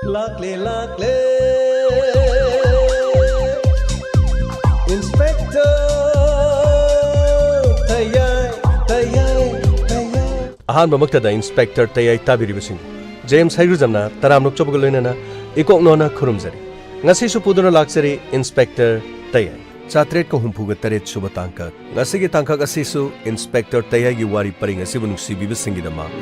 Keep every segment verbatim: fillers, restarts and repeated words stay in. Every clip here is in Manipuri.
ꯂꯥꯛꯂꯦ, ꯂꯥꯛꯂꯦ, Inspector ꯇꯌꯥꯏ, ꯇꯌꯥꯏ, ꯇꯌꯥꯏ꯫ ꯑꯍꯥꯟꯕꯃꯛꯇꯗ Inspector ꯇꯌꯥꯏ ꯇꯥꯕꯤꯔꯤꯕꯁꯤꯡ, ꯖꯦꯝꯁ ꯍꯩꯔꯨꯖꯝꯅ ꯇꯔꯥꯝꯅ ꯑꯣꯛꯆꯕꯒ ꯂꯣꯏꯅꯅ ꯏꯀꯣꯛꯅꯣꯅ ꯈꯨꯔꯨꯝꯖꯔꯤ꯫ ꯉꯁꯤꯁꯨ ꯄꯨꯗꯨꯅ ꯂꯥꯛꯆꯔꯤ Inspector ꯇꯌꯥꯏ꯫ ꯆꯥꯇ꯭ꯔꯦꯠꯀ ꯍꯨꯝꯐꯨꯒ ꯇꯔꯦꯠ ꯁꯨꯕ ꯇꯥꯡꯀꯛ꯫ ꯉꯁꯤꯒꯤ ꯇꯥꯡꯀꯛ ꯑꯁꯤꯁꯨ Inspector ꯇꯌꯥꯏꯒꯤ ꯋꯥꯔꯤ ꯄꯔꯤꯡ ꯑꯁꯤꯕꯨ ꯅꯨꯡꯁꯤꯕꯤꯕꯁꯤꯡꯒꯤꯗꯃꯛ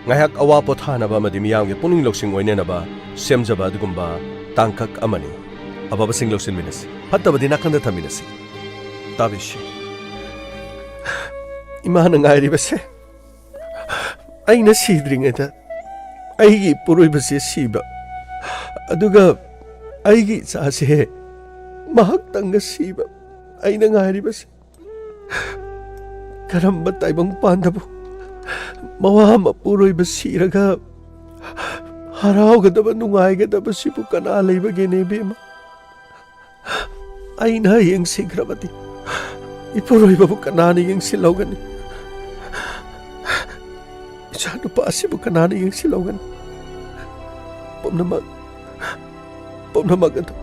ꯉꯥꯏꯍꯥꯛ ꯑꯋꯥ ꯄꯣꯊꯥꯅꯕ ꯑꯃꯗꯤ ꯃꯤꯌꯥꯝꯒꯤ ꯄꯨꯛꯅꯤꯡ ꯂꯧꯁꯤꯡ ꯑꯣꯏꯅꯅꯕ ꯁꯦꯝꯖꯕ ꯑꯗꯨꯒꯨꯝꯕ ꯇꯥꯡꯀꯛ ꯑꯃꯅꯤ꯫ ꯑꯐꯕꯁꯤꯡ ꯂꯧꯁꯤꯟꯃꯤꯟꯅꯁꯤ, ꯐꯠꯇꯕꯗꯤ ꯅꯥꯀꯟꯗ ꯊꯝꯃꯤꯟꯅꯁꯤ꯫ ꯇꯥꯕꯤꯁꯤ꯫ ꯏꯃꯥꯅ ꯉꯥꯏꯔꯤꯕꯁꯦ ꯑꯩꯅ ꯁꯤꯗ꯭ꯔꯤꯉꯩꯗ ꯑꯩꯒꯤ ꯏꯄꯨꯔꯣꯏꯕꯁꯦ ꯁꯤꯕ, ꯑꯗꯨꯒ ꯑꯩꯒꯤ ꯏꯆꯥꯁꯦ ꯃꯍꯥꯛꯇꯪꯒ ꯁꯤꯕ, ꯑꯩꯅ ꯉꯥꯏꯔꯤꯕꯁꯦ꯫ ꯀꯔꯝꯕ ꯇꯥꯏꯕꯪ ꯄꯥꯟꯗꯕꯨ ꯃꯋꯥ ꯃꯄꯨꯔꯣꯏꯕ ꯁꯤꯔꯒ ꯍꯔꯥꯎꯒꯗꯕ, ꯅꯨꯡꯉꯥꯏꯒꯗꯕꯁꯤꯕꯨ ꯀꯅꯥ ꯂꯩꯕꯒꯦꯅꯦ, ꯏꯕꯦꯝꯃ? ꯑꯩꯅ ꯍꯌꯦꯡ ꯁꯤꯈ꯭ꯔꯕꯗꯤ ꯏꯄꯨꯔꯣꯏꯕꯕꯨ ꯀꯅꯥꯅ ꯌꯦꯡꯁꯤꯜꯍꯧꯒꯅꯤ? ꯏꯆꯥꯅꯨꯄꯥ ꯑꯁꯤꯕꯨ ꯀꯅꯥꯅ ꯌꯦꯡꯁꯤꯜꯍꯧꯒꯅꯤ? ꯄꯨꯝꯅꯃꯛ, ꯄꯨꯝꯅꯃꯛ ꯑꯗꯨ,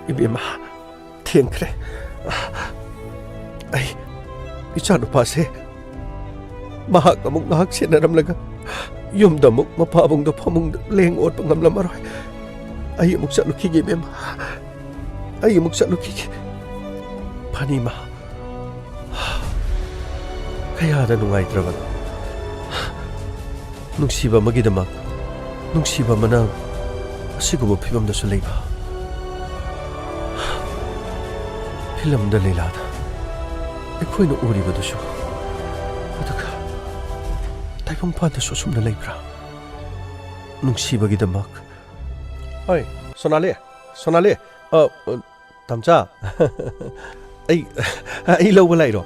ꯏꯕꯦꯝꯃ, ꯊꯦꯡꯈ꯭ꯔꯦ꯫ ꯑꯩ ꯏꯆꯥꯅꯨꯄꯥꯁꯦ ꯃꯍꯥꯛ ꯑꯃꯨꯛ ꯉꯥꯏꯍꯥꯛ ꯁꯦꯟꯅꯔꯝꯂꯒ ꯌꯨꯝꯗ ꯑꯃꯨꯛ ꯃꯄꯥꯕꯨꯡꯗꯣ ꯐꯃꯨꯡꯗ ꯂꯦꯡ ꯑꯣꯠꯄ ꯉꯝꯂꯝꯃꯔꯣꯏ꯫ ꯑꯩ ꯑꯃꯨꯛ ꯆꯠꯂꯨꯈꯤꯒꯦ, ꯏꯕꯦꯝꯃ꯫ ꯑꯩ ꯑꯃꯨꯛ ꯆꯠꯂꯨꯈꯤꯒꯦ꯫ ꯐꯅꯤꯃ꯫ ꯀꯌꯥꯗ ꯅꯨꯡꯉꯥꯏꯇ꯭ꯔꯕꯅꯣ꯫ ꯅꯨꯡꯁꯤꯕ ꯑꯃꯒꯤꯗꯃꯛ ꯅꯨꯡꯁꯤꯕ ꯑꯃꯅ ꯑꯁꯤꯒꯨꯝꯕ ꯐꯤꯕꯝꯗꯁꯨ ꯂꯩꯕ꯫ ꯐꯤꯂꯝꯗ, ꯂꯤꯂꯥꯗ ꯑꯩꯈꯣꯏꯅ ꯎꯔꯤꯕꯗꯨꯁꯨ, ꯑꯗꯨꯒ ꯇꯥꯏꯕꯪꯄꯥꯟꯗꯁꯨ ꯑꯁꯨꯝꯅ ꯂꯩꯕ꯭ꯔꯥ? ꯅꯨꯡꯁꯤꯕꯒꯤꯗꯃꯛ꯫ ꯍꯣꯏ, ꯁꯣꯅꯥꯂꯤ, ꯁꯣꯅꯥꯂꯤ, ꯑ, ꯑ, ꯇꯝꯆꯥ꯫ ꯑꯩ, ꯑꯩ ꯂꯧꯕ ꯂꯥꯛꯏꯔꯣ?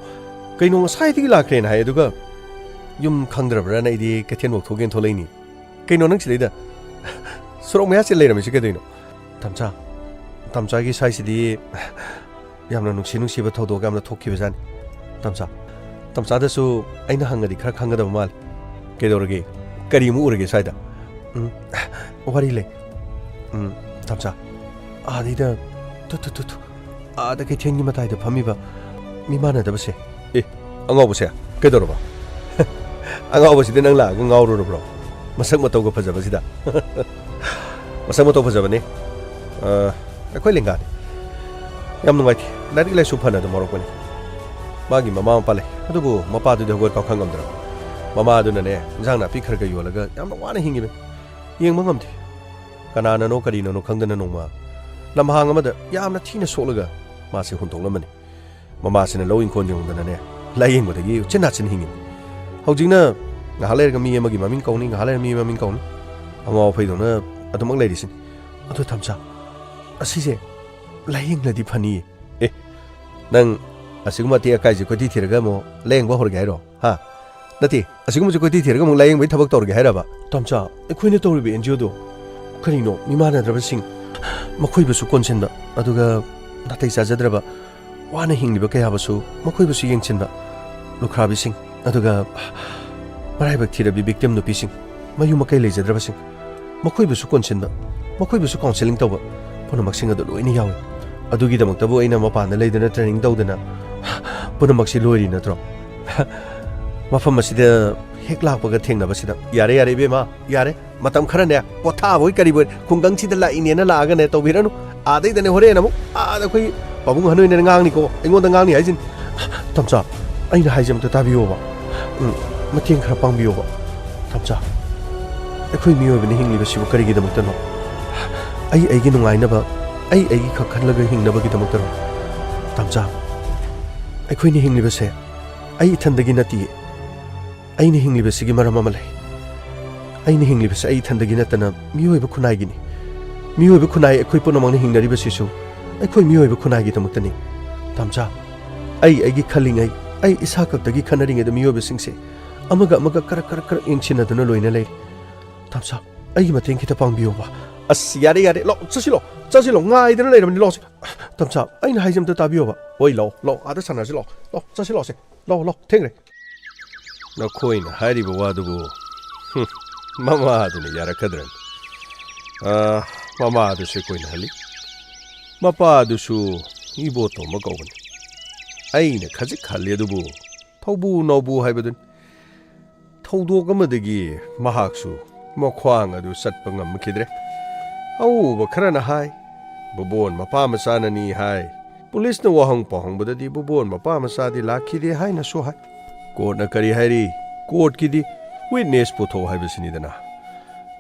ꯀꯩꯅꯣ, ꯉꯁꯥꯏꯗꯒꯤ ꯂꯥꯛꯈ꯭ꯔꯦꯅ ꯍꯥꯏ, ꯑꯗꯨꯒ ꯌꯨꯝ ꯈꯪꯗ꯭ꯔꯕ꯭ꯔꯥꯅ ꯑꯩꯗꯤ ꯀꯩꯊꯦꯜꯐꯥꯎ ꯊꯣꯛꯀꯦꯅ ꯊꯣꯛꯂꯛꯏꯅꯤ꯫ ꯀꯩꯅꯣ, ꯅꯪ ꯁꯤꯗꯩꯗ ꯁꯣꯔꯣꯛ ꯃꯌꯥꯁꯤꯗ ꯂꯩꯔꯝꯃꯤꯁꯤ ꯀꯩꯗꯧꯅꯣ? ꯇꯝꯆꯥ, ꯇꯝꯆꯥꯒꯤ ꯁ꯭ꯋꯥꯏꯁꯤꯗꯤ ꯌꯥꯝꯅ ꯅꯨꯡꯁꯤ ꯅꯨꯡꯁꯤꯕ ꯊꯧꯗꯣꯛ ꯌꯥꯝꯅ ꯊꯣꯛꯈꯤꯕꯖꯥꯠꯅꯤ꯫ ꯇꯝꯆꯥ, ꯇꯝꯆꯥꯗꯁꯨ ꯑꯩꯅ ꯍꯪꯉꯗꯤ ꯈꯔ ꯈꯪꯒꯗꯕ ꯃꯥꯜꯂꯦ꯫ ꯀꯩꯗꯧꯔꯒꯦ? ꯀꯔꯤ ꯑꯃꯨꯛ ꯎꯔꯒꯦ ꯁ꯭ꯋꯥꯏꯗ? ꯎꯝ, ꯋꯥꯔꯤ ꯂꯩ꯫ ꯎꯝ, ꯇꯥꯝꯆꯥ, ꯑꯥꯗꯩꯗ, ꯇꯨ, ꯇꯨ, ꯇꯨ, ꯇꯨ, ꯑꯥꯗ ꯀꯩꯊꯦꯜꯒꯤ ꯃꯇꯥꯏꯗ ꯐꯝꯃꯤꯕ ꯃꯤ ꯃꯥꯟꯅꯗꯕꯁꯦ꯫ ꯑꯦ, ꯑꯉꯥꯎꯕꯁꯦ, ꯀꯩꯗꯧꯔꯕ? ꯑꯉꯥꯎꯕꯁꯤꯗꯤ ꯅꯪ ꯂꯥꯛꯑꯒ ꯉꯥꯎꯔꯨꯔꯕ꯭ꯔꯣ? ꯃꯁꯛ ꯃꯇꯧꯒ ꯐꯖꯕꯁꯤꯗ꯫ ꯃꯁꯛ ꯃꯇꯧ ꯐꯖꯕꯅꯤ꯫ ꯑ, ꯑꯩꯈꯣꯏ ꯂꯦꯡꯒꯥꯅꯤ꯫ ꯌꯥꯝ ꯅꯨꯡꯉꯥꯏꯇꯦ꯫ ꯂꯥꯏꯔꯤꯛ ꯂꯥꯏꯁꯨ ꯐꯅ ꯑꯗꯨꯝ ꯍꯧꯔꯛꯄꯅꯤ꯫ ꯃꯥꯒꯤ ꯃꯃꯥ ꯃꯄꯥ ꯂꯩ꯫ ꯑꯗꯨꯕꯨ ꯃꯄꯥꯗꯨꯗꯤ ꯍꯧꯒꯠ ꯀꯥꯡꯈꯠ ꯉꯝꯗ꯭ꯔꯕ꯫ ꯃꯃꯥꯗꯨꯅꯅꯦ, ꯏꯟꯖꯥꯡ ꯅꯥꯄꯤ ꯈꯔ ꯈꯔ ꯌꯣꯜꯂꯒ ꯌꯥꯝꯅ ꯋꯥꯅ ꯍꯤꯡꯉꯤꯕꯅꯤ꯫ ꯌꯦꯡꯕ ꯉꯝꯗꯦ꯫ ꯀꯅꯥꯅꯅꯣ ꯀꯔꯤꯅꯅꯣ ꯈꯪꯗꯅ ꯅꯣꯡꯃ ꯂꯝꯍꯥꯡ ꯑꯃꯗ ꯌꯥꯝꯅ ꯊꯤꯅ ꯁꯣꯛꯂꯒ ꯃꯥꯁꯦ ꯍꯨꯟꯗꯣꯛꯂꯝꯕꯅꯤ꯫ ꯃꯃꯥꯁꯤꯅ ꯂꯧ ꯏꯪꯈꯣꯜ ꯌꯦꯡꯉꯨꯗꯅꯅꯦ, ꯂꯥꯏꯌꯦꯡꯕꯗꯒꯤ ꯎꯆꯤꯟ ꯅꯥꯆꯤꯟ ꯍꯤꯡꯉꯤꯅꯤ꯫ ꯍꯧꯖꯤꯛꯅ ꯉꯥꯏꯍꯥꯛ ꯂꯩꯔꯒ ꯃꯤ ꯑꯃꯒꯤ ꯃꯃꯤꯡ ꯀꯧꯅꯤ, ꯉꯥꯏꯍꯥꯛ ꯂꯩꯔꯒ ꯃꯤ ꯑꯃꯒꯤ ꯃꯃꯤꯡ ꯀꯧꯅꯤ꯫ ꯑꯉꯥꯎ ꯑꯐꯩꯗꯧꯅ ꯑꯗꯨꯃꯛ ꯂꯩꯔꯤꯁꯤꯅꯤ꯫ ꯑꯗꯣ ꯇꯥꯝꯆꯥ, ꯑꯁꯤꯁꯦ ꯂꯥꯏꯌꯦꯡꯂꯗꯤ ꯐꯅꯤꯌꯦ꯫ ꯑꯦ, ꯅꯪ ꯑꯁꯤꯒꯨꯝꯕ ꯑꯇꯦꯛ ꯑꯀꯥꯏꯁꯦ ꯀꯣꯏꯊꯤ ꯊꯤꯔꯒ ꯑꯃꯨꯛ ꯂꯥꯏꯌꯦꯡꯕ ꯍꯧꯔꯒꯦ ꯍꯥꯏꯔꯣ? ꯍꯥ? ꯅꯠꯇꯦ, ꯑꯁꯤꯒꯨꯝꯕꯁꯦ ꯀꯣꯏꯊꯤ ꯊꯤꯔꯒ ꯑꯃꯨꯛ ꯂꯥꯏꯌꯦꯡꯕꯒꯤ ꯊꯕꯛ ꯇꯧꯔꯒꯦ ꯍꯥꯏꯔꯕ? ꯇꯥꯝꯆꯥ, ꯑꯩꯈꯣꯏꯅ ꯇꯧꯔꯤꯕ ꯑꯦꯟ ꯖꯤ ꯑꯣꯗꯣ ꯀꯔꯤꯅꯣ? ꯃꯤꯃꯥꯟꯅꯗ꯭ꯔꯕꯁꯤꯡ, ꯃꯈꯣꯏꯕꯨꯁꯨ ꯀꯣꯟꯁꯤꯟꯕ, ꯑꯗꯨꯒ ꯅꯥꯇꯩ ꯆꯥꯖꯗ꯭ꯔꯕ, ꯋꯥꯅ ꯍꯤꯡꯂꯤꯕ ꯀꯌꯥꯕꯨꯁꯨ, ꯃꯈꯣꯏꯕꯨꯁꯨ ꯌꯦꯡꯁꯤꯟꯕ, ꯂꯨꯈ꯭ꯔꯥꯕꯤꯁꯤꯡ, ꯑꯗꯨꯒ ꯃꯔꯥꯏꯕꯛ ꯊꯤꯔꯕꯤ ꯚꯤꯛꯇꯤꯝ ꯅꯨꯄꯤꯁꯤꯡ, ꯃꯌꯨꯝ ꯃꯀꯩ ꯂꯩꯖꯗ꯭ꯔꯕꯁꯤꯡ, ꯃꯈꯣꯏꯕꯨꯁꯨ ꯀꯣꯟꯁꯤꯟꯕ, ꯃꯈꯣꯏꯕꯨꯁꯨ ꯀꯥꯎꯟꯁꯦꯂꯤꯡ ꯇꯧꯕ, ꯄꯨꯝꯅꯃꯛꯁꯤꯡ ꯑꯗꯨ ꯂꯣꯏꯅ ꯌꯥꯎꯏ꯫ ꯑꯗꯨꯒꯤꯗꯃꯛꯇꯕꯨ ꯑꯩꯅ ꯃꯄꯥꯟꯗ ꯂꯩꯗꯅ ꯇ꯭ꯔꯦꯅꯤꯡ ꯇꯧꯗꯅ ꯄꯨꯝꯅꯃꯛꯁꯤ ꯂꯣꯏꯔꯤ ꯅꯠꯇ꯭ꯔꯣ? ꯃꯐꯝ ꯑꯁꯤꯗ ꯍꯦꯛ ꯂꯥꯛꯄꯒ ꯊꯦꯡꯅꯕꯁꯤꯗ, "ꯌꯥꯔꯦ, ꯌꯥꯔꯦ, ꯏꯕꯦꯝꯃ, ꯌꯥꯔꯦ꯫ ꯃꯇꯝ ꯈꯔꯅꯦ, ꯄꯣꯊꯥꯕꯣꯏ ꯀꯔꯤꯕꯣꯏ ꯈꯨꯡꯒꯪꯁꯤꯗ ꯂꯥꯛꯏꯅꯦꯅ ꯂꯥꯛꯑꯒꯅꯦ ꯇꯧꯕꯤꯔꯅꯨ꯫ ꯑꯥꯗꯩꯗꯅꯦ ꯍꯣꯔꯦꯟ ꯑꯃꯨꯛ ꯑꯥꯗ ꯑꯩꯈꯣꯏ ꯄꯥꯕꯨꯡ ꯍꯅꯨꯏꯅ ꯉꯥꯡꯅꯤꯀꯣ, ꯑꯩꯉꯣꯟꯗ ꯉꯥꯡꯅꯤ ꯍꯥꯏꯁꯤꯅꯤ꯫" "ꯇꯥꯝꯆꯥ, ꯑꯩꯅ ꯍꯥꯏꯁꯦ ꯑꯝꯇ ꯇꯥꯕꯤꯌꯣꯕ꯫ ꯎꯝ, ꯃꯇꯦꯡ ꯈꯔ ꯄꯥꯡꯕꯤꯌꯣꯕ꯫ ꯇꯥꯝꯆꯥ, ꯑꯩꯈꯣꯏ ꯃꯤꯑꯣꯏꯕꯅ ꯍꯤꯡꯂꯤꯕꯁꯤꯕꯨ ꯀꯔꯤꯒꯤꯗꯃꯛꯇꯅꯣ? ꯑꯩ ꯑꯩꯒꯤ ꯅꯨꯡꯉꯥꯏꯅꯕ, ꯑꯩ ꯑꯩꯒꯤ ꯈꯛ ꯈꯜꯂꯒ ꯍꯤꯡꯅꯕꯒꯤꯗꯃꯛꯇꯔꯣ? ꯇꯥꯝꯆꯥ, ꯑꯩꯈꯣꯏꯅ ꯍꯤꯡꯂꯤꯕꯁꯦ ꯑꯩ ꯏꯊꯟꯗꯒꯤ ꯅꯠꯇꯤꯌꯦ꯫ ꯑꯩꯅ ꯍꯤꯡꯂꯤꯕꯁꯤꯒꯤ ꯃꯔꯝ ꯑꯃ ꯂꯩ꯫ ꯑꯩꯅ ꯍꯤꯡꯂꯤꯕꯁꯤ ꯑꯩ ꯏꯊꯟꯗꯒꯤ ꯅꯠꯇꯅ ꯃꯤꯑꯣꯏꯕ ꯈꯨꯟꯅꯥꯏꯒꯤꯅꯤ꯫ ꯃꯤꯑꯣꯏꯕ ꯈꯨꯟꯅꯥꯏ ꯑꯩꯈꯣꯏ ꯄꯨꯝꯅꯃꯛꯅ ꯍꯤꯡꯅꯔꯤꯕꯁꯤꯁꯨ ꯑꯩꯈꯣꯏ ꯃꯤꯑꯣꯏꯕ ꯈꯨꯟꯅꯥꯏꯒꯤꯗꯃꯛꯇꯅꯤ꯫ ꯇꯥꯝꯆꯥ, ꯑꯩ ꯑꯩꯒꯤ ꯈꯜꯂꯤꯉꯩ, ꯑꯩ ꯏꯁꯥ ꯈꯛꯇꯒꯤ ꯈꯟꯅꯔꯤꯉꯩꯗ ꯃꯤꯑꯣꯏꯕꯁꯤꯡꯁꯦ ꯑꯃꯒ ꯑꯃꯒ ꯀꯔꯛ ꯀꯔꯛ ꯀꯔꯛ ꯌꯦꯡꯁꯤꯟꯅꯗꯨꯅ ꯂꯣꯏꯅ ꯂꯩꯔꯤ꯫ ꯇꯥꯝꯆꯥ, ꯑꯩꯒꯤ ꯃꯇꯦꯡ ꯈꯤꯇ ꯄꯥꯡꯕꯤꯌꯣꯕ꯫" "ꯑꯁ, ꯌꯥꯔꯦ, ꯌꯥꯔꯦ, ꯂꯥꯛꯑꯣ, ꯆꯠꯁꯤꯜꯂꯣ, ꯆꯠꯁꯤꯜꯂꯣ, ꯉꯥꯏꯗꯅ ꯂꯩꯔꯕꯅꯤ, ꯂꯥꯛꯑꯣ ꯁꯦ꯫ ꯇꯥꯝꯆꯥ, ꯑꯩꯅ ꯍꯥꯏꯁꯦ ꯑꯝꯇ ꯇꯥꯕꯤꯌꯣꯕ꯫" "ꯍꯣꯏ, ꯂꯥꯛꯑꯣ, ꯂꯥꯛꯑꯣ, ꯑꯥꯗ ꯁꯥꯟꯅꯔꯁꯤ, ꯂꯥꯛꯑꯣ, ꯂꯥꯛꯑꯣ, ꯆꯠꯁꯤ, ꯂꯥꯛꯑꯣꯁꯦ, ꯂꯥꯛꯑꯣ, ꯂꯥꯛꯑꯣ, ꯊꯦꯡꯈ꯭ꯔꯦ꯫" ꯅꯈꯣꯏꯅ ꯍꯥꯏꯔꯤꯕ ꯋꯥꯗꯨꯕꯨ, ꯍꯨꯝ, ꯃꯃꯥꯗꯨꯅ ꯌꯥꯔꯛꯀꯗ꯭ꯔꯅꯤ꯫ ꯑ, ꯃꯃꯥꯗꯨꯁꯨ ꯑꯩꯈꯣꯏꯅ ꯍꯜꯂꯤ꯫ ꯃꯄꯥꯗꯨꯁꯨ ꯏꯕꯣꯇꯣꯝꯕ ꯀꯧꯕꯅꯤ꯫ ꯑꯩꯅ ꯈꯖꯤꯛ ꯍꯜꯂꯤ, ꯑꯗꯨꯕꯨ ꯊꯧꯕꯨ ꯅꯧꯕꯨ ꯍꯥꯏꯕꯗꯨꯅꯤ꯫ ꯊꯧꯗꯣꯛ ꯑꯃꯗꯒꯤ ꯃꯍꯥꯛꯁꯨ ꯃꯈ꯭ꯋꯥꯡ ꯑꯗꯨ ꯆꯠꯄ ꯉꯝꯈꯤꯗ꯭ꯔꯦ꯫ ꯑꯎꯕ ꯈꯔꯅ ꯍꯥꯏ, "ꯕꯣꯕꯣꯟ ꯃꯄꯥ ꯃꯆꯥꯅꯅꯤ" ꯍꯥꯏ꯫ ꯄꯨꯂꯤꯁꯅ ꯋꯥꯍꯪ ꯄꯥꯎꯍꯪꯕꯗꯗꯤ ꯕꯣꯕꯣꯟ ꯃꯄꯥ ꯃꯆꯥꯗꯤ ꯂꯥꯛꯈꯤꯗꯦ ꯍꯥꯏꯅꯁꯨ ꯍꯥꯏ꯫ ꯀꯣꯔꯠꯅ ꯀꯔꯤ ꯍꯥꯏꯔꯤ? ꯀꯣꯔꯠꯀꯤꯗꯤ ꯋꯤꯠꯅꯦꯁ ꯄꯨꯊꯣꯛ ꯍꯥꯏꯕꯁꯤꯅꯤꯗꯅ꯫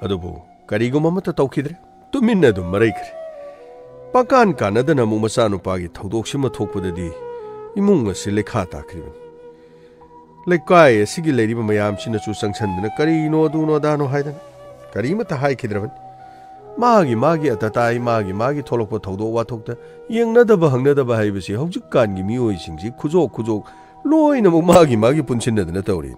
ꯑꯗꯨꯕꯨ ꯀꯔꯤꯒꯨꯝꯕ ꯑꯃꯠꯇ ꯇꯧꯈꯤꯗ꯭ꯔꯦ꯫ ꯇꯨꯃꯤꯟꯅ ꯑꯗꯨꯝ ꯃꯔꯩꯈ꯭ꯔꯦ꯫ ꯄꯥꯀꯥꯟ ꯀꯥꯟꯅꯗꯅ ꯑꯃꯨꯛ ꯃꯆꯥꯅꯨꯄꯥꯒꯤ ꯊꯧꯗꯣꯛꯁꯤꯃ ꯊꯣꯛꯄꯗꯗꯤ ꯏꯃꯨꯡ ꯑꯁꯤ ꯂꯩꯈꯥ ꯇꯥꯈ꯭ꯔꯤꯕꯅꯤ꯫ ꯂꯩꯀꯥꯏ ꯑꯁꯤꯒꯤ ꯂꯩꯔꯤꯕ ꯃꯌꯥꯝꯁꯤꯅꯁꯨ ꯆꯪꯁꯟꯗꯅ ꯀꯔꯤꯅꯣ ꯑꯗꯨꯅꯣ ꯑꯗꯥꯅꯣ ꯍꯥꯏꯗꯅ ꯀꯔꯤꯃꯠꯇ ꯍꯥꯏꯈꯤꯗ꯭ꯔꯕꯅꯤ꯫ ꯃꯥꯒꯤ ꯃꯥꯒꯤ ꯑꯇꯇꯥꯏ, ꯃꯥꯒꯤ ꯃꯥꯒꯤ ꯊꯣꯛꯂꯛꯄ ꯊꯧꯗꯣꯛ ꯋꯥꯊꯣꯛꯇ ꯌꯦꯡꯅꯗꯕ ꯍꯪꯅꯗꯕ ꯍꯥꯏꯕꯁꯤ ꯍꯧꯖꯤꯛꯀꯥꯟꯒꯤ ꯃꯤꯑꯣꯏꯁꯤꯡꯁꯤ ꯈꯨꯖꯣꯛ ꯈꯨꯖꯣꯛ ꯂꯣꯏꯅꯃꯛ ꯃꯥꯒꯤ ꯃꯥꯒꯤ ꯄꯨꯟꯁꯤꯟꯅꯗꯅ ꯇꯧꯔꯤ꯫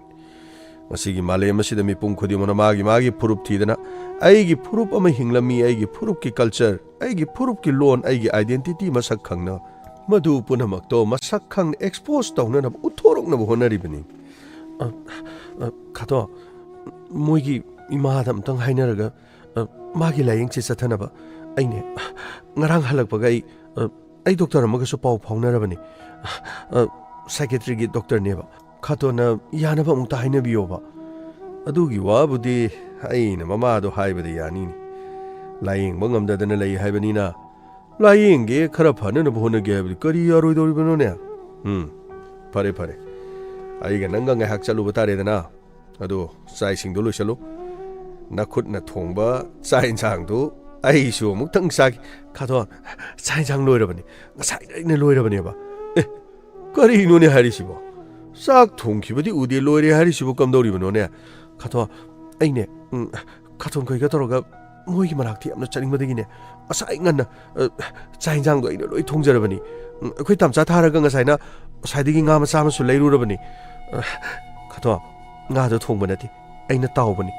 ꯃꯁꯤꯒꯤ ꯃꯥꯂꯦꯝ ꯑꯁꯤꯗ ꯃꯤꯄꯨꯝ ꯈꯨꯗꯤꯡꯃꯛꯅ ꯃꯥꯒꯤ ꯃꯥꯒꯤ ꯐꯨꯔꯨꯞ ꯊꯤꯗꯅ, "ꯑꯩꯒꯤ ꯐꯨꯔꯨꯞ ꯑꯃ ꯍꯤꯡꯂꯝꯃꯤ, ꯑꯩꯒꯤ ꯐꯨꯔꯨꯞꯀꯤ ꯀꯜꯆꯔ, ꯑꯩꯒꯤ ꯐꯨꯔꯨꯞꯀꯤ ꯂꯣꯟ, ꯑꯩꯒꯤ ꯑꯥꯏꯗꯦꯟꯇꯤꯇꯤ ꯃꯁꯛ ꯈꯪꯅ", ꯃꯗꯨ ꯄꯨꯝꯅꯃꯛꯇꯣ ꯃꯁꯛ ꯈꯪꯅ ꯑꯦꯛꯁꯄꯣꯖ ꯇꯧꯅꯅꯕ, ꯎꯠꯊꯣꯔꯛꯅꯕ ꯍꯣꯠꯅꯔꯤꯕꯅꯤ꯫ ꯑ, ꯑ, ꯈꯥꯇꯣ, ꯃꯣꯏꯒꯤ ꯏꯃꯥꯗ ꯑꯝꯇꯪ ꯍꯥꯏꯅꯔꯒ, ꯑ, ꯃꯥꯒꯤ ꯂꯥꯏꯌꯦꯡꯁꯦ ꯆꯠꯊꯅꯕ ꯑꯩꯅꯦ, ꯉꯔꯥꯡ ꯍꯜꯂꯛꯄꯒ ꯑꯩ, ꯑ, ꯑꯩ ꯗꯣꯛꯇꯔ ꯑꯃꯒꯁꯨ ꯄꯥꯎ ꯐꯥꯎꯅꯔꯕꯅꯤ꯫ ꯑ, ꯁꯥꯏꯀꯦꯇ꯭ꯔꯤꯒꯤ ꯗꯣꯛꯇꯔꯅꯦꯕ꯫ ꯈꯥꯇꯣꯟꯅ ꯌꯥꯅꯕ ꯑꯃꯨꯛꯇ ꯍꯥꯏꯅꯕꯤꯌꯣꯕ꯫ ꯑꯗꯨꯒꯤ ꯋꯥꯕꯨꯗꯤ ꯑꯩꯅ ꯃꯃꯥꯗꯣ ꯍꯥꯏꯕꯗ ꯌꯥꯅꯤꯅꯦ꯫ ꯂꯥꯏꯌꯦꯡꯕ ꯉꯝꯗꯗꯅ ꯂꯩ ꯍꯥꯏꯕꯅꯤꯅ, ꯂꯥꯏꯌꯦꯡꯒꯦ, ꯈꯔ ꯐꯅꯅꯕ ꯍꯣꯠꯅꯒꯦ ꯍꯥꯏꯕꯗꯤ ꯀꯔꯤ ꯌꯥꯔꯣꯏꯗꯧꯔꯤꯕꯅꯣꯅꯦ? ꯎꯝ, ꯐꯔꯦ, ꯐꯔꯦ꯫ ꯑꯩꯒ ꯅꯪꯒ ꯉꯥꯏꯍꯥꯛ ꯆꯠꯂꯨꯕ ꯇꯥꯔꯦꯗꯅ꯫ ꯑꯗꯣ ꯆꯥꯛ ꯏꯁꯤꯡꯗꯣ ꯂꯣꯏꯁꯜꯂꯨ꯫ ꯅꯈꯨꯠꯅ ꯊꯣꯡꯕ ꯆꯥꯛ ꯏꯟꯁꯥꯡꯗꯨ ꯑꯩꯁꯨ ꯑꯃꯨꯛꯇꯪ ꯆꯥꯒꯦ꯫ ꯈꯥꯇꯣꯟ, ꯆꯥꯛ ꯏꯟꯁꯥꯡ ꯂꯣꯏꯔꯕꯅꯤ꯫ ꯉꯁꯥꯏꯗ ꯑꯩꯅ ꯂꯣꯏꯔꯕꯅꯦꯕ꯫ ꯑꯦ, ꯀꯔꯤꯅꯣꯅꯦ ꯍꯥꯏꯔꯤꯁꯤꯕꯣ? ꯆꯥꯛ ꯊꯣꯡꯈꯤꯕꯗꯤ ꯎꯗꯦ, ꯂꯣꯏꯔꯦ ꯍꯥꯏꯔꯤꯁꯤꯕꯨ ꯀꯝꯗꯧꯔꯤꯕꯅꯣꯅꯦ? ꯈꯥꯇꯣꯟ, ꯑꯩꯅꯦ, ꯎꯝ, ꯈꯥꯇꯣꯟ ꯈꯣꯏꯒ ꯇꯧꯔꯒ ꯃꯣꯏꯒꯤ ꯃꯅꯥꯛꯇ ꯌꯥꯝꯅ ꯆꯠꯅꯤꯡꯕꯗꯒꯤꯅꯦ, ꯉꯁꯥꯏ ꯉꯟꯅ, ꯑ, ꯆꯥꯛ ꯏꯟꯁꯥꯡꯗꯣ ꯑꯩꯅ ꯂꯣꯏ ꯊꯣꯡꯖꯔꯕꯅꯤ꯫ ꯎꯝ, ꯑꯩꯈꯣꯏ ꯇꯥꯝꯆꯥ ꯊꯥꯔꯒ ꯉꯁꯥꯏꯅ ꯉꯁꯥꯏꯗꯒꯤ ꯉꯥ ꯃꯆꯥ ꯑꯃꯁꯨ ꯂꯩꯔꯨꯔꯕꯅꯤ꯫ ꯑ, ꯈꯥꯇꯣꯟ, ꯉꯥꯗꯣ ꯊꯣꯡꯕ ꯅꯠꯇꯦ, ꯑꯩꯅ ꯇꯥꯎꯕꯅꯤ꯫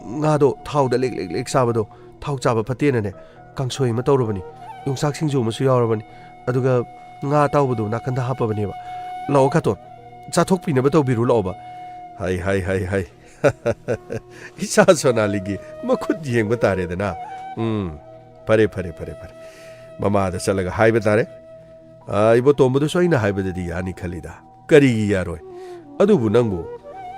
ꯉꯥꯗꯣ ꯊꯥꯎꯗ ꯂꯦꯛ ꯂꯦꯛ ꯂꯦꯛ ꯆꯥꯕꯗꯣ ꯊꯥꯎ ꯆꯥꯕ ꯐꯠꯇꯦꯅꯅꯦ, ꯀꯥꯡꯁꯣꯏ ꯑꯃ ꯇꯧꯔꯕꯅꯤ꯫ ꯌꯣꯡꯆꯥꯛ ꯁꯤꯡꯖꯨ ꯑꯃꯁꯨ ꯌꯥꯎꯔꯕꯅꯤ꯫ ꯑꯗꯨꯒ ꯉꯥ ꯑꯇꯥꯎꯕꯗꯣ ꯅꯥꯀꯟꯗ ꯍꯥꯞꯄꯕꯅꯦꯕ꯫ ꯂꯥꯛꯑꯣ ꯈꯥꯇꯣꯟ, ꯆꯥꯊꯣꯛꯄꯤꯅꯕ ꯇꯧꯕꯤꯔꯨ ꯂꯥꯛꯑꯣꯕ꯫ ꯍꯥꯏ, ꯍꯥꯏ, ꯍꯥꯏ, ꯍꯥꯏ꯫ ꯏꯆꯥ ꯁꯣꯅꯥꯂꯤꯒꯤ ꯃꯈꯨꯠ ꯌꯦꯡꯕ ꯇꯥꯔꯦꯗꯅ꯫ ꯎꯝ, ꯐꯔꯦ, ꯐꯔꯦ, ꯐꯔꯦ, ꯐꯔꯦ꯫ ꯃꯃꯥꯗ ꯆꯠꯂꯒ ꯍꯥꯏꯕ ꯇꯥꯔꯦ꯫ ꯑ, ꯏꯕꯣꯇꯣꯝꯕꯗꯨꯁꯨ ꯑꯩꯅ ꯍꯥꯏꯕꯗꯗꯤ ꯌꯥꯅꯤ ꯈꯜꯂꯤꯗ꯫ ꯀꯔꯤꯒꯤ ꯌꯥꯔꯣꯏ? ꯑꯗꯨꯕꯨ ꯅꯪꯕꯨ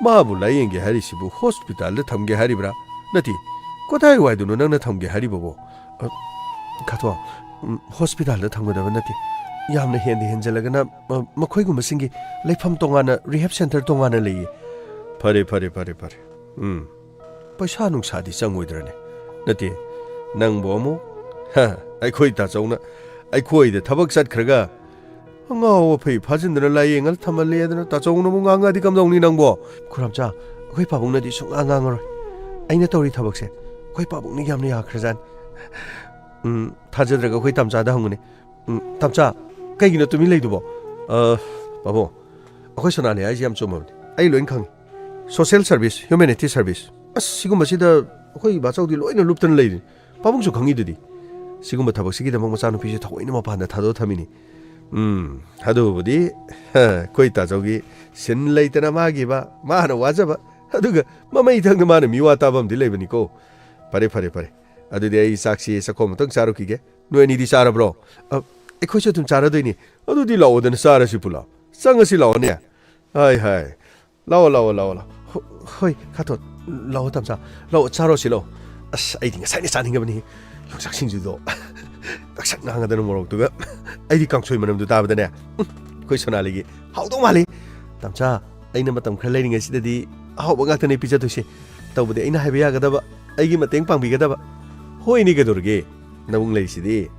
ꯃꯥꯕꯨ ꯂꯥꯌꯦꯡꯒꯦ ꯍꯥꯏꯔꯤꯁꯤꯕꯨ ꯍꯣꯁꯄꯤꯇꯥꯜꯗ ꯊꯝꯒꯦ ꯍꯥꯏꯔꯤꯕ꯭ꯔꯥ? ꯅꯠꯇꯦ, ꯀꯗꯥꯏꯋꯥꯏꯗꯅꯣ ꯅꯪꯅ ꯊꯝꯒꯦ ꯍꯥꯏꯔꯤꯕꯕꯣ? ꯑ, ꯈꯥꯇꯣ, ꯎꯝ, ꯍꯣꯁꯄꯤꯇꯥꯜꯗ ꯊꯝꯒꯗꯕ ꯅꯠꯇꯦ꯫ ꯌꯥꯝꯅ ꯍꯦꯟꯗ ꯍꯦꯟꯖꯜꯂꯒꯅ, ꯑ, ꯃꯈꯣꯏꯒꯨꯝꯕꯁꯤꯡꯒꯤ ꯂꯩꯐꯝ ꯇꯣꯉꯥꯟꯅ, ꯔꯤꯍꯦꯕ ꯁꯦꯟꯇꯔ ꯇꯣꯉꯥꯟꯅ ꯂꯩꯌꯦ꯫ ꯐꯔꯦ, ꯐꯔꯦ, ꯐꯔꯦ, ꯐꯔꯦ꯫ ꯎꯝ꯫ ꯄꯩꯁꯥ ꯅꯨꯡꯁꯥꯗꯤ ꯆꯪꯉꯣꯏꯗ꯭ꯔꯅꯦ? ꯅꯠꯇꯦ, ꯅꯪꯕꯨ ꯑꯃꯨꯛ, ꯍ, ꯑꯩꯈꯣꯏ ꯇꯥꯆꯧꯅ ꯑꯩꯈꯣꯏꯗ ꯊꯕꯛ ꯆꯠꯈ꯭ꯔꯒ ꯑꯉꯥꯎ ꯑꯐꯩ ꯐꯥꯖꯤꯟꯗꯅ ꯂꯥꯏꯌꯦꯡꯉ ꯊꯝꯍꯜꯂꯦ ꯑꯗꯨꯅ ꯇꯥꯆꯧꯅ ꯑꯃꯨꯛ ꯉꯥꯡꯉꯛꯑꯗꯤ ꯀꯝꯗꯧꯅꯤ ꯅꯪꯕꯣ? ꯈꯨꯔꯥꯝꯆꯥ, ꯑꯩꯈꯣꯏ ꯄꯥꯕꯨꯡꯅꯗꯤ ꯁꯨꯡꯉꯥꯡ ꯉꯥꯡꯉꯔꯣꯏ꯫ ꯑꯩꯅ ꯇꯧꯔꯤ ꯊꯕꯛꯁꯦ ꯑꯩꯈꯣꯏ ꯄꯥꯕꯨꯡꯅ ꯌꯥꯝꯅ ꯌꯥꯈ꯭ꯔꯖꯥꯠꯅꯤ꯫ ꯎꯝ, ꯊꯥꯖꯗ꯭ꯔꯒ ꯑꯩꯈꯣꯏ ꯇꯥꯝꯆꯥꯗ ꯍꯪꯉꯨꯅꯦ꯫ ꯎꯝ, ꯇꯥꯝꯆꯥ, ꯀꯩꯒꯤꯅꯣ ꯇꯨꯃꯤꯟ ꯂꯩꯗꯨꯕꯣ? ꯑ, ꯄꯥꯕꯨꯡ, ꯑꯩꯈꯣꯏ ꯁꯣꯅꯥꯂꯤ ꯍꯥꯏꯁꯦ ꯌꯥꯝ ꯆꯨꯝꯃꯕꯅꯤ꯫ ꯑꯩ ꯂꯣꯏ ꯈꯪꯉꯤ꯫ ꯁꯣꯁꯦꯜ ꯁꯔꯚꯤꯁ, ꯍ꯭ꯌꯨꯃꯦꯅꯤꯇꯤ ꯁꯔꯚꯤꯁ, ꯑꯁ, ꯁꯤꯒꯨꯝꯕꯁꯤꯗ ꯑꯩꯈꯣꯏ ꯏꯕꯥꯆꯧꯗꯤ ꯂꯣꯏꯅ ꯂꯨꯞꯇꯅ ꯂꯩꯔꯤ꯫ ꯄꯥꯕꯨꯡꯁꯨ ꯈꯪꯉꯤꯗꯨꯗꯤ꯫ ꯁꯤꯒꯨꯝꯕ ꯊꯕꯛꯁꯤꯒꯤꯗꯃꯛ ꯃꯆꯥꯅꯨꯄꯤꯁꯦ ꯊꯑꯣꯏꯅ ꯃꯄꯥꯟꯗ ꯊꯥꯗꯣꯛꯑ ꯊꯝꯃꯤꯅꯤ꯫ ꯎꯝ, ꯑꯗꯨꯕꯨꯗꯤ, ꯍ, ꯑꯩꯈꯣꯏ ꯇꯥꯆꯧꯒꯤ ꯁꯤꯟ ꯂꯩꯇꯅ ꯃꯥꯒꯤꯕ, ꯃꯥꯅ ꯋꯥꯖꯕ, ꯑꯗꯨꯒ ꯃꯃꯩ ꯊꯪꯗ ꯃꯥꯅ ꯃꯤꯋꯥ ꯇꯥꯕ ꯑꯃꯗꯤ ꯂꯩꯕꯅꯤꯀꯣ꯫ ꯐꯔꯦ, ꯐꯔꯦ, ꯐꯔꯦ꯫ ꯑꯗꯨꯗꯤ ꯑꯩ ꯆꯥꯛꯁꯤ ꯆꯥꯛꯈꯣꯝ ꯑꯃꯇꯪ ꯆꯥꯔꯨꯈꯤꯒꯦ꯫ ꯅꯣꯏ ꯑꯅꯤꯗꯤ ꯆꯥꯔꯕ꯭ꯔꯣ? ꯑ, ꯑꯩꯈꯣꯏꯁꯨ ꯑꯗꯨꯝ ꯆꯥꯔꯗꯣꯏꯅꯤ꯫ ꯑꯗꯨꯗꯤ ꯂꯥꯛꯑꯣꯗꯅ ꯆꯥꯔꯁꯤ ꯄꯨꯂꯞ꯫ ꯆꯪꯉꯁꯤ ꯂꯥꯛꯑꯣꯅꯦ꯫ ꯍꯥꯏ, ꯍꯥꯏ꯫ ꯂꯥꯛꯑꯣ, ꯂꯥꯛꯑꯣ, ꯂꯥꯛꯑꯣ, ꯂꯥꯛꯑꯣ꯫ ꯍꯣ-, ꯍꯣꯏ, ꯈꯥꯇꯣꯟ꯫ ꯂꯥꯛꯑꯣ, ꯇꯥꯝꯆꯥ꯫ ꯂꯥꯛꯑꯣ, ꯆꯥꯔꯣꯁꯤ, ꯂꯥꯛꯑꯣ꯫ ꯑꯁ, ꯑꯩꯗꯤ ꯉꯁꯥꯏꯅ ꯆꯥꯅꯤꯡꯉꯕꯅꯤ꯫ ꯌꯣꯡꯆꯥꯛ ꯁꯤꯡꯖꯨꯗꯣ꯫ ꯉꯥꯡꯁꯛ ꯉꯥꯡꯉꯗꯅ ꯃꯣꯔꯣꯛꯇꯨꯒ꯫ ꯑꯩꯗꯤ ꯀꯥꯡꯁꯣꯏ ꯃꯅꯝꯗꯨ ꯇꯥꯕꯗꯅꯦ꯫ ꯎꯝ, ꯑꯩꯈꯣꯏ ꯁꯣꯅꯥꯂꯤꯒꯤ ꯍꯥꯎꯗꯧ ꯃꯥꯜꯂꯤ꯫ ꯇꯥꯝꯆꯥ, ꯑꯩꯅ ꯃꯇꯝ ꯈꯔ ꯂꯩꯔꯤꯉꯩꯁꯤꯗꯗꯤ ꯑꯍꯥꯎꯕ ꯉꯥꯛꯇꯅꯦ ꯄꯤꯖꯗꯣꯏꯁꯦ꯫ ꯇꯧꯕꯗꯤ ꯑꯩꯅ ꯍꯥꯏꯕ ꯌꯥꯒꯗꯕ, ꯑꯩꯒꯤ ꯃꯇꯦꯡ ꯄꯥꯡꯕꯤꯒꯗꯕ꯫ ꯍꯣꯏꯅꯦ, ꯀꯩꯗꯧꯔꯒꯦ? ꯅꯕꯨꯡ ꯂꯩꯔꯤꯁꯤꯗꯤ꯫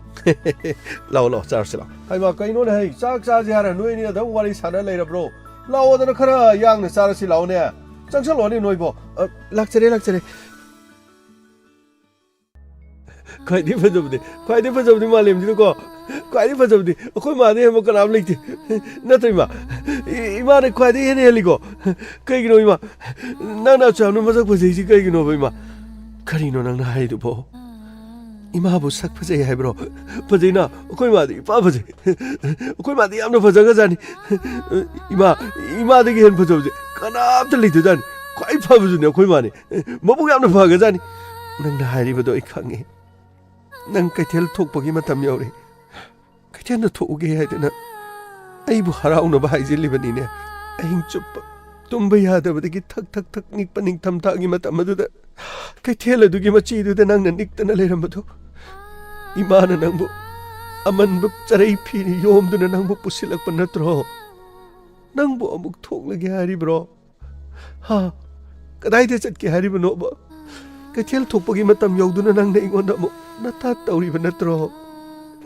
ꯂꯥꯛꯑꯣ, ꯂꯥꯛꯑꯣ, ꯆꯥꯔꯁꯤ ꯂꯥꯛꯑꯣ꯫ ꯍꯩꯃꯥ, ꯀꯩꯅꯣꯅꯦ ꯍꯩ? ꯆꯥꯛ ꯆꯥꯁꯦ ꯍꯥꯏꯔ ꯅꯣꯏ ꯑꯅꯤ ꯑꯗꯨꯝ ꯋꯥꯔꯤ ꯁꯥꯟꯅ ꯂꯩꯔꯕ꯭ꯔꯣ? ꯂꯥꯛꯑꯣꯗꯅ ꯈꯔ ꯌꯥꯡꯅ ꯆꯥꯔꯁꯤ ꯂꯥꯛꯑꯣꯅꯦ꯫ ꯆꯪꯁꯜꯂꯛꯑꯣꯅꯦ ꯅꯣꯏꯕꯣ꯫ ꯑ, ꯂꯥꯛꯆꯔꯦ, ꯂꯥꯛꯆꯔꯦ꯫ ꯈ꯭ꯋꯥꯏꯗꯒꯤ ꯐꯖꯕꯗꯤ, ꯈ꯭ꯋꯥꯏꯗꯒꯤ ꯐꯖꯕꯗꯤ ꯃꯥꯂꯦꯝꯁꯤꯗꯀꯣ, ꯈ꯭ꯋꯥꯏꯗꯒꯤ ꯐꯖꯕꯗꯤ ꯑꯩꯈꯣꯏ ꯃꯥꯗꯩ ꯍꯦꯟꯕ ꯀꯅꯥꯝ ꯂꯩꯇꯦ꯫ ꯅꯠꯇ꯭ꯔꯣ, ꯏꯃꯥ? ꯏ-, ꯏꯃꯥꯅ ꯈ꯭ꯋꯥꯏꯗꯒꯤ ꯍꯦꯟꯅ ꯍꯦꯜꯂꯤꯀꯣ꯫ ꯀꯩꯒꯤꯅꯣ, ꯏꯃꯥ? ꯅꯪꯅ ꯑꯁꯨꯛ ꯌꯥꯝꯅ ꯃꯁꯛ ꯐꯖꯩꯁꯤ ꯀꯩꯒꯤꯅꯣꯕ, ꯏꯃꯥ? ꯀꯔꯤꯅꯣ ꯅꯪꯅ ꯍꯥꯏꯔꯤꯗꯨꯕꯣ? ꯏꯃꯥꯕꯨ ꯁꯛ ꯐꯖꯩ ꯍꯥꯏꯕ꯭ꯔꯣ? ꯐꯖꯩꯅ, ꯑꯩꯈꯣꯏ ꯃꯥꯗꯤ ꯏꯄꯥ ꯐꯖꯩ꯫ ꯑꯩꯈꯣꯏ ꯃꯥꯗꯤ ꯌꯥꯝꯅ ꯐꯖꯈ꯭ꯔꯖꯥꯠꯅꯤ꯫ ꯏꯃꯥ, ꯏꯃꯥꯗꯒꯤ ꯍꯦꯟꯅ ꯐꯖꯕꯁꯦ ꯀꯅꯥꯝꯇ ꯂꯩꯇꯖꯥꯠꯅꯤ꯫ ꯈ꯭ꯋꯥꯏ ꯐꯕꯁꯨꯅꯦ ꯑꯩꯈꯣꯏ ꯃꯥꯅꯦ꯫ ꯃꯕꯨꯛ ꯌꯥꯝꯅ ꯐꯒꯖꯥꯠꯅꯤ꯫ ꯅꯪꯅ ꯍꯥꯏꯔꯤꯕꯗꯣ ꯑꯩ ꯈꯪꯉꯦ꯫ ꯅꯪ ꯀꯩꯊꯦꯜ ꯊꯣꯛꯄꯒꯤ ꯃꯇꯝ ꯌꯧꯔꯦ꯫ ꯀꯩꯊꯦꯜꯗ ꯊꯣꯛꯎꯒꯦ ꯍꯥꯏꯗꯅ ꯑꯩꯕꯨ ꯍꯔꯥꯎꯅꯕ ꯍꯥꯏꯖꯤꯜꯂꯤꯕꯅꯤꯅꯦ꯫ ꯑꯍꯤꯡ ꯆꯨꯞꯄ ꯇꯨꯝꯕ ꯌꯥꯗꯕꯗꯒꯤ ꯊꯛ ꯊꯛ ꯊꯛ ꯅꯤꯛꯄ ꯅꯤꯡꯊꯝꯊꯥꯒꯤ ꯃꯇꯝ ꯑꯗꯨꯗ ꯀꯩꯊꯦꯜ ꯑꯗꯨꯒꯤ ꯃꯆꯤꯗꯨꯗ ꯅꯪꯅ ꯅꯤꯛꯇꯅ ꯂꯩꯔꯝꯕꯗꯣ꯫ ꯏꯃꯥꯅ ꯅꯪꯕꯨ ꯑꯃꯟꯕ ꯆꯔꯩ ꯐꯤꯅ ꯌꯣꯝꯗꯨꯅ ꯅꯪꯕꯨ ꯄꯨꯁꯤꯜꯂꯛꯄ ꯅꯠꯇ꯭ꯔꯣ? ꯅꯪꯕꯨ ꯑꯃꯨꯛ ꯊꯣꯛꯂꯒꯦ ꯍꯥꯏꯔꯤꯕ꯭ꯔꯣ? ꯍꯥ? ꯀꯗꯥꯏꯗ ꯆꯠꯀꯦ ꯍꯥꯏꯔꯤꯕꯅꯣꯕ? ꯀꯩꯊꯦꯜ ꯊꯣꯛꯄꯒꯤ ꯃꯇꯝ ꯌꯧꯗꯨꯅ ꯅꯪꯅ ꯑꯩꯉꯣꯟꯗ ꯑꯃꯨꯛ ꯅꯊꯥ ꯇꯧꯔꯤꯕ ꯅꯠꯇ꯭ꯔꯣ?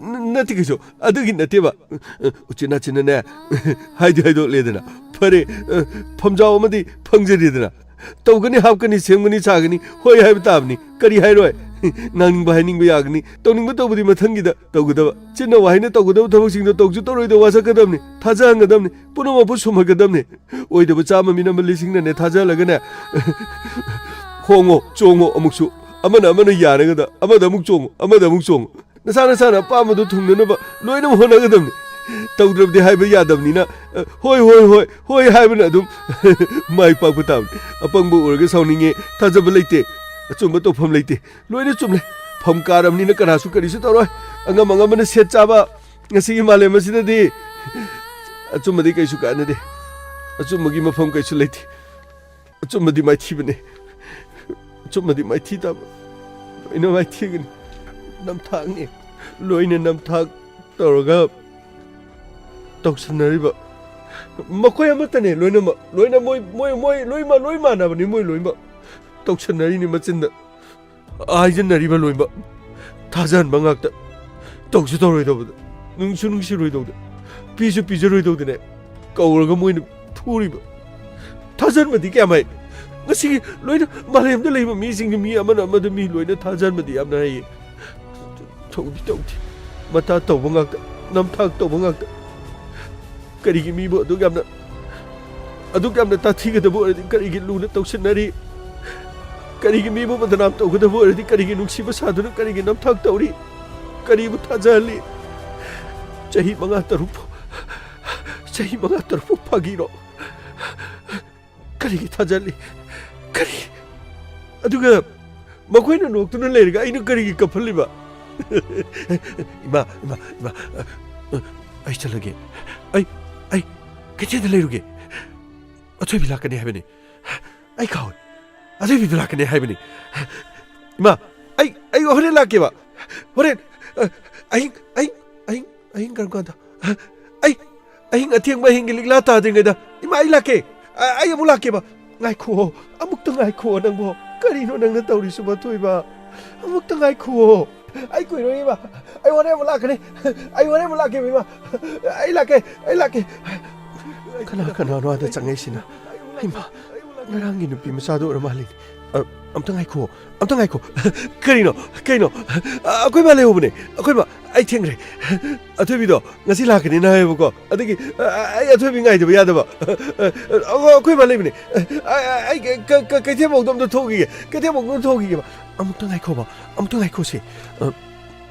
ꯅ-, ꯅꯠꯇꯦ ꯀꯩꯁꯨ, ꯑꯗꯨꯒꯤ ꯅꯠꯇꯦꯕ꯫ ꯎꯆꯤꯟ ꯅꯥꯆꯤꯟꯅꯅꯦ, ꯍꯥꯏꯗꯤ ꯍꯥꯏꯗꯣꯛꯂꯦꯗꯅ꯫ ꯐꯔꯦ, ꯐꯝꯖꯥꯎ ꯑꯃꯗꯤ ꯐꯪꯖꯔꯦꯗꯅ꯫ ꯇꯧꯒꯅꯤ, ꯍꯥꯞꯀꯅꯤ, ꯁꯦꯝꯒꯅꯤ, ꯁꯥꯒꯅꯤ, ꯍꯣꯏ ꯍꯥꯏꯕ ꯇꯥꯕꯅꯤ꯫ ꯀꯔꯤ ꯍꯥꯏꯔꯣꯏ? ꯉꯥꯡꯅꯤꯡꯕ ꯍꯥꯏꯅꯤꯡꯕ ꯌꯥꯒꯅꯤ, ꯇꯧꯅꯤꯡꯕ ꯇꯧꯕꯗꯤ ꯃꯊꯪꯒꯤꯗ ꯇꯧꯒꯗꯕ꯫ ꯆꯤꯟꯅ ꯋꯥꯍꯩꯅ ꯇꯧꯒꯗꯕ ꯊꯕꯛꯁꯤꯡꯗꯣ ꯇꯧꯁꯨ ꯇꯧꯔꯣꯏꯗꯕ ꯋꯥꯁꯛꯀꯗꯕꯅꯤ, ꯊꯥꯖꯍꯟꯒꯗꯕꯅꯤ, ꯄꯨꯝꯅꯃꯛꯄꯨ ꯁꯨꯝꯍꯠꯀꯗꯕꯅꯤ꯫ ꯑꯣꯏꯗꯕ ꯆꯥꯝꯃ ꯃꯤꯅꯝꯕ ꯂꯤꯁꯤꯡꯅꯅꯦ ꯊꯥꯖꯍꯜꯂꯒꯅꯦ, ꯍꯣꯡꯉꯣ, ꯆꯣꯡꯉꯣ ꯑꯃꯨꯛꯁꯨ, ꯑꯃꯅ ꯑꯃꯅ ꯌꯥꯅꯒꯗ, ꯑꯃꯗ ꯑꯃꯨꯛ ꯆꯣꯡꯉꯣ, ꯑꯃꯗ ꯑꯃꯨꯛ ꯆꯣꯡꯉꯣ꯫ ꯅꯁꯥ ꯅꯁꯥꯅ ꯑꯄꯥꯝꯕꯗꯨ ꯊꯨꯡꯅꯅꯕ ꯂꯣꯏꯅꯃꯛ ꯍꯣꯠꯅꯒꯗꯕꯅꯤ꯫ ꯇꯧꯗ꯭ꯔꯕꯗꯤ ꯍꯥꯏꯕ ꯌꯥꯗꯕꯅꯤꯅ, ꯑ, ꯍꯣꯏ, ꯍꯣꯏ, ꯍꯣꯏ, ꯍꯣꯏ ꯍꯥꯏꯕꯅ ꯑꯗꯨꯝ ꯃꯥꯏ ꯄꯥꯛꯄ ꯇꯥꯕꯅꯤ꯫ ꯑꯄꯪꯕ ꯎꯔꯒ ꯁꯥꯎꯅꯤꯡꯉꯦ, ꯊꯥꯖꯕ ꯂꯩꯇꯦ, ꯑꯆꯨꯝꯕ ꯇꯧꯐꯝ ꯂꯩꯇꯦ, ꯂꯣꯏꯅ ꯆꯨꯝꯂꯦ꯫ ꯐꯝ ꯀꯥꯔꯕꯅꯤꯅ ꯀꯅꯥꯁꯨ ꯀꯔꯤꯁꯨ ꯇꯧꯔꯣꯏ꯫ ꯑꯉꯝ ꯑꯉꯝꯕꯅ ꯁꯦꯠ ꯆꯥꯕ꯫ ꯉꯁꯤꯒꯤ ꯃꯥꯂꯦꯝ ꯑꯁꯤꯗꯗꯤ ꯑꯆꯨꯝꯕꯗꯤ ꯀꯩꯁꯨ ꯀꯥꯟꯅꯗꯦ꯫ ꯑꯆꯨꯝꯕꯒꯤ ꯃꯐꯝ ꯀꯩꯁꯨ ꯂꯩꯇꯦ꯫ ꯑꯆꯨꯝꯕꯗꯤ ꯃꯥꯏꯊꯤꯕꯅꯤ꯫ ꯑꯆꯨꯝꯕꯗꯤ ꯃꯥꯏꯊꯤ ꯇꯥꯕ꯫ ꯂꯣꯏꯅ ꯃꯥꯏꯊꯤꯒꯅꯤ꯫ ꯅꯝꯊꯥꯛꯅꯤ꯫ ꯂꯣꯏꯅ ꯅꯝꯊꯥꯛ ꯇꯧꯔꯒ ꯇꯧꯁꯟꯅꯔꯤꯕ꯫ ꯃꯈꯣꯏ ꯑꯃꯠꯇꯅꯦ ꯂꯣꯏꯅꯃꯛ꯫ ꯂꯣꯏꯅ ꯃꯣꯏ, ꯃꯣꯏ, ꯃꯣꯏ ꯂꯣꯏꯃꯛ, ꯂꯣꯏ ꯃꯥꯟꯅꯕꯅꯤ ꯃꯣꯏ ꯂꯣꯏꯃꯛ꯫ ꯇꯧꯁꯟꯅꯔꯤꯅꯤ ꯃꯆꯤꯟꯗ꯫ ꯍꯥꯏꯖꯤꯟꯅꯔꯤꯕ ꯂꯣꯏꯅꯃꯛ꯫ ꯊꯥꯖꯍꯟꯕ ꯉꯥꯛꯇ꯫ ꯇꯧꯁꯨ ꯇꯧꯔꯣꯏꯗꯧꯕꯗ꯫ ꯅꯨꯡꯁꯨ ꯅꯨꯡꯁꯤꯔꯣꯏꯗꯧꯗ꯫ ꯄꯤꯁꯨ ꯄꯤꯖꯔꯣꯏꯗꯧꯗꯅꯦ꯫ ꯀꯧꯔꯒ ꯃꯣꯏꯅ ꯐꯨꯔꯤꯕ꯫ ꯊꯥꯖꯟꯕꯗꯤ ꯀꯌꯥꯝ ꯍꯩ꯫ ꯉꯁꯤꯒꯤ ꯂꯣꯏꯅ ꯃꯥꯂꯦꯝꯗ ꯂꯩꯕ ꯃꯤꯁꯤꯡꯒꯤ ꯃꯤ ꯑꯃꯅ ꯑꯃꯗ ꯃꯤ ꯂꯣꯏꯅ ꯊꯥꯖꯟꯕꯗꯤ ꯌꯥꯝꯅ ꯍꯩꯌꯦ꯫ ꯇꯧꯗꯤ ꯇꯧꯗꯦ꯫ ꯃꯇꯥ ꯇꯧꯕ ꯉꯥꯛꯇ, ꯅꯝꯊꯥꯛ ꯇꯧꯕ ꯉꯥꯛꯇ꯫ ꯀꯔꯤꯒꯤ ꯃꯤꯕꯨ ꯑꯗꯨꯛ ꯌꯥꯝꯅ, ꯑꯗꯨꯛ ꯌꯥꯝꯅ ꯇꯥꯊꯤꯒꯗꯕ ꯑꯣꯏꯔꯗꯤ ꯀꯔꯤꯒꯤ ꯂꯨꯅ ꯇꯧꯁꯤꯟꯅꯔꯤ? ꯀꯔꯤꯒꯤ ꯃꯤꯕꯨ ꯕꯗꯅꯥꯝ ꯇꯧꯒꯗꯕ ꯑꯣꯏꯔꯗꯤ ꯀꯔꯤꯒꯤ ꯅꯨꯡꯁꯤꯕ ꯁꯥꯗꯨꯅ ꯀꯔꯤꯒꯤ ꯅꯝꯊꯥꯛ ꯇꯧꯔꯤ? ꯀꯔꯤꯕꯨ ꯊꯥꯖꯍꯜꯂꯤ? ꯆꯍꯤ ꯃꯉꯥ ꯇꯔꯨꯛ ꯐꯥꯎ, ꯆꯍꯤ ꯃꯉꯥ ꯇꯔꯨꯛ ꯐꯥꯎ ꯐꯥꯒꯤꯔꯣ? ꯀꯔꯤꯒꯤ ꯊꯥꯖꯍꯜꯂꯤ? ꯀꯔꯤ? ꯑꯗꯨꯒ ꯃꯈꯣꯏꯅ ꯅꯣꯛꯇꯨꯅ ꯂꯩꯔꯒ ꯑꯩꯅ ꯀꯔꯤꯒꯤ ꯀꯞꯍꯜꯂꯤꯕ? ꯏꯃꯥ, ꯏꯃꯥ, ꯏꯃꯥ, ꯑ, ꯑ, ꯑꯩ ꯆꯠꯂꯒꯦ꯫ ꯑꯩ, ꯑꯩ ꯀꯩꯊꯦꯜꯗ ꯂꯩꯔꯨꯒꯦ꯫ ꯑꯊꯣꯏꯕꯤ ꯂꯥꯛꯀꯅꯤ ꯍꯥꯏꯕꯅꯤ꯫ ꯑꯩ ꯀꯥꯎꯏ꯫ ꯑꯊꯣꯏꯕꯤꯗꯨ ꯂꯥꯛꯀꯅꯤ ꯍꯥꯏꯕꯅꯤ꯫ ꯏꯃꯥ, ꯑꯩ, ꯑꯩ ꯍꯣꯔꯦꯟ ꯂꯥꯛꯀꯦꯕ꯫ ꯍꯣꯔꯦꯟ, ꯑ, ꯑꯍꯤꯡ, ꯑꯍꯤꯡ, ꯑꯍꯤꯡ, ꯑꯍꯤꯡ ꯀꯔꯝ ꯀꯥꯟꯗ? ꯑꯩ, ꯑꯍꯤꯡ ꯑꯊꯦꯡꯕ ꯑꯍꯤꯡꯒꯤ ꯂꯤꯛꯂꯥ ꯇꯥꯗ꯭ꯔꯤꯉꯩꯗ꯫ ꯏꯃꯥ, ꯑꯩ ꯂꯥꯛꯀꯦ꯫ ꯑ, ꯑꯩ ꯑꯃꯨꯛ ꯂꯥꯛꯀꯦꯕ꯫ ꯉꯥꯏꯈꯨꯑꯣ, ꯑꯃꯨꯛꯇ ꯉꯥꯏꯈꯨꯑꯣ ꯅꯪꯕꯣ꯫ ꯀꯔꯤꯅꯣ ꯅꯪꯅ ꯇꯧꯔꯤꯁꯤꯕꯣ, ꯑꯊꯣꯏꯕ? ꯑꯃꯨꯛꯇ ꯉꯥꯏꯈꯨꯑꯣ꯫ ꯑꯩ ꯀꯨꯏꯔꯣꯏ ꯏꯃꯥ꯫ ꯑꯩ ꯍꯣꯔꯦꯟ ꯑꯃꯨꯛ ꯂꯥꯛꯀꯅꯤ꯫ ꯑꯩ ꯍꯣꯔꯦꯟ ꯑꯃꯨꯛ ꯂꯥꯛꯀꯦꯕ ꯏꯃꯥ꯫ ꯑꯩ ꯂꯥꯛꯀꯦ, ꯑꯩ ꯂꯥꯛꯀꯦ꯫ ꯀꯅꯥ ꯀꯅꯥꯅꯣ ꯑꯥꯗ ꯆꯪꯉꯛꯏꯁꯤꯅ? ꯏꯃꯥ, ꯉꯔꯥꯡꯒꯤ ꯅꯨꯄꯤ ꯃꯆꯥꯗꯣ ꯑꯣꯏꯔ ꯃꯥꯜꯂꯤꯅꯦ꯫ ꯑ, ꯑꯝꯇ ꯉꯥꯏꯈꯣ, ꯑꯝꯇ ꯉꯥꯏꯈꯣ꯫ ꯀꯔꯤꯅꯣ? ꯀꯩꯅꯣ? ꯑ, ꯑꯩꯈꯣꯏ ꯃꯥ ꯂꯩꯍꯧꯕꯅꯦ꯫ ꯑꯩꯈꯣꯏ ꯃꯥ, ꯑꯩ ꯊꯦꯡꯈ꯭ꯔꯦ꯫ ꯑꯊꯣꯏꯕꯤꯗꯣ ꯉꯁꯤ ꯂꯥꯛꯀꯅꯤꯅ ꯍꯥꯏꯌꯦꯕꯀꯣ꯫ ꯑꯗꯨꯒꯤ, ꯑ, ꯑ, ꯑꯩ ꯑꯊꯣꯏꯕꯤ ꯉꯥꯏꯗꯕ ꯌꯥꯗꯕ꯫ ꯑ, ꯑ, ꯑꯩꯈꯣꯏ ꯃꯥ ꯂꯩꯕꯅꯦ꯫ ꯑ, ꯑ, ꯑꯩ ꯀ-, ꯀ-, ꯀ-, ꯀꯩꯊꯦꯜꯐꯥꯎꯗ ꯑꯝꯇ ꯊꯣꯛꯈꯤꯒꯦ꯫ ꯀꯩꯊꯦꯜꯐꯥꯎꯗ ꯑꯝꯇ ꯊꯣꯛꯈꯤꯒꯦꯕ꯫ ꯑꯝꯇ ꯉꯥꯏꯈꯣꯕ꯫ ꯑꯝꯇ ꯉꯥꯏꯈꯣꯁꯦ꯫ ꯑ,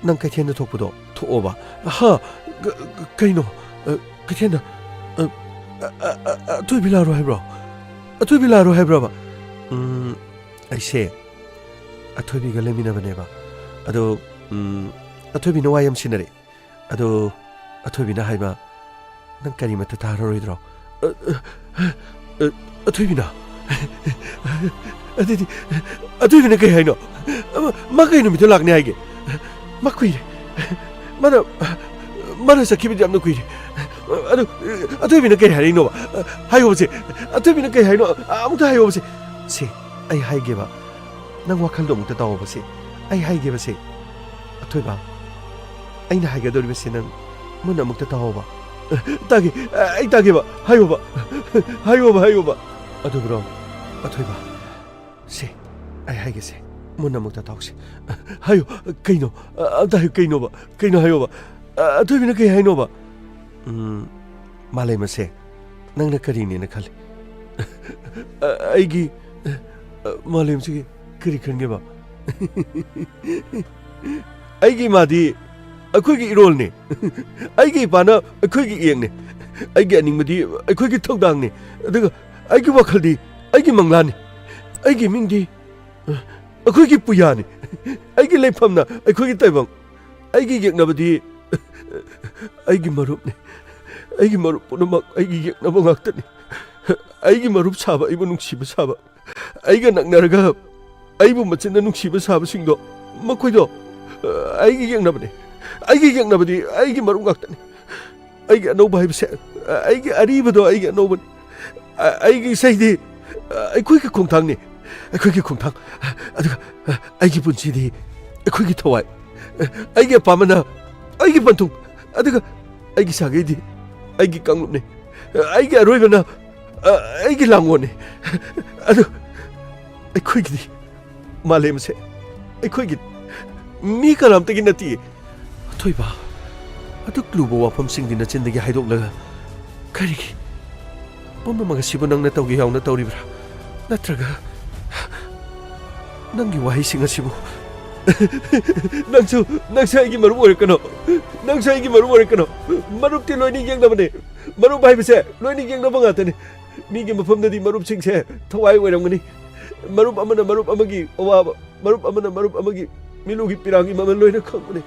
ꯅꯪ ꯀꯩꯊꯦꯜꯗ ꯊꯣꯛꯄꯗꯣ ꯊꯣꯛꯑꯣꯕ꯫ ꯍꯥ? ꯀ-, ꯀ-, ꯀꯩꯅꯣ? ꯑ, ꯀꯩꯊꯦꯜꯗ? ꯑ, ꯑ, ꯑ, ꯑ, ꯑꯊꯣꯏꯕꯤ ꯂꯥꯛꯑꯔꯣꯏ ꯍꯥꯏꯕ꯭ꯔꯣ? ꯑꯊꯣꯏꯕꯤ ꯂꯥꯛꯑꯔꯣꯏ ꯍꯥꯏꯕ꯭ꯔꯕ? ꯎꯝ, ꯑꯩꯁꯦ ꯑꯊꯣꯏꯕꯤꯒ ꯂꯩꯃꯤꯟꯅꯕꯅꯦꯕ꯫ ꯑꯗꯣ, ꯎꯝ, ꯑꯊꯣꯏꯕꯤꯅ ꯋꯥ ꯌꯥꯝ ꯁꯤꯟꯅꯔꯦ꯫ ꯑꯗꯣ ꯑꯊꯣꯏꯕꯤꯅ ꯍꯥꯏꯕ, "ꯅꯪ ꯀꯔꯤꯃꯠꯇ ꯇꯥꯔꯔꯣꯏꯗ꯭ꯔꯣ?" "ꯑ, ꯑ, ꯑ, ꯑꯊꯣꯏꯕꯤꯅ?" "ꯑꯗꯨꯗꯤ ꯑꯊꯣꯏꯕꯤꯅ ꯀꯩ ꯍꯥꯏꯅꯣ? ꯃꯥ ꯀꯩ ꯅꯨꯃꯤꯠꯇ ꯂꯥꯛꯅꯤ ꯍꯥꯏꯒꯦ? ꯃꯥ ꯀꯨꯏꯔꯦ꯫ ꯃꯥꯅ, ꯃꯥꯅ ꯆꯠꯈꯤꯕꯗꯤ ꯌꯥꯝꯅ ꯀꯨꯏꯔꯦ꯫ ꯑꯗꯨ ꯑꯊꯣꯏꯕꯤꯅ ꯀꯩ ꯍꯥꯏꯔꯛꯏꯅꯣꯕ? ꯍꯥꯏꯌꯣꯕꯁꯦ꯫ ꯑꯊꯣꯏꯕꯤꯅ ꯀꯩ ꯍꯥꯏꯅꯣ? ꯑꯃꯨꯛꯇ ꯍꯥꯏꯌꯣꯕꯁꯦ꯫ ꯁꯦ, ꯑꯩ ꯍꯥꯏꯒꯦꯕ꯫ ꯅꯪ ꯋꯥꯈꯜꯗꯣ ꯑꯃꯨꯛꯇ ꯇꯥꯎꯑꯣꯕꯁꯦ꯫ ꯑꯩ ꯍꯥꯏꯒꯦꯕꯁꯦ꯫ ꯑꯊꯣꯏꯕ, ꯑꯩꯅ ꯍꯥꯏꯒꯗꯧꯔꯤꯕꯁꯦ ꯅꯪ ꯃꯨꯟꯅ ꯑꯃꯨꯛꯇ ꯇꯥꯎꯑꯣꯕ꯫" "ꯇꯥꯒꯦ, ꯑꯩ ꯇꯥꯒꯦꯕ꯫ ꯍꯥꯏꯌꯣꯕ꯫ ꯍꯥꯏꯌꯣꯕ, ꯍꯥꯏꯌꯣꯕ꯫" "ꯑꯗꯨꯕꯨꯔꯣ, ꯑꯊꯣꯏꯕ, ꯁꯦ, ꯑꯩ ꯍꯥꯏꯒꯦꯁꯦ, ꯃꯨꯟꯅ ꯑꯃꯨꯛꯇ ꯇꯥꯎꯁꯦ꯫" "ꯍꯥꯏꯌꯣ, ꯀꯩꯅꯣ? ꯑꯝꯇ ꯍꯥꯏꯌꯨ, ꯀꯩꯅꯣꯕ? ꯀꯩꯅꯣ ꯍꯥꯏꯌꯣꯕ꯫ ꯑꯊꯣꯏꯕꯤꯅ ꯀꯩ ꯍꯥꯏꯅꯣꯕ?" "ꯎꯝ, ꯃꯥꯂꯦꯝ ꯑꯁꯦ ꯅꯪꯅ ꯀꯔꯤꯅꯦꯅ ꯈꯜꯂꯤ?" "ꯑꯩꯒꯤ, ꯃꯥꯂꯦꯝꯁꯤꯒꯤ ꯀꯔꯤ ꯈꯟꯒꯦꯕ?" "ꯑꯩꯒꯤ ꯏꯃꯥꯗꯤ ꯑꯩꯈꯣꯏꯒꯤ ꯏꯔꯣꯜꯅꯦ꯫ ꯑꯩꯒꯤ ꯏꯄꯥꯅ ꯑꯩꯈꯣꯏꯒꯤ ꯏꯌꯦꯛꯅꯦ꯫ ꯑꯩꯒꯤ ꯑꯅꯤꯡꯕꯗꯤ ꯑꯩꯈꯣꯏꯒꯤ ꯊꯧꯗꯥꯡꯅꯦ꯫ ꯑꯗꯨꯒ ꯑꯩꯒꯤ ꯋꯥꯈꯜꯗꯤ ꯑꯩꯒꯤ ꯃꯪꯂꯥꯟꯅꯤ꯫" ꯑꯩꯒꯤ ꯃꯤꯡꯗꯤ ꯑꯩꯈꯣꯏꯒꯤ ꯄꯨꯌꯥꯅꯤ꯫ ꯑꯩꯒꯤ ꯂꯩꯐꯝꯅ ꯑꯩꯈꯣꯏꯒꯤ ꯇꯥꯏꯕꯪ꯫ ꯑꯩꯒꯤ ꯌꯦꯛꯅꯕꯗꯤ ꯑꯩꯒꯤ ꯃꯔꯨꯞꯅꯤ꯫ ꯑꯩꯒꯤ ꯃꯔꯨꯞ ꯄꯨꯝꯅꯃꯛ ꯑꯩꯒꯤ ꯌꯦꯛꯅꯕ ꯉꯥꯛꯇꯅꯤ꯫ ꯑꯩꯒꯤ ꯃꯔꯨꯞ ꯁꯥꯕ, ꯑꯩꯕꯨ ꯅꯨꯡꯁꯤꯕ ꯁꯥꯕ, ꯑꯩꯒ ꯅꯛꯅꯔꯒ ꯑꯩꯕꯨ ꯃꯆꯤꯟꯗ ꯅꯨꯡꯁꯤꯕ ꯁꯥꯕꯁꯤꯡꯗꯣ, ꯃꯈꯣꯏꯗꯣ ꯑꯩꯒꯤ ꯌꯦꯛꯅꯕꯅꯤ꯫ ꯑꯩꯒꯤ ꯌꯦꯛꯅꯕꯗꯤ ꯑꯩꯒꯤ ꯃꯔꯨꯞ ꯉꯥꯛꯇꯅꯤ꯫ ꯑꯩꯒꯤ ꯑꯅꯧꯕ ꯍꯥꯏꯕꯁꯦ, ꯑꯩꯒꯤ ꯑꯔꯤꯕꯗꯣ ꯑꯩꯒꯤ ꯑꯅꯧꯕꯅꯤ꯫ ꯑꯩꯒꯤ ꯏꯁꯩꯗꯤ ꯑꯩꯈꯣꯏꯒꯤ ꯈꯣꯡꯊꯥꯡꯅꯤ, ꯑꯩꯈꯣꯏꯒꯤ ꯈꯣꯡꯊꯥꯡ꯫ ꯑꯗꯨꯒ ꯑꯩꯒꯤ ꯄꯨꯟꯁꯤꯗꯤ ꯑꯩꯈꯣꯏꯒꯤ ꯊꯋꯥꯏ꯫ ꯑꯩꯒꯤ ꯑꯄꯥꯝꯕꯅ ꯑꯩꯒꯤ ꯄꯟꯊꯨꯡ꯫ ꯑꯗꯨꯒ ꯑꯩꯒꯤ ꯁꯥꯒꯩꯗꯤ ꯑꯩꯒꯤ ꯀꯥꯡꯂꯨꯞꯅꯤ꯫ ꯑꯩꯒꯤ ꯑꯔꯣꯏꯕꯅ ꯑꯩꯒꯤ ꯂꯥꯡꯒꯣꯜꯅꯤ꯫ ꯑꯗꯨ ꯑꯩꯈꯣꯏꯒꯤꯗꯤ ꯃꯥꯂꯦꯝꯁꯦ ꯑꯩꯈꯣꯏꯒꯤ, ꯃꯤ ꯀꯅꯥꯝꯇꯒꯤ ꯅꯠꯇꯤꯌꯦ꯫ ꯑꯊꯣꯏꯕ, ꯑꯗꯨꯛ ꯂꯨꯕ ꯋꯥꯐꯝꯁꯤꯡꯗꯤ ꯅꯆꯤꯟꯗꯒꯤ ꯍꯥꯏꯗꯣꯛꯂꯒ ꯀꯔꯤꯒꯤ? ꯄꯨꯝꯅꯃꯛ ꯑꯁꯤꯕꯨ ꯅꯪꯅ ꯇꯧꯒꯦ ꯌꯥꯎꯅ ꯇꯧꯔꯤꯕ꯭ꯔꯥ? ꯅꯠꯇ꯭ꯔꯒ ꯅꯪꯒꯤ ꯋꯥꯍꯩꯁꯤꯡ ꯑꯁꯤꯕꯨ? ꯅꯪꯁꯨ, ꯅꯪꯁꯨ ꯑꯩꯒꯤ ꯃꯔꯨꯞ ꯑꯣꯏꯔꯛꯀꯅꯣ꯫ ꯅꯪꯁꯨ ꯑꯩꯒꯤ ꯃꯔꯨꯞ ꯑꯣꯏꯔꯛꯀꯅꯣ꯫ ꯃꯔꯨꯞꯇꯤ ꯂꯣꯏꯅ ꯌꯦꯛꯅꯕꯅꯦ꯫ ꯃꯔꯨꯞ ꯍꯥꯏꯕꯁꯦ ꯂꯣꯏꯅ ꯌꯦꯛꯅꯕ ꯉꯥꯛꯇꯅꯤ꯫ ꯃꯤꯒꯤ ꯃꯐꯝꯗꯗꯤ ꯃꯔꯨꯞꯁꯤꯡꯁꯦ ꯊꯋꯥꯏ ꯑꯣꯏꯔꯝꯒꯅꯤ꯫ ꯃꯔꯨꯞ ꯑꯃꯅ ꯃꯔꯨꯞ ꯑꯃꯒꯤ ꯑꯋꯥꯕ, ꯃꯔꯨꯞ ꯑꯃꯅ ꯃꯔꯨꯞ ꯑꯃꯒꯤ ꯃꯤꯂꯨꯒꯤ ꯄꯤꯔꯥꯡꯒꯤ ꯃꯃꯜ ꯂꯣꯏꯅ ꯈꯪꯕꯅꯤ꯫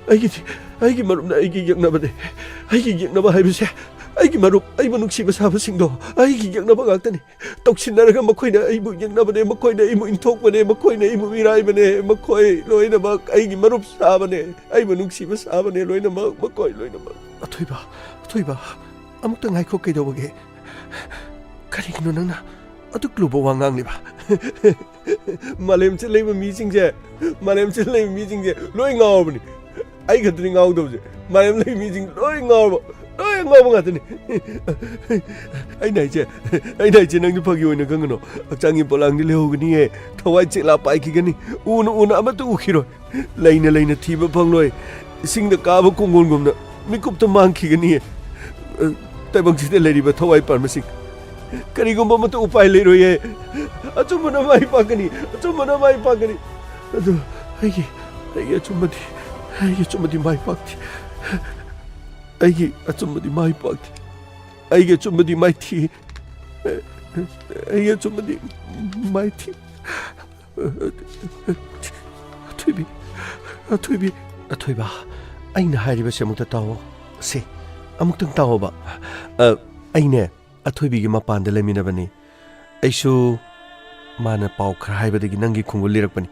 ꯑꯩꯒꯤꯗꯤ, ꯑꯩꯒꯤ ꯃꯔꯨꯞꯅ ꯑꯩꯒꯤ ꯌꯦꯛꯅꯕꯅꯤ꯫ ꯑꯩꯒꯤ ꯌꯦꯛꯅꯕ ꯍꯥꯏꯕꯁꯦ ꯑꯩꯒꯤ ꯃꯔꯨꯞ, ꯑꯩꯕꯨ ꯅꯨꯡꯁꯤꯕ ꯁꯥꯕꯁꯤꯡꯗꯣ ꯑꯩꯒꯤ ꯌꯦꯛꯅꯕ ꯉꯥꯛꯇꯅꯤ꯫ ꯇꯧꯁꯤꯟꯅꯔꯒ ꯃꯈꯣꯏꯅ ꯑꯩꯕꯨ ꯌꯦꯛꯅꯕꯅꯦ, ꯃꯈꯣꯏꯅ ꯑꯩꯕꯨ ꯏꯟꯊꯣꯛꯄꯅꯦ, ꯃꯈꯣꯏꯅ ꯑꯩꯕꯨ ꯃꯤꯔꯥꯏꯕꯅꯦ, ꯃꯈꯣꯏ ꯂꯣꯏꯅꯃꯛ ꯑꯩꯒꯤ ꯃꯔꯨꯞ ꯁꯥꯕꯅꯦ, ꯑꯩꯕꯨ ꯅꯨꯡꯁꯤꯕ ꯁꯥꯕꯅꯦ ꯂꯣꯏꯅꯃꯛ, ꯃꯈꯣꯏ ꯂꯣꯏꯅꯃꯛ꯫ ꯑꯊꯣꯏꯕ, ꯑꯊꯣꯏꯕ, ꯑꯃꯨꯛꯇ ꯉꯥꯏꯈꯣ, ꯀꯩꯗꯧꯕꯒꯦ? ꯀꯔꯤꯒꯤꯅꯣ ꯅꯪꯅ ꯑꯗꯨꯛ ꯂꯨꯕ ꯋꯥ ꯉꯥꯡꯂꯤꯕ? ꯃꯥꯂꯦꯝꯁꯤꯗ ꯂꯩꯕ ꯃꯤꯁꯤꯡꯁꯦ, ꯃꯥꯂꯦꯝꯁꯤꯗ ꯂꯩꯕ ꯃꯤꯁꯤꯡꯁꯦ ꯂꯣꯏ ꯉꯥꯎꯔꯕꯅꯤ꯫ ꯑꯩ ꯈꯛꯇꯅꯤ ꯉꯥꯎꯗꯕꯁꯦ꯫ ꯃꯥꯂꯦꯝ ꯂꯩꯕ ꯃꯤꯁꯤꯡ ꯂꯣꯏ ꯉꯥꯎꯔꯕ, ꯂꯣꯏ ꯉꯥꯎꯕ ꯉꯥꯛꯇꯅꯤ꯫ ꯑꯩꯅ ꯍꯥꯏꯁꯦ, ꯑꯩꯅ ꯍꯥꯏꯁꯦ ꯅꯪꯁꯨ ꯐꯥꯒꯤ ꯑꯣꯏꯅ ꯈꯪꯒꯅꯣ꯫ ꯍꯛꯆꯥꯡꯒꯤ ꯄꯣꯂꯥꯡꯗꯤ ꯂꯩꯍꯧꯒꯅꯤꯌꯦ꯫ ꯊꯋꯥꯏ ꯆꯦꯛꯂꯥ ꯄꯥꯏꯈꯤꯒꯅꯤ꯫ ꯎꯅ ꯎꯅ ꯑꯃꯠꯇ ꯎꯈꯤꯔꯣꯏ꯫ ꯂꯩꯅ ꯂꯩꯅ ꯊꯤꯕ ꯐꯪꯂꯣꯏ꯫ ꯏꯁꯤꯡꯗ ꯀꯥꯕ ꯀꯣꯡꯒꯣꯟꯒꯨꯝꯅ ꯃꯤꯀꯨꯞꯇ ꯃꯥꯡꯈꯤꯒꯅꯤꯌꯦ꯫ ꯑ, ꯇꯥꯏꯕꯪꯁꯤꯗ ꯂꯩꯔꯤꯕ ꯊꯋꯥꯏ ꯄꯥꯟꯕꯁꯤꯡ, ꯀꯔꯤꯒꯨꯝꯕ ꯑꯃꯠꯇ ꯎꯄꯥꯏ ꯂꯩꯔꯣꯏꯌꯦ꯫ ꯑꯆꯨꯝꯕꯅ ꯃꯥꯏ ꯄꯥꯛꯀꯅꯤ, ꯑꯆꯨꯝꯕꯅ ꯃꯥꯏ ꯄꯥꯛꯀꯅꯤ꯫ ꯑꯗꯨ ꯑꯩꯒꯤ, ꯑꯩꯒꯤ ꯑꯆꯨꯝꯕꯗꯤ, ꯑꯩꯒꯤ ꯑꯆꯨꯝꯕꯗꯤ ꯃꯥꯏ ꯄꯥꯛꯇꯦ꯫ ꯑꯩꯒꯤ ꯑꯆꯨꯝꯕꯗꯤ ꯃꯥꯏ ꯄꯥꯛꯇꯦ꯫ ꯑꯩꯒꯤ ꯑꯆꯨꯝꯕꯗꯤ ꯃꯥꯏꯊꯤ꯫ ꯑꯩ ꯑꯆꯨꯝꯕꯗꯤ ꯃꯥꯏꯊꯤ꯫ ꯑꯊꯣꯏꯕꯤ, ꯑꯊꯣꯏꯕꯤ꯫ ꯑꯊꯣꯏꯕ, ꯑꯩꯅ ꯍꯥꯏꯔꯤꯕꯁꯦ ꯑꯃꯨꯛꯇ ꯇꯥꯎꯑꯣ꯫ ꯁꯦ, ꯑꯃꯨꯛꯇꯪ ꯇꯥꯎꯑꯣꯕ꯫ ꯑ, ꯑꯩꯅꯦ, ꯑꯊꯣꯏꯕꯤꯒꯤ ꯃꯄꯥꯟꯗ ꯂꯩꯃꯤꯟꯅꯕꯅꯤ꯫ ꯑꯩꯁꯨ ꯃꯥꯅ ꯄꯥꯎ ꯈꯔ ꯍꯥꯏꯕꯗꯒꯤ ꯅꯪꯒꯤ ꯈꯣꯡꯒꯨꯜ ꯂꯤꯔꯛꯄꯅꯤ꯫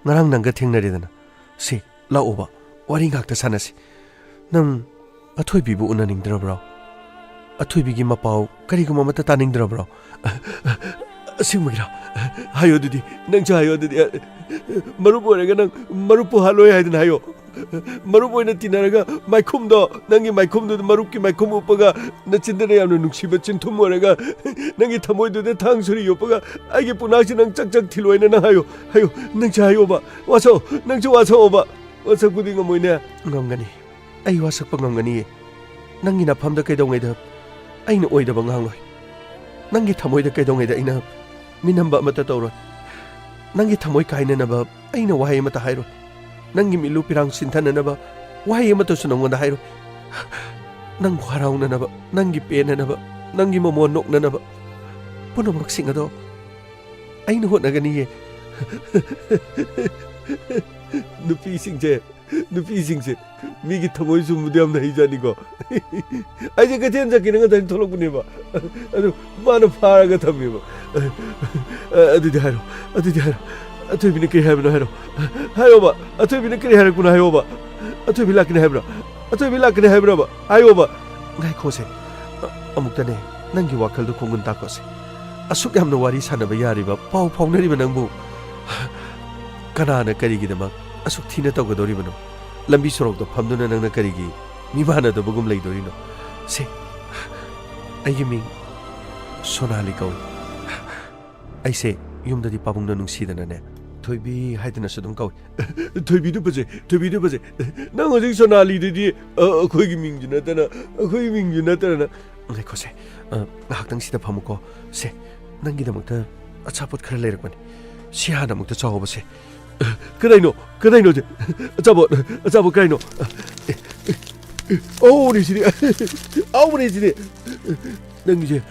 ꯉꯔꯥꯡ ꯅꯪꯒ ꯊꯦꯡꯅꯔꯦꯗꯅ꯫ ꯁꯦ, ꯂꯥꯛꯑꯣꯕ, ꯋꯥꯔꯤ ꯉꯥꯛꯇ ꯁꯥꯟꯅꯁꯤ꯫ ꯅꯪ ꯑꯊꯣꯏꯕꯤꯕꯨ ꯎꯅꯅꯤꯡꯗ꯭ꯔꯕ꯭ꯔꯣ? ꯑꯊꯣꯏꯕꯤꯒꯤ ꯃꯄꯥꯎ ꯀꯔꯤꯒꯨꯝꯕ ꯑꯃꯠꯇ ꯇꯥꯅꯤꯡꯗ꯭ꯔꯕ꯭ꯔꯣ? ꯑꯁꯦꯡꯕꯒꯤꯔꯣ? ꯍꯥꯏꯌꯣ ꯑꯗꯨꯗꯤ, ꯅꯪꯁꯨ ꯍꯥꯏꯌꯣ ꯑꯗꯨꯗꯤ꯫ ꯃꯔꯨꯞ ꯑꯣꯏꯔꯒ ꯅꯪ ꯃꯔꯨꯞꯄꯨ ꯍꯥꯠꯂꯣꯏ ꯍꯥꯏꯗꯅ ꯍꯥꯏꯌꯣ꯫ ꯃꯔꯨꯞ ꯑꯣꯏꯅ ꯇꯤꯟꯅꯔꯒ ꯃꯥꯏꯈꯨꯝꯗꯣ, ꯅꯪꯒꯤ ꯃꯥꯏꯈꯨꯝꯗꯨꯗ ꯃꯔꯨꯞꯀꯤ ꯃꯥꯏꯈꯨꯝ ꯎꯞꯄꯒ, ꯅꯆꯤꯟꯗꯅ ꯌꯥꯝꯅ ꯅꯨꯡꯁꯤꯕ ꯆꯤꯟꯊꯨꯝ ꯑꯣꯏꯔꯒ, ꯅꯪꯒꯤ ꯊꯃꯣꯏꯗꯨꯗ ꯊꯥꯡ ꯁꯨꯔꯤ ꯌꯣꯞꯄꯒ, ꯑꯩꯒꯤ ꯄꯨꯛꯅꯥꯛꯁꯤ ꯅꯪ ꯆꯛ ꯆꯛ ꯊꯤꯜꯂꯣꯏꯅ ꯅꯪ ꯍꯥꯏꯌꯣ꯫ ꯍꯥꯏꯌꯣ, ꯅꯪꯁꯨ ꯍꯥꯏꯌꯣꯕ꯫ ꯋꯥꯁꯛꯑꯣ, ꯅꯪꯁꯨ ꯋꯥꯁꯛꯑꯣꯕ꯫ ꯋꯥꯁꯛꯄꯨꯗꯤ ꯉꯝꯃꯣꯏꯅꯦ꯫ ꯉꯝꯒꯅꯤ꯫ ꯑꯩ ꯋꯥꯁꯛꯄ ꯉꯝꯒꯅꯤꯌꯦ꯫ ꯅꯪꯒꯤ ꯅꯐꯝꯗ ꯀꯩꯗꯧꯉꯩꯗ ꯑꯩꯅ ꯑꯣꯏꯗꯕ ꯉꯥꯡꯂꯣꯏ꯫ ꯅꯪꯒꯤ ꯊꯃꯣꯏꯗ ꯀꯩꯗꯧꯉꯩꯗ ꯑꯩꯅ ꯃꯤꯅꯝꯕ ꯑꯃꯠꯇ ꯇꯧꯔꯣꯏ꯫ ꯅꯪꯒꯤ ꯊꯃꯣꯏ ꯀꯥꯏꯅꯅꯕ ꯑꯩꯅ ꯋꯥꯍꯩ ꯑꯃꯠꯇ ꯍꯥꯏꯔꯣꯏ꯫ ꯅꯪꯒꯤ ꯃꯤꯠꯂꯨ ꯄꯤꯔꯥꯡ ꯁꯤꯟꯊꯅꯅꯕ ꯋꯥꯍꯩ ꯑꯃꯠꯇꯁꯨ ꯅꯪꯉꯣꯟꯗ ꯍꯥꯏꯔꯣꯏ꯫ ꯅꯪꯕꯨ ꯍꯔꯥꯎꯅꯅꯕ, ꯅꯪꯒꯤ ꯄꯦꯟꯅꯅꯕ, ꯅꯪꯒꯤ ꯃꯃꯣꯟ ꯅꯣꯛꯅꯅꯕ ꯄꯨꯝꯅꯃꯛꯁꯤꯡ ꯑꯗꯣ ꯑꯩꯅ ꯍꯣꯠꯅꯒꯅꯤꯌꯦ꯫ ꯅꯨꯄꯤꯁꯤꯡꯁꯦ, ꯅꯨꯄꯤꯁꯤꯡꯁꯦ ꯃꯤꯒꯤ ꯊꯃꯣꯏ ꯆꯨꯝꯕꯗꯤ ꯌꯥꯝꯅ ꯍꯩꯖꯥꯠꯅꯤꯀꯣ꯫ ꯑꯩꯁꯦ ꯀꯩꯊꯦꯜ ꯆꯠꯀꯦꯅ ꯉꯁꯥꯏ ꯊꯣꯛꯂꯛꯄꯅꯦꯕ, ꯑꯗꯨ ꯃꯥꯅ ꯐꯥꯔꯒ ꯊꯝꯃꯦꯕ꯫ ꯑꯗꯨꯗꯤ ꯍꯥꯏꯔꯣ, ꯑꯗꯨꯗꯤ ꯍꯥꯏꯔꯣ, ꯑꯊꯣꯏꯕꯤꯅ ꯀꯔꯤ ꯍꯥꯏꯕꯅꯣ ꯍꯥꯏꯔꯣ꯫ ꯍꯥꯏꯌꯣꯕ, ꯑꯊꯣꯏꯕꯤꯅ ꯀꯔꯤ ꯍꯥꯏꯔꯛꯄꯅꯣ ꯍꯥꯏꯌꯣꯕ꯫ ꯑꯊꯣꯏꯕꯤ ꯂꯥꯛꯀꯅꯤ ꯍꯥꯏꯕ꯭ꯔꯣ? ꯑꯊꯣꯏꯕꯤ ꯂꯥꯛꯀꯅꯤ ꯍꯥꯏꯕ꯭ꯔꯕ? ꯍꯥꯏꯌꯣꯕ꯫ ꯉꯥꯏꯈꯣꯁꯦ, ꯑ-, ꯑꯃꯨꯛꯇꯅꯦ, ꯅꯪꯒꯤ ꯋꯥꯈꯜꯗꯣ ꯈꯣꯡꯒꯨꯟ ꯇꯥꯛꯈꯣꯁꯦ꯫ ꯑꯁꯨꯛ ꯌꯥꯝꯅ ꯋꯥꯔꯤ ꯁꯥꯟꯅꯕ ꯌꯥꯔꯤꯕ, ꯄꯥꯎ ꯐꯥꯎꯅꯔꯤꯕ ꯅꯪꯕꯨ ꯀꯅꯥꯅ ꯀꯔꯤꯒꯤꯗꯃꯛ ꯑꯁꯨꯛ ꯊꯤꯅ ꯇꯧꯒꯗꯧꯔꯤꯕꯅꯣ? ꯂꯝꯕꯤ ꯁꯣꯔꯣꯛꯇ ꯐꯝꯗꯨꯅ ꯅꯪꯅ ꯀꯔꯤꯒꯤ ꯃꯤꯃꯥꯟꯅꯗꯕꯒꯨꯝ ꯂꯩꯗꯣꯔꯤꯅꯣ? ꯁꯦ, ꯑꯩꯒꯤ ꯃꯤꯡ ꯁꯣꯅꯥꯂꯤ ꯀꯧꯏ꯫ ꯑꯩꯁꯦ ꯌꯨꯝꯗꯗꯤ ꯄꯥꯕꯨꯡꯅ ꯅꯨꯡꯁꯤꯗꯅꯅꯦ, ꯊꯣꯏꯕꯤ ꯍꯥꯏꯗꯅꯁꯨ ꯑꯗꯨꯝ ꯀꯧꯏ꯫ ꯊꯣꯏꯕꯤꯗꯨ ꯐꯖꯩ, ꯊꯣꯏꯕꯤꯗꯨ ꯐꯖꯩ꯫ ꯅꯪ ꯍꯧꯖꯤꯛ ꯁꯣꯅꯥꯂꯤꯗꯨꯗꯤ, ꯑ, ꯑꯩꯈꯣꯏꯒꯤ ꯃꯤꯡꯁꯨ ꯅꯠꯇꯅ, ꯑꯩꯈꯣꯏꯒꯤ ꯃꯤꯡꯁꯨ ꯅꯠꯇꯅ꯫ ꯉꯥꯏꯈꯣꯁꯦ, ꯑ, ꯉꯥꯏꯍꯥꯛꯇꯪ ꯁꯤꯗ ꯐꯝꯃꯨꯀꯣ꯫ ꯁꯦ, ꯅꯪꯒꯤꯗꯃꯛꯇ ꯑꯆꯥꯄꯣꯠ ꯈꯔ ꯂꯩꯔꯛꯄꯅꯤ꯫ ꯁꯤ ꯍꯥꯟꯅ ꯑꯃꯨꯛꯇ ꯆꯥꯎꯕꯁꯦ꯫ ꯑ, ꯀꯗꯥꯏꯅꯣ? ꯀꯗꯥꯏꯅꯣ ꯁꯦ? ꯑꯆꯥꯄꯣꯠ, ꯑꯆꯥꯄꯣꯠ ꯀꯗꯥꯏꯅꯣ? ꯑꯦ, ꯑꯦ, ꯑꯦ, ꯑꯍꯥꯎꯕꯅꯤ ꯁꯤꯗꯤ꯫ ꯑꯍꯥꯎꯕꯅꯤ ꯁꯤꯗꯤ꯫ ꯅꯪꯒꯤꯁꯦ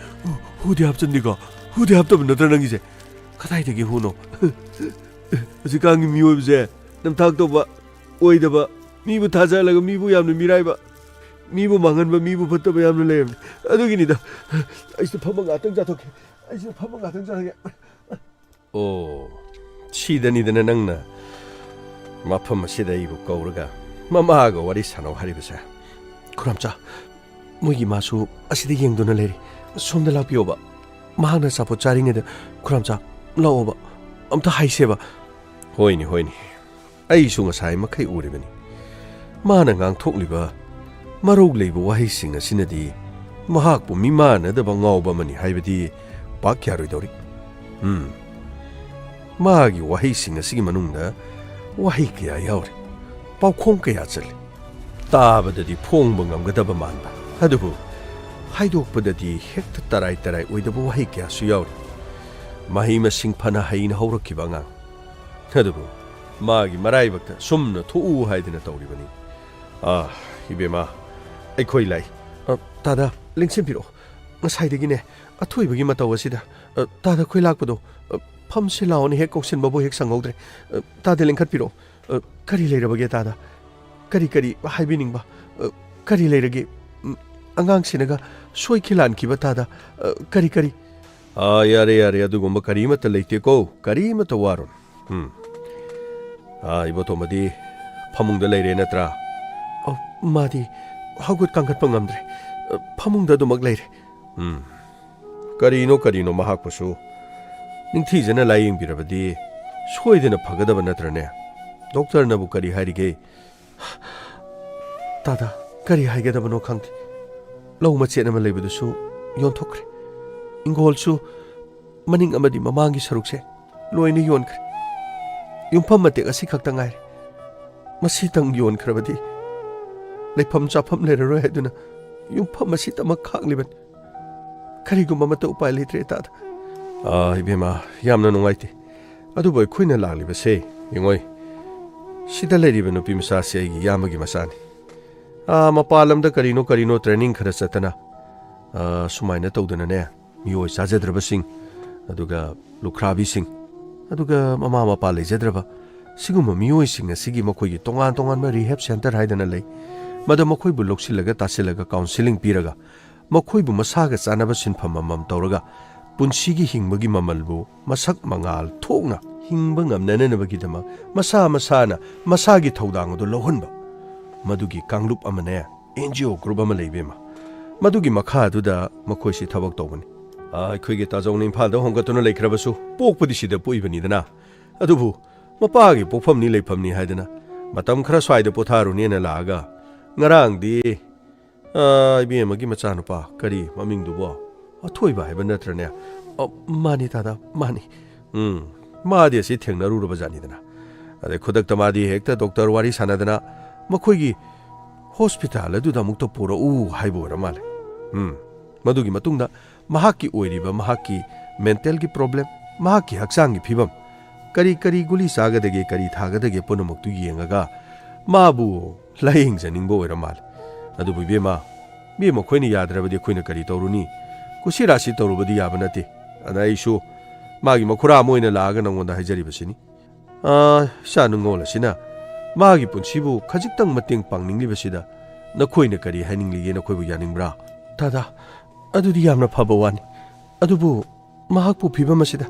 ꯍꯨꯗꯤ ꯍꯥꯞꯆꯤꯟꯗꯦꯀꯣ? ꯍꯨꯗꯤ ꯍꯥꯞꯇꯕ ꯅꯠꯇ꯭ꯔ ꯅꯪꯒꯤꯁꯦ? ꯀꯗꯥꯏꯗꯒꯤ ꯍꯨꯅꯣ? ꯍꯧꯖꯤꯛꯀꯥꯟꯒꯤ ꯃꯤꯑꯣꯏꯕꯁꯦ ꯅꯝꯊꯥꯛ ꯇꯧꯕ, ꯑꯣꯏꯗꯕ, ꯃꯤꯕꯨ ꯊꯥꯖꯍꯜꯂꯒ ꯃꯤꯕꯨ ꯌꯥꯝꯅ ꯃꯤꯔꯥꯏꯕ, ꯃꯤꯕꯨ ꯃꯥꯡꯍꯟꯕ, ꯃꯤꯕꯨ ꯐꯠꯇꯕ ꯌꯥꯝꯅ ꯂꯩꯔꯕꯅꯤ꯫ ꯑꯗꯨꯒꯤꯅꯤꯗ꯫ ꯑꯩꯁꯨ ꯐꯝꯃ ꯉꯥꯛꯇꯪ ꯆꯥꯊꯣꯛꯀꯦ꯫ ꯑꯩꯁꯨ ꯐꯝꯃ ꯉꯥꯛꯇꯪ ꯆꯥꯊꯣꯛꯀꯦ꯫ ꯑꯣ, ꯁꯤꯗꯅꯤꯗꯅ ꯅꯪꯅ ꯃꯐꯝ ꯑꯁꯤꯗ ꯑꯩꯕꯨ ꯀꯧꯔꯒ ꯃꯃꯥꯒ ꯋꯥꯔꯤ ꯁꯥꯟꯅꯧ ꯍꯥꯏꯔꯤꯕꯁꯦ꯫ ꯈꯨꯔꯥꯝꯆꯥ, ꯃꯣꯏꯒꯤ ꯃꯥꯁꯨ ꯑꯁꯤꯗ ꯌꯦꯡꯗꯨꯅ ꯂꯩꯔꯤ꯫ ꯁꯣꯝꯗ ꯂꯥꯛꯄꯤꯌꯣꯕ꯫ ꯃꯍꯥꯛꯅ ꯑꯆꯥꯄꯣꯠ ꯆꯥꯔꯤꯉꯩꯗ, ꯈꯨꯔꯥꯝꯆꯥ, ꯂꯥꯛꯑꯣꯕ꯫ ꯑꯝꯇ ꯍꯥꯏꯁꯦꯕ꯫ ꯍꯣꯏꯅꯦ, ꯍꯣꯏꯅꯦ꯫ ꯑꯩꯁꯨ ꯉꯁꯥꯏ ꯃꯈꯩ ꯎꯔꯤꯕꯅꯤ꯫ ꯃꯥꯅ ꯉꯥꯡꯊꯣꯛꯂꯤꯕ ꯃꯔꯧ ꯂꯩꯕ ꯋꯥꯍꯩꯁꯤꯡ ꯑꯁꯤꯅꯗꯤ ꯃꯍꯥꯛꯄꯨ ꯃꯤꯃꯥꯟꯅꯗꯕ ꯉꯥꯎꯕ ꯑꯃꯅꯤ ꯍꯥꯏꯕꯗꯤ ꯄꯥꯛ ꯌꯥꯔꯣꯏꯗꯧꯔꯤ꯫ ꯎꯝ꯫ ꯃꯥꯒꯤ ꯋꯥꯍꯩꯁꯤꯡ ꯑꯁꯤꯒꯤ ꯃꯅꯨꯡꯗ ꯋꯥꯍꯩ ꯀꯌꯥ ꯌꯥꯎꯔꯤ꯫ ꯄꯥꯎꯈꯣꯡ ꯀꯌꯥ ꯆꯜꯂꯤ꯫ ꯇꯥꯕꯗꯗꯤ ꯐꯣꯡꯕ ꯉꯝꯒꯗꯕ ꯃꯥꯟꯕ, ꯑꯗꯨꯕꯨ ꯍꯥꯏꯗꯣꯛꯄꯗꯗꯤ ꯍꯦꯛꯇ ꯇꯔꯥꯏ ꯇꯔꯥꯏ ꯑꯣꯏꯗꯕ ꯋꯥꯍꯩ ꯀꯌꯥꯁꯨ ꯌꯥꯎꯔꯤ꯫ ꯃꯍꯩ ꯃꯁꯤꯡ ꯐꯅ ꯍꯩꯅ ꯍꯧꯔꯛꯈꯤꯕ ꯑꯉꯥꯡ, ꯑꯗꯨꯕꯨ ꯃꯥꯒꯤ ꯃꯔꯥꯏꯕꯛꯇ ꯁꯨꯝꯅ ꯊꯣꯛꯎ ꯍꯥꯏꯗꯅ ꯇꯧꯔꯤꯕꯅꯤ꯫ ꯑꯥ, ꯏꯕꯦꯝꯃ, ꯑꯩꯈꯣꯏ ꯂꯥꯛꯏ꯫ ꯑ, ꯇꯥꯗ, ꯂꯦꯡꯁꯤꯟꯕꯤꯔꯛꯑꯣ꯫ ꯉꯁꯥꯏꯗꯒꯤꯅꯦ, ꯑꯊꯣꯏꯕꯒꯤ ꯃꯇꯧ ꯑꯁꯤꯗ, ꯑ, ꯇꯥꯗ, ꯑꯩꯈꯣꯏ ꯂꯥꯛꯄꯗꯣ, ꯑ, ꯐꯝꯁꯤ ꯂꯥꯛꯑꯣꯅ ꯍꯦꯛ ꯀꯧꯁꯤꯟꯕꯕꯨ ꯍꯦꯛ ꯁꯪꯍꯧꯗ꯭ꯔꯦ꯫ ꯑ, ꯇꯥꯗ, ꯂꯦꯡꯈꯠꯄꯤꯔꯛꯑꯣ꯫ ꯑ, ꯀꯔꯤ ꯂꯩꯔꯕꯒꯦ ꯇꯥꯗ? ꯀꯔꯤ, ꯀꯔꯤ ꯍꯥꯏꯕꯤꯅꯤꯡꯕ? ꯑ, ꯀꯔꯤ ꯂꯩꯔꯒꯦ? ꯎꯝ, ꯑꯉꯥꯡꯁꯤꯅꯒ ꯁꯣꯏꯈꯤ ꯂꯥꯟꯈꯤꯕ ꯇꯥꯗ? ꯑ, ꯀꯔꯤ, ꯀꯔꯤ? ꯑꯥ, ꯌꯥꯔꯦ, ꯌꯥꯔꯦ, ꯑꯗꯨꯒꯨꯝꯕ ꯀꯔꯤꯃꯠꯇ ꯂꯩꯇꯦꯀꯣ, ꯀꯔꯤꯃꯠꯇ ꯋꯥꯔꯨꯅꯨ꯫ ꯎꯝ꯫ ꯑꯥ, ꯏꯕꯣꯇꯣꯝꯕꯗꯤ ꯐꯃꯨꯡꯗ ꯂꯩꯔꯦ ꯅꯠꯇ꯭ꯔꯥ? ꯑꯧ, ꯃꯥꯗꯤ ꯍꯧꯒꯠ ꯀꯥꯡꯈꯠꯄ ꯉꯝꯗ꯭ꯔꯦ꯫ ꯑ, ꯐꯃꯨꯡꯗ ꯑꯗꯨꯃꯛ ꯂꯩꯔꯦ꯫ ꯎꯝ꯫ ꯀꯔꯤꯅꯣ, ꯀꯔꯤꯅꯣ ꯃꯍꯥꯛꯄꯨꯁꯨ? ꯅꯤꯡꯊꯤꯖꯅ ꯂꯥꯌꯦꯡꯕꯤꯔꯕꯗꯤ ꯁꯣꯏꯗꯅ ꯐꯒꯗꯕ ꯅꯠꯇ꯭ꯔꯅꯦ? ꯗꯣꯛꯇꯔꯅꯕꯨ ꯀꯔꯤ ꯍꯥꯏꯔꯤꯒꯦ? ꯇꯥꯗ, ꯀꯔꯤ ꯍꯥꯏꯒꯗꯕꯅꯣ ꯈꯪꯗꯦ꯫ ꯂꯧ ꯃꯆꯦꯠ ꯑꯃ ꯂꯩꯕꯗꯨꯁꯨ ꯌꯣꯟꯊꯣꯛꯈ꯭ꯔꯦ꯫ ꯏꯪꯈꯣꯜꯁꯨ ꯃꯅꯤꯡ ꯑꯃꯗꯤ ꯃꯃꯥꯡꯒꯤ ꯁꯔꯨꯛꯁꯦ ꯂꯣꯏꯅ ꯌꯣꯟꯈ꯭ꯔꯦ꯫ ꯌꯨꯝꯐꯝ ꯃꯇꯦꯛ ꯑꯁꯤꯈꯛꯇ ꯉꯥꯏꯔꯦ꯫ ꯃꯁꯤꯇꯪ ꯌꯣꯟꯈ꯭ꯔꯕꯗꯤ ꯂꯩꯐꯝ ꯆꯥꯐꯝ ꯂꯩꯔꯔꯣꯏ ꯍꯥꯏꯗꯨꯅ ꯌꯨꯝꯐꯝ ꯑꯁꯤꯗꯃꯛ ꯈꯥꯛꯂꯤꯕꯅꯤ꯫ ꯀꯔꯤꯒꯨꯝꯕ ꯑꯃꯠꯇ ꯎꯄꯥꯏ ꯂꯩꯇ꯭ꯔꯦ, ꯇꯥꯗ꯫ ꯑꯥ, ꯏꯕꯦꯝꯃ, ꯌꯥꯝꯅ ꯅꯨꯡꯉꯥꯏꯇꯦ꯫ ꯑꯗꯨꯕꯨ ꯑꯩꯈꯣꯏꯅ ꯂꯥꯛꯂꯤꯕꯁꯦ, ꯌꯦꯡꯉꯣꯏ, ꯁꯤꯗ ꯂꯩꯔꯤꯕ ꯅꯨꯄꯤ ꯃꯆꯥꯁꯦ ꯑꯩꯒꯤ ꯏꯌꯥꯝꯕꯒꯤ ꯃꯆꯥꯅꯤ꯫ ꯑꯥ, ꯃꯄꯥꯟ ꯂꯝꯗ ꯀꯔꯤꯅꯣ ꯀꯔꯤꯅꯣ training ꯈꯔ ꯆꯠꯇꯅ, ꯑꯥ, ꯁꯨꯃꯥꯏꯅ ꯇꯧꯗꯅꯅꯦ, ꯃꯤꯑꯣꯏ ꯆꯥꯖꯗ꯭ꯔꯕꯁꯤꯡ, ꯑꯗꯨꯒ ꯂꯨꯈ꯭ꯔꯥꯕꯤꯁꯤꯡ, ꯑꯗꯨꯒ ꯃꯃꯥ ꯃꯄꯥ ꯂꯩꯖꯗ꯭ꯔꯕ ꯁꯤꯒꯨꯝꯕ ꯃꯤꯑꯣꯏꯁꯤꯡ ꯑꯁꯤꯒꯤ ꯃꯈꯣꯏꯒꯤ ꯇꯣꯉꯥꯟ ꯇꯣꯉꯥꯟꯕ rehab centre ꯍꯥꯏꯗꯅ ꯂꯩ꯫ ꯃꯗ ꯃꯈꯣꯏꯕꯨ ꯂꯧꯁꯤꯜꯂꯒ ꯇꯥꯁꯤꯜꯂꯒ counselling ꯄꯤꯔꯒ ꯃꯈꯣꯏꯕꯨ ꯃꯁꯥꯒ ꯆꯥꯟꯅꯕ ꯁꯤꯟꯐꯝ ꯑꯃꯃꯝ ꯇꯧꯔꯒ ꯄꯨꯟꯁꯤꯒꯤ ꯍꯤꯡꯕꯒꯤ ꯃꯃꯜꯕꯨ ꯃꯁꯛ ꯃꯉꯥꯜ ꯊꯣꯛꯅ ꯍꯤꯡꯕ ꯉꯝꯅꯅꯕꯒꯤꯗꯃꯛ ꯃꯁꯥ ꯃꯁꯥꯅ ꯃꯁꯥꯒꯤ ꯊꯧꯗꯥꯡ ꯑꯗꯨ ꯂꯧꯍꯟꯕ, ꯃꯗꯨꯒꯤ ꯀꯥꯡꯂꯨꯞ ꯑꯃꯅꯦ꯫ NGO group ꯑꯃ ꯂꯩꯕ ꯑꯃ, ꯃꯗꯨꯒꯤ ꯃꯈꯥꯗꯨꯗ ꯃꯈꯣꯏꯁꯤ ꯊꯕꯛ ꯇꯧꯕꯅꯤ꯫ ꯑ, ꯑꯩꯈꯣꯏꯒꯤ ꯇꯥꯖꯧꯅ ꯏꯝꯐꯥꯜꯗ ꯍꯣꯡꯒꯠꯇꯨꯅ ꯂꯩꯈ꯭ꯔꯕꯁꯨ ꯄꯣꯛꯄꯗꯤ ꯁꯤꯗ ꯄꯣꯛꯏꯕꯅꯤꯗꯅ꯫ ꯑꯗꯨꯕꯨ ꯃꯄꯥꯒꯤ ꯄꯣꯛꯐꯝꯅꯤ ꯂꯩꯐꯝꯅꯤ ꯍꯥꯏꯗꯅ ꯃꯇꯝ ꯈꯔ ꯁ꯭ꯋꯥꯏꯗ ꯄꯣꯊꯥꯔꯨꯅꯦꯅ ꯂꯥꯛꯑꯒ ꯉꯔꯥꯡꯗꯤ, ꯑ, ꯏꯕꯦꯝꯃꯒꯤ ꯃꯆꯥꯅꯨꯄꯥ, ꯀꯔꯤ ꯃꯃꯤꯡꯗꯨꯕꯣ? ꯑꯊꯣꯏꯕ ꯍꯥꯏꯕ ꯅꯠꯇ꯭ꯔꯅꯦ? ꯑ, ꯃꯥꯅꯤ ꯗꯥꯗꯥ, ꯃꯥꯅꯤ꯫ ꯎꯝ, ꯃꯥꯗꯤ ꯑꯁꯤ ꯊꯦꯡꯅꯔꯨꯔꯕ ꯖꯥꯠꯅꯤꯗꯅ꯫ ꯑꯗꯩ ꯈꯨꯗꯛꯇ ꯃꯥꯗꯤ ꯍꯦꯛꯇ ꯗꯣꯛꯇꯔ ꯋꯥꯔꯤ ꯁꯥꯟꯅꯗꯅ ꯃꯈꯣꯏꯒꯤ ꯍꯣꯁꯄꯤꯇꯥꯜ ꯑꯗꯨꯗ ꯑꯃꯨꯛꯇ ꯄꯨꯔꯛꯎ ꯍꯥꯏꯕ ꯑꯣꯏꯔ ꯃꯥꯜꯂꯦ꯫ ꯎꯝ, ꯃꯗꯨꯒꯤ ꯃꯇꯨꯡꯗ ꯃꯍꯥꯛꯀꯤ ꯑꯣꯏꯔꯤꯕ ꯃꯍꯥꯛꯀꯤ mental ꯒꯤ problem, ꯃꯍꯥꯛꯀꯤ ꯍꯛꯆꯥꯡꯒꯤ ꯐꯤꯕꯝ, ꯀꯔꯤ ꯀꯔꯤ ꯒꯨꯂꯤ ꯆꯥꯒꯗꯒꯦ, ꯀꯔꯤ ꯊꯥꯒꯗꯒꯦ ꯄꯨꯝꯅꯃꯛꯇꯨ ꯌꯦꯡꯉꯒ ꯃꯥꯕꯨ ꯂꯥꯌꯦꯡꯖꯅꯤꯡꯕ ꯑꯣꯏꯔ ꯃꯥꯜꯂꯦ꯫ ꯑꯗꯨꯕꯨ ꯏꯕꯦꯝꯃ, ꯏꯕꯦꯝꯃ, ꯑꯩꯈꯣꯏꯅ ꯌꯥꯗ꯭ꯔꯕꯗꯤ ꯑꯩꯈꯣꯏꯅ ꯀꯔꯤ ꯇꯧꯔꯨꯅꯤ? ꯀꯨꯁꯤ ꯔꯥꯁꯤ ꯇꯧꯔꯨꯕꯗꯤ ꯌꯥꯕ ꯅꯠꯇꯦ꯫ ꯑꯗ ꯑꯩꯁꯨ ꯃꯥꯒꯤ ꯃꯈꯨꯔꯥ ꯑꯃ ꯑꯣꯏꯅ ꯂꯥꯛꯑꯒ ꯅꯉꯣꯟꯗ ꯍꯥꯏꯖꯔꯤꯕꯁꯤꯅꯤ꯫ ꯑꯥ, ꯏꯆꯥ ꯅꯨꯡꯉꯣꯜ ꯑꯁꯤꯅ ꯃꯥꯒꯤ ꯄꯨꯟꯁꯤꯕꯨ ꯈꯖꯤꯛꯇꯪ ꯃꯇꯦꯡ ꯄꯥꯡꯅꯤꯡꯂꯤꯕꯁꯤꯗ ꯅꯈꯣꯏꯅ ꯀꯔꯤ ꯍꯥꯏꯅꯤꯡꯂꯤꯒꯦ? ꯅꯈꯣꯏꯕꯨ ꯌꯥꯅꯤꯡꯕ꯭ꯔꯥ? ꯗꯥꯗꯥ, ꯑꯗꯨꯗꯤ ꯌꯥꯝꯅ ꯐꯕ ꯋꯥꯅꯤ꯫ ꯑꯗꯨꯕꯨ ꯃꯍꯥꯛꯄꯨ ꯐꯤꯕꯝ ꯑꯁꯤꯗ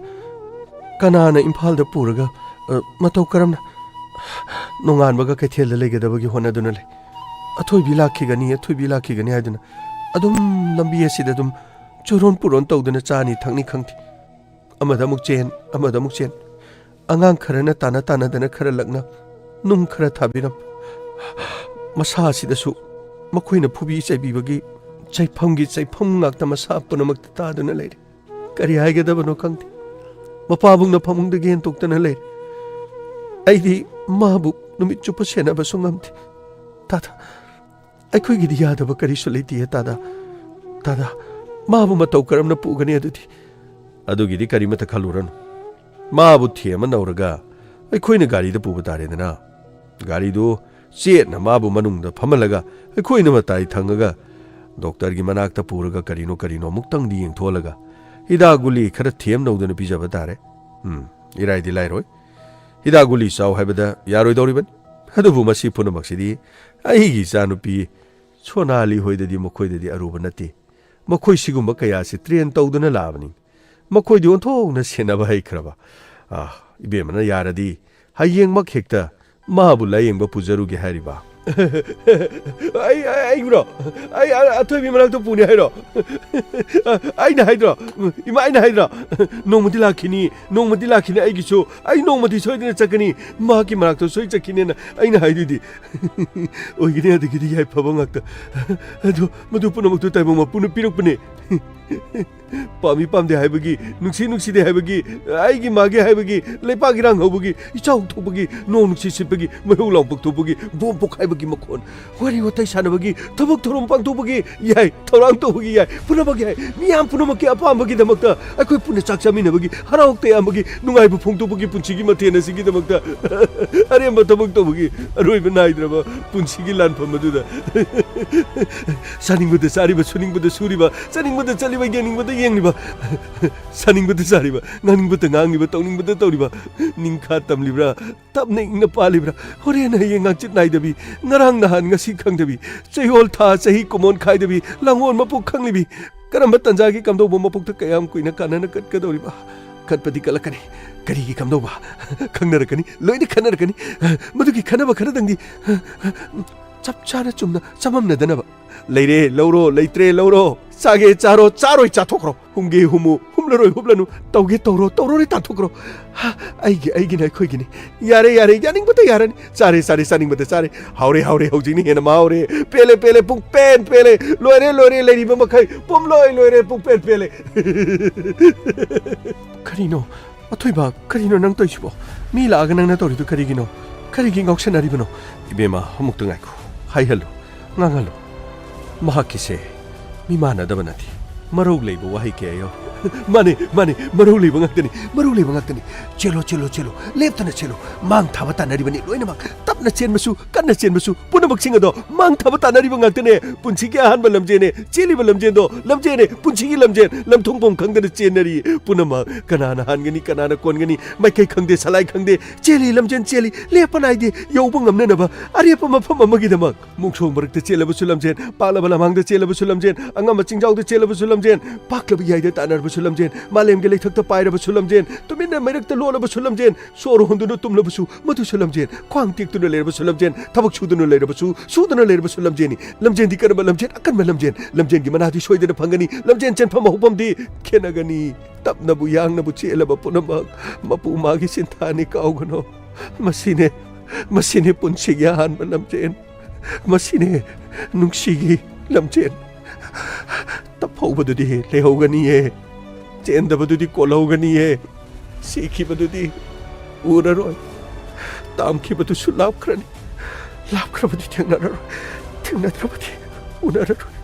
ꯀꯅꯥꯅ ꯏꯝꯐꯥꯜꯗ ꯄꯨꯔꯒ, ꯑ, ꯃꯇꯧ ꯀꯔꯝꯅ? ꯅꯣꯡꯉꯥꯟꯕꯒ ꯀꯩꯊꯦꯜꯗ ꯂꯩꯒꯗꯕꯒꯤ ꯍꯣꯠꯅꯗꯨꯅ ꯂꯩ꯫ ꯑꯊꯣꯏꯕꯤ ꯂꯥꯛꯈꯤꯒꯅꯤ, ꯑꯊꯣꯏꯕꯤ ꯂꯥꯛꯈꯤꯒꯅꯤ ꯍꯥꯏꯗꯨꯅ ꯑꯗꯨꯝ ꯂꯝꯕꯤ ꯑꯁꯤꯗ ꯑꯗꯨꯝ ꯆꯨꯔꯣꯟ ꯄꯨꯔꯣꯟ ꯇꯧꯗꯨꯅ ꯆꯥꯅꯤ ꯊꯛꯅꯤ ꯈꯪꯗꯦ꯫ ꯑꯃꯗ ꯑꯃꯨꯛ ꯆꯦꯟ, ꯑꯃꯗ ꯑꯃꯨꯛ ꯆꯦꯟ꯫ ꯑꯉꯥꯡ ꯈꯔꯅ ꯇꯥꯟꯅ ꯇꯥꯟꯅꯗꯅ ꯈꯔ ꯂꯛꯅ, ꯅꯨꯡ ꯈꯔ ꯊꯥꯕꯤꯔꯝ꯫ ꯃꯁꯥ ꯑꯁꯤꯗꯁꯨ ꯃꯈꯣꯏꯅ ꯐꯨꯕꯤ ꯆꯩꯕꯤꯕꯒꯤ ꯆꯩꯐꯝꯒꯤ ꯆꯩꯐꯝ ꯉꯥꯛꯇ ꯃꯁꯥ ꯄꯨꯝꯅꯃꯛꯇ ꯇꯥꯗꯨꯅ ꯂꯩꯔꯦ꯫ ꯀꯔꯤ ꯍꯥꯏꯒꯗꯕꯅꯣ ꯈꯪꯗꯦ꯫ ꯃꯄꯥꯕꯨꯡꯅ ꯐꯃꯨꯡꯗꯒꯤ ꯍꯦꯟꯇꯣꯛꯇꯅ ꯂꯩꯔꯦ꯫ ꯑꯩꯗꯤ ꯃꯥꯕꯨ ꯅꯨꯃꯤꯠ ꯆꯨꯞꯄ ꯁꯦꯟꯅꯕꯁꯨ ꯉꯝꯗꯦ꯫ ꯗꯥꯗꯥ, ꯑꯩꯈꯣꯏꯒꯤꯗꯤ ꯌꯥꯗꯕ ꯀꯔꯤꯁꯨ ꯂꯩꯇꯦ, ꯗꯥꯗꯥ꯫ ꯗꯥꯗꯥ, ꯃꯥꯕꯨ ꯃꯇꯧ ꯀꯔꯝꯅ ꯄꯨꯒꯅꯤ ꯑꯗꯨꯗꯤ? ꯑꯗꯨꯒꯤꯗꯤ ꯀꯔꯤꯃꯠꯇ ꯈꯜꯂꯨꯔꯅꯨ꯫ ꯃꯥꯕꯨ ꯊꯦꯝꯃ ꯅꯧꯔꯒ ꯑꯩꯈꯣꯏꯅ ꯒꯥꯔꯤꯗ ꯄꯨꯕ ꯇꯥꯔꯦꯗꯅ꯫ ꯒꯥꯔꯤꯗꯨ ꯆꯦꯠꯅ ꯃꯥꯕꯨ ꯃꯅꯨꯡꯗ ꯐꯝꯍꯜꯂꯒ ꯑꯩꯈꯣꯏꯅ ꯃꯇꯥꯏ ꯊꯪꯉꯒ ꯗꯣꯛꯇꯔꯒꯤ ꯃꯅꯥꯛꯇ ꯄꯨꯔꯒ ꯀꯔꯤꯅꯣ ꯀꯔꯤꯅꯣ ꯑꯃꯨꯛꯇꯪꯗꯤ ꯌꯦꯡꯊꯣꯛꯍꯜꯂꯒ ꯍꯤꯗꯥꯛ ꯒꯨꯂꯤ ꯈꯔ ꯊꯦꯝꯅꯧꯗꯅ ꯄꯤꯖꯕ ꯇꯥꯔꯦ꯫ ꯎꯝ, ꯏꯔꯥꯏꯗꯤ ꯂꯥꯏꯔꯣꯏ꯫ ꯍꯤꯗꯥꯛ ꯒꯨꯂꯤ ꯆꯥꯎ ꯍꯥꯏꯕꯗ ꯌꯥꯔꯣꯏꯗꯧꯔꯤꯕꯅꯤ꯫ ꯑꯗꯨꯕꯨ ꯃꯁꯤ ꯄꯨꯝꯅꯃꯛꯁꯤꯗꯤ ꯑꯩꯒꯤ ꯏꯆꯥꯅꯨꯄꯤ ꯁꯣꯅꯥꯂꯤ ꯍꯣꯏꯗꯗꯤ, ꯃꯈꯣꯏꯗꯗꯤ ꯑꯔꯨꯕ ꯅꯠꯇꯦ꯫ ꯃꯈꯣꯏ ꯁꯤꯒꯨꯝꯕ ꯀꯌꯥꯁꯤ ꯇ꯭ꯔꯦꯟ ꯇꯧꯗꯨꯅ ꯂꯥꯛꯑꯕꯅꯤ꯫ ꯃꯈꯣꯏꯗꯤ ꯑꯣꯟꯊꯣꯛꯅ ꯁꯦꯟꯅꯕ ꯍꯩꯈ꯭ꯔꯕ꯫ ꯑꯥ, ꯏꯕꯦꯝꯃꯅ ꯌꯥꯔꯗꯤ ꯍꯌꯦꯡꯃꯛ ꯍꯦꯛꯇ ꯃꯥꯕꯨ ꯂꯥꯌꯦꯡꯕ ꯄꯨꯖꯔꯨꯒꯦ ꯍꯥꯏꯔꯤꯕ꯫ ꯑꯩ, ꯑꯩ, ꯑꯩꯕꯨꯔꯣ? ꯑꯩ, ꯑ, ꯑꯊꯣꯏꯕꯤ ꯃꯅꯥꯛꯇ ꯄꯨꯅꯤ ꯍꯥꯏꯔꯣ? ꯑꯩꯅ ꯍꯥꯏꯗ꯭ꯔꯣ? ꯏꯃꯥ, ꯑꯩꯅ ꯍꯥꯏꯗ꯭ꯔꯣ? ꯅꯣꯡꯃꯗꯤ ꯂꯥꯛꯈꯤꯅꯤ, ꯅꯣꯡꯃꯗꯤ ꯂꯥꯛꯈꯤꯅꯤ ꯑꯩꯒꯤꯁꯨ꯫ ꯑꯩ ꯅꯣꯡꯃꯗꯤ ꯁꯣꯏꯗꯅ ꯆꯠꯀꯅꯤ꯫ ꯃꯍꯥꯛꯀꯤ ꯃꯅꯥꯛꯇ ꯁꯣꯏ ꯆꯠꯈꯤꯅꯦꯅ ꯑꯩꯅ ꯍꯥꯏꯗꯨꯗꯤ꯫ ꯑꯣꯏꯒꯅꯤ ꯑꯗꯒꯤꯗꯤ ꯌꯥꯏꯐꯕ ꯉꯥꯛꯇ꯫ ꯑꯗꯣ ꯃꯗꯨ ꯄꯨꯝꯅꯃꯛꯇꯨ ꯇꯥꯏꯕꯪ ꯃꯄꯨꯅ ꯄꯤꯔꯛꯄꯅꯦ꯫ ꯄꯥꯝꯃꯤ ꯄꯥꯝꯗꯦ ꯍꯥꯏꯕꯒꯤ, ꯅꯨꯡꯁꯤ ꯅꯨꯡꯁꯤꯗꯦ ꯍꯥꯏꯕꯒꯤ, ꯑꯩꯒꯤ ꯃꯥꯒꯤ ꯍꯥꯏꯕꯒꯤ, ꯂꯩꯄꯥꯛ ꯏꯔꯥꯡ ꯍꯧꯕꯒꯤ, ꯏꯆꯥꯎ ꯊꯣꯛꯄꯒꯤ, ꯅꯣꯡ ꯅꯨꯡꯁꯤꯠ ꯁꯤꯠꯄꯒꯤ, ꯃꯩꯍꯧ ꯂꯥꯡꯄꯣꯛ ꯊꯣꯛꯄꯒꯤ, ꯕꯣꯝ ꯄꯣꯈꯥꯏꯕꯒꯤ ꯃꯈꯣꯟ, ꯋꯥꯔꯤ ꯋꯥꯇꯥꯏ ꯁꯥꯟꯅꯕꯒꯤ, ꯊꯕꯛ ꯊꯧꯔꯝ ꯄꯥꯡꯊꯣꯛꯄꯒꯤ ꯌꯥꯏ, ꯊꯧꯔꯥꯡ ꯇꯧꯕꯒꯤ ꯌꯥꯏ, ꯄꯨꯝꯅꯃꯛ ꯌꯥꯏ꯫ ꯃꯤꯌꯥꯝ ꯄꯨꯝꯅꯃꯛꯀꯤ ꯑꯄꯥꯝꯕꯒꯤꯗꯃꯛꯇ ꯑꯩꯈꯣꯏ ꯄꯨꯟꯅ ꯆꯥꯛ ꯆꯥꯃꯤꯟꯅꯕꯒꯤ, ꯍꯔꯥꯎ ꯇꯌꯥꯝꯕꯒꯤ, ꯅꯨꯡꯉꯥꯏꯕ ꯐꯣꯡꯗꯣꯛꯄꯒꯤ ꯄꯨꯟꯁꯤꯒꯤ ꯃꯊꯦꯜ ꯑꯁꯤꯒꯤꯗꯃꯛꯇ ꯑꯔꯦꯝꯕ ꯊꯕꯛ ꯇꯧꯕꯒꯤ ꯑꯔꯣꯏꯕ ꯅꯥꯏꯗ꯭ꯔꯕ ꯄꯨꯟꯁꯤꯒꯤ ꯂꯥꯟꯐꯝ ꯑꯗꯨꯗ ꯆꯥꯅꯤꯡꯕꯗ ꯆꯥꯔꯤꯕ, ꯁꯨꯅꯤꯡꯕꯗ ꯁꯨꯔꯤꯕ, ꯆꯠꯅꯤꯡꯕꯗ ꯆꯠꯂꯤꯕ, ꯌꯦꯡꯅꯤꯡꯕꯗ ꯌꯦꯡꯂꯤꯕ, ꯆꯥꯅꯤꯡꯕꯗ ꯆꯥꯔꯤꯕ, ꯉꯥꯡꯅꯤꯡꯕꯗ ꯉꯥꯡꯂꯤꯕ, ꯇꯧꯅꯤꯡꯕꯗ ꯇꯧꯔꯤꯕ, ꯅꯤꯡꯈꯥ ꯇꯝꯂꯤꯕ꯭ꯔꯥ, ꯇꯞꯅ ꯏꯪꯅ ꯄꯥꯜꯂꯤꯕ꯭ꯔꯥ, ꯍꯣꯔꯦꯟ ꯍꯌꯦꯡ ꯉꯥꯡꯆꯤꯠ ꯅꯥꯏꯗꯕꯤ, ꯉꯔꯥꯡ ꯅꯍꯥꯟ ꯉꯁꯤ ꯈꯪꯗꯕꯤ, ꯆꯌꯣꯜ ꯊꯥ ꯆꯍꯤ ꯀꯨꯝꯑꯣꯟ ꯈꯥꯏꯗꯕꯤ, ꯂꯥꯡꯑꯣꯟ ꯃꯄꯣꯛ ꯈꯪꯂꯤꯕꯤ, ꯀꯔꯝꯕ ꯇꯟꯖꯥꯒꯤ ꯀꯝꯗꯧꯕ ꯃꯄꯣꯛꯇ ꯀꯌꯥꯝ ꯀꯨꯏꯅ ꯀꯥꯟꯅꯅ ꯀꯠꯀꯗꯧꯔꯤꯕ? ꯀꯠꯄꯗꯤ ꯀꯠꯂꯛꯀꯅꯤ꯫ ꯀꯔꯤꯒꯤ ꯀꯝꯗꯧꯕ? ꯈꯪꯅꯔꯛꯀꯅꯤ, ꯂꯣꯏꯅ ꯈꯟꯅꯔꯛꯀꯅꯤ꯫ ꯃꯗꯨꯒꯤ ꯈꯟꯅꯕ ꯈꯔꯗꯪꯗꯤ ꯆꯞ ꯆꯥꯅ ꯆꯨꯝꯅ ꯆꯃꯝꯅꯗꯅꯕ꯫ ꯂꯩꯔꯦ ꯂꯧꯔꯣ, ꯂꯩꯇ꯭ꯔꯦ ꯂꯧꯔꯣ, ꯆꯥꯒꯦ ꯆꯥꯔꯣ, ꯆꯥꯔꯣꯏ ꯆꯥꯊꯣꯛꯈ꯭ꯔꯣ, ꯍꯨꯝꯒꯦ ꯍꯨꯝꯃꯨ, ꯍꯨꯝꯂꯔꯣꯏ ꯍꯨꯞꯂꯅꯨ, ꯇꯧꯒꯦ ꯇꯧꯔꯣ, ꯇꯧꯔꯔꯣꯏ ꯇꯥꯟꯊꯣꯛꯈ꯭ꯔꯣ꯫ ꯍꯥ, ꯑꯩꯒꯤ, ꯑꯩꯒꯤꯅ ꯑꯩꯈꯣꯏꯒꯤꯅꯤ꯫ ꯌꯥꯔꯦ, ꯌꯥꯔꯦ, ꯌꯥꯅꯤꯡꯕꯇ ꯌꯥꯔꯅꯤ꯫ ꯆꯥꯔꯦ, ꯆꯥꯔꯦ, ꯆꯥꯅꯤꯡꯕꯇ ꯆꯥꯔꯦ꯫ ꯍꯥꯎꯔꯦ, ꯍꯥꯎꯔꯦ, ꯍꯧꯖꯤꯛꯅ ꯍꯦꯟꯅ ꯃꯍꯥꯎꯔꯦ꯫ ꯄꯦꯜꯂꯦ, ꯄꯦꯜꯂꯦ, ꯄꯨꯡ ꯄꯦꯟ ꯄꯦꯜꯂꯦ꯫ ꯂꯣꯏꯔꯦ, ꯂꯣꯏꯔꯦ, ꯂꯩꯔꯤꯕ ꯃꯈꯩ ꯄꯨꯝꯂꯣꯏ ꯂꯣꯏꯔꯦ, ꯄꯨꯡ ꯄꯦꯟ ꯄꯦꯜꯂꯦ꯫ ꯀꯔꯤꯅꯣ? ꯑꯊꯣꯏꯕ, ꯀꯔꯤꯅꯣ ꯅꯪ ꯇꯧꯔꯤꯁꯤꯕꯣ? ꯃꯤ ꯂꯥꯛꯑꯒ ꯅꯪꯅ ꯇꯧꯔꯤꯗꯨ ꯀꯔꯤꯒꯤꯅꯣ? ꯀꯔꯤꯒꯤ ꯉꯥꯎꯁꯟꯅꯔꯤꯕꯅꯣ? ꯏꯕꯦꯝꯃ, ꯑꯃꯨꯛꯇ ꯉꯥꯏꯈꯣ꯫ ꯍꯥꯏꯍꯜꯂꯨ, ꯉꯥꯡꯍꯜꯂꯨ꯫ ꯃꯍꯥꯛꯀꯤꯁꯦ ꯃꯤ ꯃꯥꯟꯅꯗꯕ ꯅꯠꯇꯦ꯫ ꯃꯔꯧ ꯂꯩꯕ ꯋꯥꯍꯩ ꯀꯌꯥ ꯌꯥꯎꯔꯤ꯫ ꯃꯥꯅꯤ, ꯃꯥꯅꯤ, ꯃꯔꯧ ꯂꯩꯕ ꯉꯥꯛꯇꯅꯤ, ꯃꯔꯧ ꯂꯩꯕ ꯉꯥꯛꯇꯅꯤ꯫ ꯆꯦꯜꯂꯣ, ꯆꯦꯜꯂꯣ, ꯆꯦꯜꯂꯣ, ꯂꯦꯞꯇꯅ ꯆꯦꯜꯂꯣ꯫ ꯃꯥꯡ ꯊꯥꯕ ꯇꯥꯟꯅꯔꯤꯕꯅꯤ ꯂꯣꯏꯅꯃꯛ꯫ ꯇꯞꯅ ꯆꯦꯟꯕꯁꯨ, ꯀꯟꯅ ꯆꯦꯟꯕꯁꯨ, ꯄꯨꯝꯅꯃꯛꯁꯤꯡ ꯑꯗꯣ ꯃꯥꯡ ꯊꯥꯕ ꯇꯥꯟꯅꯔꯤꯕ ꯉꯥꯛꯇꯅꯦ꯫ ꯄꯨꯟꯁꯤꯒꯤ ꯑꯍꯥꯟꯕ ꯂꯝꯖꯦꯜꯅꯦ꯫ ꯆꯦꯜꯂꯤꯕ ꯂꯝꯖꯦꯜꯗꯣ ꯂꯝꯖꯦꯜꯅꯦ, ꯄꯨꯟꯁꯤꯒꯤ ꯂꯝꯖꯦꯜ꯫ ꯂꯝꯊꯣꯡꯐꯝ ꯈꯪꯗꯅ ꯆꯦꯟꯅꯔꯤ ꯄꯨꯝꯅꯃꯛ꯫ ꯀꯅꯥꯅ ꯍꯥꯟꯒꯅꯤ, ꯀꯅꯥꯅ ꯀꯣꯟꯒꯅꯤ, ꯃꯥꯏꯀꯩ ꯈꯪꯗꯦ, ꯁꯂꯥꯏ ꯈꯪꯗꯦ꯫ ꯆꯦꯜꯂꯤ, ꯂꯝꯖꯦꯜ ꯆꯦꯜꯂꯤ, ꯂꯦꯞꯄ ꯅꯥꯏꯗꯦ꯫ ꯌꯧꯕ ꯉꯝꯅꯅꯕ ꯑꯔꯦꯞꯄ ꯃꯐꯝ ꯑꯃꯒꯤꯗꯃꯛ꯫ ꯃꯣꯡꯁꯣꯡ ꯃꯔꯛꯇ ꯆꯦꯜꯂꯕꯁꯨ ꯂꯝꯖꯦꯜ, ꯄꯥꯛꯂꯕ ꯂꯃꯥꯡꯗ ꯆꯦꯜꯂꯕꯁꯨ ꯂꯝꯖꯦꯜ, ꯑꯉꯝꯕ ꯆꯤꯡꯖꯥꯎꯗ ꯆꯦꯜꯂꯕꯁꯨ ꯂꯝꯖꯦꯜ, ꯄꯥꯛꯂꯕ ꯏꯌꯥꯏꯗ ꯇꯥꯟꯅꯔꯕꯁꯨ ꯂꯝꯖꯦꯜ, ꯃꯥꯂꯦꯝꯒꯤ ꯂꯩꯊꯛꯇ ꯄꯥꯏꯔꯕꯁꯨ ꯂꯝꯖꯦꯜ, ꯇꯨꯃꯤꯟꯅ ꯃꯩꯔꯛꯇ ꯂꯣꯠꯂꯕꯁꯨ ꯂꯝꯖꯦꯜ, ꯁꯣꯔ ꯍꯣꯟꯗꯨꯅ ꯇꯨꯝꯂꯕꯁꯨ ꯃꯗꯨꯁꯨ ꯂꯝꯖꯦꯜ, ꯈ꯭ꯋꯥꯡ ꯇꯦꯛꯇꯨꯅ ꯂꯩꯔꯕꯁꯨ ꯂꯝꯖꯦꯜ, ꯊꯕꯛ ꯁꯨꯗꯨꯅ ꯂꯩꯔꯕꯁꯨ, ꯁꯨꯗꯨꯅ ꯂꯩꯔꯕꯁꯨ ꯂꯝꯖꯦꯜꯅꯤ꯫ ꯂꯝꯖꯦꯜꯗꯤ ꯀꯔꯝꯕ ꯂꯝꯖꯦꯜ? ꯑꯀꯟꯕ ꯂꯝꯖꯦꯜ꯫ ꯂꯝꯖꯦꯜꯒꯤ ꯃꯅꯥꯗꯤ ꯁꯣꯏꯗꯅ ꯐꯪꯒꯅꯤ꯫ ꯂꯝꯖꯦꯜ ꯆꯦꯟꯐꯝ ꯍꯧꯐꯝꯗꯤ ꯈꯦꯠꯅꯒꯅꯤ꯫ ꯇꯞꯅꯕꯨ ꯌꯥꯡꯅꯕꯨ ꯆꯦꯜꯂꯕ ꯄꯨꯝꯅꯃꯛ ꯃꯄꯨ ꯃꯥꯒꯤ ꯁꯤꯟꯊꯥꯅꯤ, ꯀꯥꯎꯒꯅꯨ꯫ ꯃꯁꯤꯅꯦ, ꯃꯁꯤꯅꯦ ꯄꯨꯟꯁꯤꯒꯤ ꯑꯍꯥꯟꯕ ꯂꯝꯖꯦꯜ꯫ ꯃꯁꯤꯅꯦ ꯅꯨꯡꯁꯤꯒꯤ ꯂꯝꯖꯦꯜ꯫ ꯇꯞꯍꯧꯕꯗꯨꯗꯤ ꯂꯩꯍꯧꯒꯅꯤꯌꯦ, ꯆꯦꯟꯗꯕꯗꯨꯗꯤ ꯀꯣꯜꯍꯧꯒꯅꯤꯌꯦ, ꯁꯤꯈꯤꯕꯗꯨꯗꯤ ꯎꯔꯔꯣꯏ, ꯇꯥꯝꯈꯤꯕꯗꯨꯁꯨ ꯂꯥꯞꯈ꯭ꯔꯅꯤ꯫ ꯂꯥꯞꯈ꯭ꯔꯕꯗꯤ ꯊꯦꯡꯅꯔꯔꯣꯏ, ꯊꯦꯡꯅꯗ꯭ꯔꯕꯗꯤ ꯎꯅꯔꯔꯣꯏ,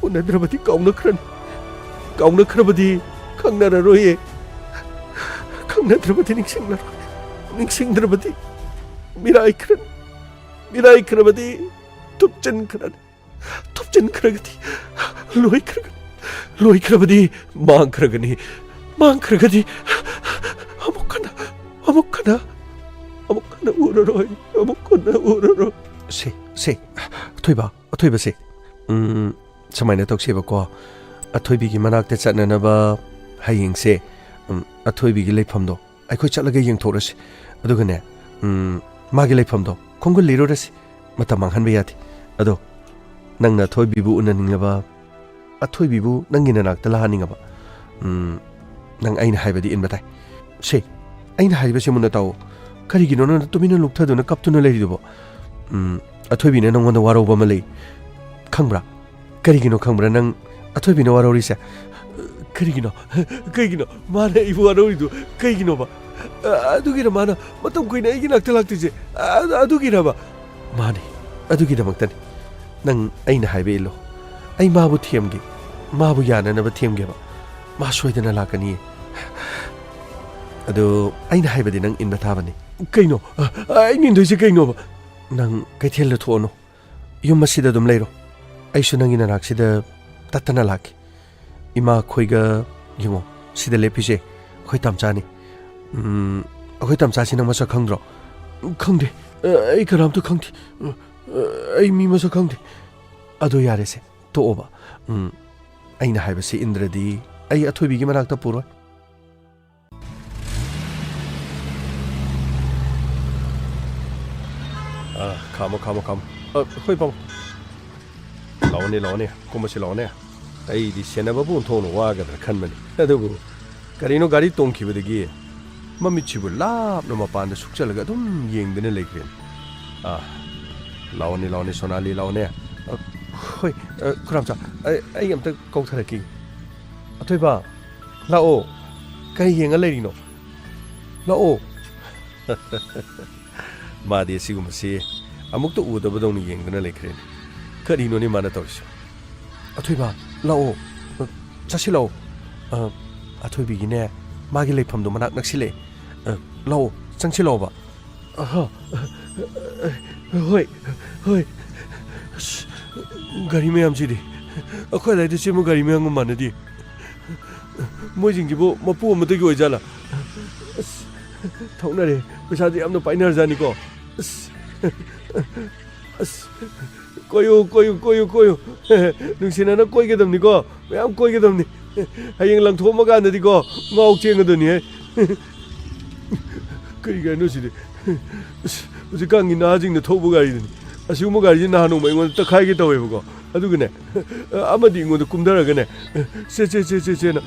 ꯎꯅꯗ꯭ꯔꯕꯗꯤ ꯀꯥꯎꯅꯈ꯭ꯔꯅꯤ, ꯀꯥꯎꯅꯈ꯭ꯔꯕꯗꯤ ꯈꯪꯅꯔꯔꯣꯏꯌꯦ, ꯈꯪꯅꯗ꯭ꯔꯕꯗꯤ ꯅꯤꯡꯁꯤꯡꯂꯔꯣꯏ, ꯅꯤꯡꯁꯤꯡꯗ꯭ꯔꯕꯗꯤ ꯃꯤꯔꯥꯏꯈ꯭ꯔꯅꯤ, ꯃꯤꯔꯥꯏꯈ꯭ꯔꯕꯗꯤ ꯊꯨꯞꯆꯤꯟꯈ꯭ꯔꯅꯤ, ꯊꯨꯞꯆꯤꯟꯈ꯭ꯔꯒꯗꯤ ꯂꯣꯏꯈ꯭ꯔꯒꯅꯤ, ꯂꯣꯏꯈ꯭ꯔꯕꯗꯤ ꯃꯥꯡꯈ꯭ꯔꯒꯅꯤ, ꯃꯥꯡꯈ꯭ꯔꯒꯗꯤ ꯑꯃꯨꯛ ꯍꯟꯅ, ꯑꯃꯨꯛ ꯍꯟꯅ, ꯑꯃꯨꯛ ꯍꯟꯅ ꯎꯔꯔꯣꯏ, ꯑꯃꯨꯛ ꯍꯟꯅ ꯎꯔꯔꯣꯏ꯫ ꯁꯦ, ꯁꯦ, ꯑꯊꯣꯏꯕ, ꯑꯊꯣꯏꯕꯁꯦ, ꯎꯝ, ꯁꯨꯃꯥꯏꯅ ꯇꯧꯁꯦꯕꯀꯣ, ꯑꯊꯣꯏꯕꯤꯒꯤ ꯃꯅꯥꯛꯇ ꯆꯠꯅꯅꯕ ꯍꯌꯦꯡꯁꯦ, ꯎꯝ, ꯑꯊꯣꯏꯕꯤꯒꯤ ꯂꯩꯐꯝꯗꯣ ꯑꯩꯈꯣꯏ ꯆꯠꯂꯒ ꯌꯦꯡꯊꯣꯛꯎꯔꯁꯤ꯫ ꯑꯗꯨꯒꯅꯦ, ꯎꯝ, ꯃꯥꯒꯤ ꯂꯩꯐꯝꯗꯣ ꯈꯣꯡꯒꯨꯜ ꯂꯤꯔꯨꯔꯁꯤ꯫ ꯃꯇꯝ ꯃꯥꯡꯍꯟꯕ ꯌꯥꯗꯦ꯫ ꯑꯗꯣ ꯅꯪꯅ ꯑꯊꯣꯏꯕꯤꯕꯨ ꯎꯅꯅꯤꯡꯂꯕ, ꯑꯊꯣꯏꯕꯤꯕꯨ ꯅꯪꯒꯤ ꯅꯅꯥꯛꯇ ꯂꯥꯛꯍꯟꯅꯤꯡꯉꯕ, ꯎꯝ, ꯅꯪ ꯑꯩꯅ ꯍꯥꯏꯕꯗꯤ ꯏꯟꯕ ꯇꯥꯏ꯫ ꯁꯦ, ꯑꯩꯅ ꯍꯥꯏꯔꯤꯕꯁꯦ ꯃꯨꯟꯅ ꯇꯥꯎꯑꯣ꯫ ꯀꯔꯤꯒꯤꯅꯣ ꯅꯪꯅ ꯇꯨꯃꯤꯟꯅ ꯂꯨꯞꯊꯗꯨꯅ ꯀꯞꯇꯨꯅ ꯂꯩꯔꯤꯗꯨꯕꯣ? ꯎꯝ, ꯑꯊꯣꯏꯕꯤꯅ ꯅꯪꯉꯣꯟꯗ ꯋꯥꯔꯧꯕ ꯑꯃ ꯂꯩ꯫ ꯈꯪꯕ꯭ꯔꯥ? ꯀꯔꯤꯒꯤꯅꯣ ꯈꯪꯕ꯭ꯔꯥ ꯅꯪ ꯑꯊꯣꯏꯕꯤꯅ ꯋꯥꯔꯧꯔꯤꯁꯦ? ꯀꯔꯤꯒꯤꯅꯣ? ꯀꯩꯒꯤꯅꯣ? ꯃꯥꯅ ꯑꯩꯕꯨ ꯋꯥꯔꯧꯔꯤꯗꯨ ꯀꯩꯒꯤꯅꯣꯕ? ꯑ-, ꯑꯗꯨꯒꯤꯔ ꯃꯥꯅ ꯃꯇꯝ ꯀꯨꯏꯅ ꯑꯩꯒꯤ ꯅꯥꯛꯇ ꯂꯥꯛꯇ꯭ꯔꯤꯁꯦ? ꯑ-, ꯑꯗꯨꯒꯤꯔꯕ? ꯃꯥꯅꯤ, ꯑꯗꯨꯒꯤꯗꯃꯛꯇꯅꯤ꯫ ꯅꯪ ꯑꯩꯅ ꯍꯥꯏꯕ ꯏꯜꯂꯣ꯫ ꯑꯩ ꯃꯥꯕꯨ ꯊꯦꯝꯒꯦ, ꯃꯥꯕꯨ ꯌꯥꯅꯅꯕ ꯊꯦꯝꯒꯦꯕ꯫ ꯃꯥ ꯁꯣꯏꯗꯅ ꯂꯥꯛꯀꯅꯤꯌꯦ꯫ ꯑꯗꯨ ꯑꯩꯅ ꯍꯥꯏꯕꯗꯤ ꯅꯪ ꯏꯟꯕ ꯇꯥꯕꯅꯤ꯫ ꯀꯩꯅꯣ? ꯑ, ꯑꯩꯅ ꯏꯟꯗꯣꯏꯁꯦ ꯀꯩꯅꯣꯕ? ꯅꯪ ꯀꯩꯊꯦꯜꯗ ꯊꯣꯛꯑꯅꯨ꯫ ꯌꯨꯝ ꯑꯁꯤꯗ ꯑꯗꯨꯝ ꯂꯩꯔꯣ꯫ ꯑꯩꯁꯨ ꯅꯪꯒꯤ ꯅꯅꯥꯛꯁꯤꯗ ꯇꯠꯇꯅ ꯂꯥꯛꯀꯦ꯫ ꯏꯃꯥ ꯈꯣꯏꯒ ꯌꯦꯡꯉꯣ, ꯁꯤꯗ ꯂꯦꯞꯄꯤꯁꯦ ꯑꯩꯈꯣꯏ ꯇꯥꯝꯆꯥꯅꯤ꯫ ꯎꯝ, ꯑꯩꯈꯣꯏ ꯇꯥꯝꯆꯥꯁꯤ ꯅꯪ ꯃꯁꯛ ꯈꯪꯗ꯭ꯔꯣ? ꯈꯪꯗꯦ꯫ ꯑ, ꯑꯩ ꯀꯅꯥꯝꯇ ꯈꯪꯗꯦ꯫ ꯑ, ꯑ, ꯑꯩ ꯃꯤ ꯃꯁꯛ ꯈꯪꯗꯦ꯫ ꯑꯗꯣ ꯌꯥꯔꯦꯁꯦ, ꯇꯣꯛꯑꯣꯕ꯫ ꯎꯝ, ꯑꯩꯅ ꯍꯥꯏꯕꯁꯤ ꯏꯟꯗ꯭ꯔꯗꯤ ꯑꯩ ꯑꯊꯣꯏꯕꯤꯒꯤ ꯃꯅꯥꯛꯇ ꯄꯨꯔꯣꯏ꯫ ꯑ, ꯈꯥꯝꯃꯣ, ꯈꯥꯝꯃꯣ, ꯈꯥꯝꯃꯣ꯫ ꯑ, ꯍꯣꯏ, ꯄꯥꯕꯨꯡ꯫ ꯂꯥꯛꯑꯣꯅꯦ, ꯂꯥꯛꯑꯣꯅꯦ, ꯀꯨꯝꯃꯁꯤ ꯂꯥꯛꯑꯣꯅꯦ꯫ ꯑꯩꯗꯤ ꯁꯦꯟꯅꯕꯕꯨ ꯑꯣꯟꯊꯣꯛꯅ ꯋꯥꯒꯗ꯭ꯔꯥ ꯈꯟꯕꯅꯤ꯫ ꯑꯗꯨꯕꯨ ꯀꯔꯤꯅꯣ ꯒꯥꯔꯤ ꯇꯣꯡꯈꯤꯕꯗꯒꯤ ꯃꯃꯤꯠꯁꯤꯕꯨ ꯂꯥꯞꯅ ꯃꯄꯥꯟꯗ ꯁꯨꯛꯆꯠꯂꯒ ꯑꯗꯨꯝ ꯌꯦꯡꯗꯨꯅ ꯂꯩꯈ꯭ꯔꯦ꯫ ꯑꯥ, ꯂꯥꯛꯑꯣꯅꯦ, ꯂꯥꯛꯑꯣꯅꯦ, ꯁꯣꯅꯥꯂꯤ, ꯂꯥꯛꯑꯣꯅꯦ꯫ ꯑ, ꯍꯣꯏ, ꯑ, ꯈꯨꯔꯥꯝꯆꯥ, ꯑꯩ, ꯑꯩ ꯑꯝꯇ ꯀꯧꯊꯔꯛꯈꯤꯒꯦ꯫ ꯑꯊꯣꯏꯕ, ꯂꯥꯛꯑꯣ꯫ ꯀꯔꯤ ꯌꯦꯡꯉ ꯂꯩꯔꯤꯅꯣ? ꯂꯥꯛꯑꯣ꯫ ꯃꯥꯗꯤ ꯑꯁꯤꯒꯨꯝꯕꯁꯤ ꯑꯃꯨꯛꯇ ꯎꯗꯕꯗꯧꯅ ꯌꯦꯡꯗꯨꯅ ꯂꯩꯈ꯭ꯔꯦꯅꯦ꯫ ꯀꯔꯤꯅꯣꯅꯦ ꯃꯥꯅ ꯇꯧꯔꯤꯁꯤꯕꯣ? ꯑꯊꯣꯏꯕ, ꯂꯥꯛꯑꯣ꯫ ꯑ, ꯆꯠꯁꯤ ꯂꯥꯛꯑꯣ꯫ ꯑ, ꯑꯊꯣꯏꯕꯤꯒꯤꯅꯦ, ꯃꯥꯒꯤ ꯂꯩꯐꯝꯗꯣ ꯃꯅꯥꯛ ꯅꯛꯁꯤꯜꯂꯛꯑꯦ꯫ ꯑ, ꯂꯥꯛꯑꯣ, ꯆꯪꯁꯤ ꯂꯥꯛꯑꯣꯕ꯫ ꯑꯍ, ꯍꯣꯏ, ꯍꯣꯏ꯫ ꯑꯁ, ꯒꯥꯔꯤ ꯃꯌꯥꯝꯁꯤꯗꯤ ꯑꯩꯈꯣꯏ ꯑꯗꯥꯏꯗ ꯆꯦꯟꯕ ꯒꯥꯔꯤ ꯃꯌꯥꯝꯒ ꯃꯥꯟꯅꯗꯦ꯫ ꯃꯣꯏꯁꯤꯡꯁꯤꯕꯨ ꯃꯄꯨ ꯑꯃꯠꯇꯒꯤ ꯑꯣꯏꯖꯥꯠꯂꯥ? ꯑꯁ, ꯊꯣꯛꯅꯔꯦ꯫ ꯄꯩꯁꯥꯗꯤ ꯌꯥꯝꯅ ꯄꯥꯏꯅꯔꯖꯥꯠꯅꯤꯀꯣ꯫ ꯑꯁ, ꯑꯁ, ꯀꯣꯏꯌꯨ, ꯀꯣꯏꯌꯨ, ꯀꯣꯏꯌꯨ, ꯀꯣꯏꯌꯨ꯫ ꯅꯨꯡꯁꯤꯅꯅ ꯀꯣꯏꯒꯗꯕꯅꯤꯀꯣ꯫ ꯃꯌꯥꯝ ꯀꯣꯏꯒꯗꯕꯅꯤ꯫ ꯍꯌꯦꯡ ꯂꯪꯊꯣꯛꯑꯝꯃꯀꯥꯟꯗꯗꯤꯀꯣ, ꯉꯥꯎ ꯆꯦꯟꯒꯗꯣꯏꯅꯤꯍꯦ꯫ ꯀꯔꯤ ꯒꯥꯔꯤꯅꯣ ꯁꯤꯗꯤ? ꯑꯁ, ꯍꯧꯖꯤꯛꯀꯥꯟꯒꯤ ꯅꯍꯥꯁꯤꯡꯅ ꯊꯧꯕ ꯒꯥꯔꯤꯗꯨꯅꯤ꯫ ꯑꯁꯤꯒꯨꯝꯕ ꯒꯥꯔꯤꯁꯤ ꯅꯍꯥꯟ ꯅꯣꯡꯃ ꯑꯩꯉꯣꯟꯗ ꯇꯛꯈꯥꯏꯒꯦ ꯇꯧꯋꯦꯕꯀꯣ꯫ ꯑꯗꯨꯒꯅꯦ, ꯑꯃꯗꯤ ꯑꯩꯉꯣꯟꯗ ꯀꯨꯝꯊꯔꯒꯅꯦ, "ꯁꯦ, ꯁꯦ, ꯁꯦ, ꯁꯦ, ꯁꯦꯅ",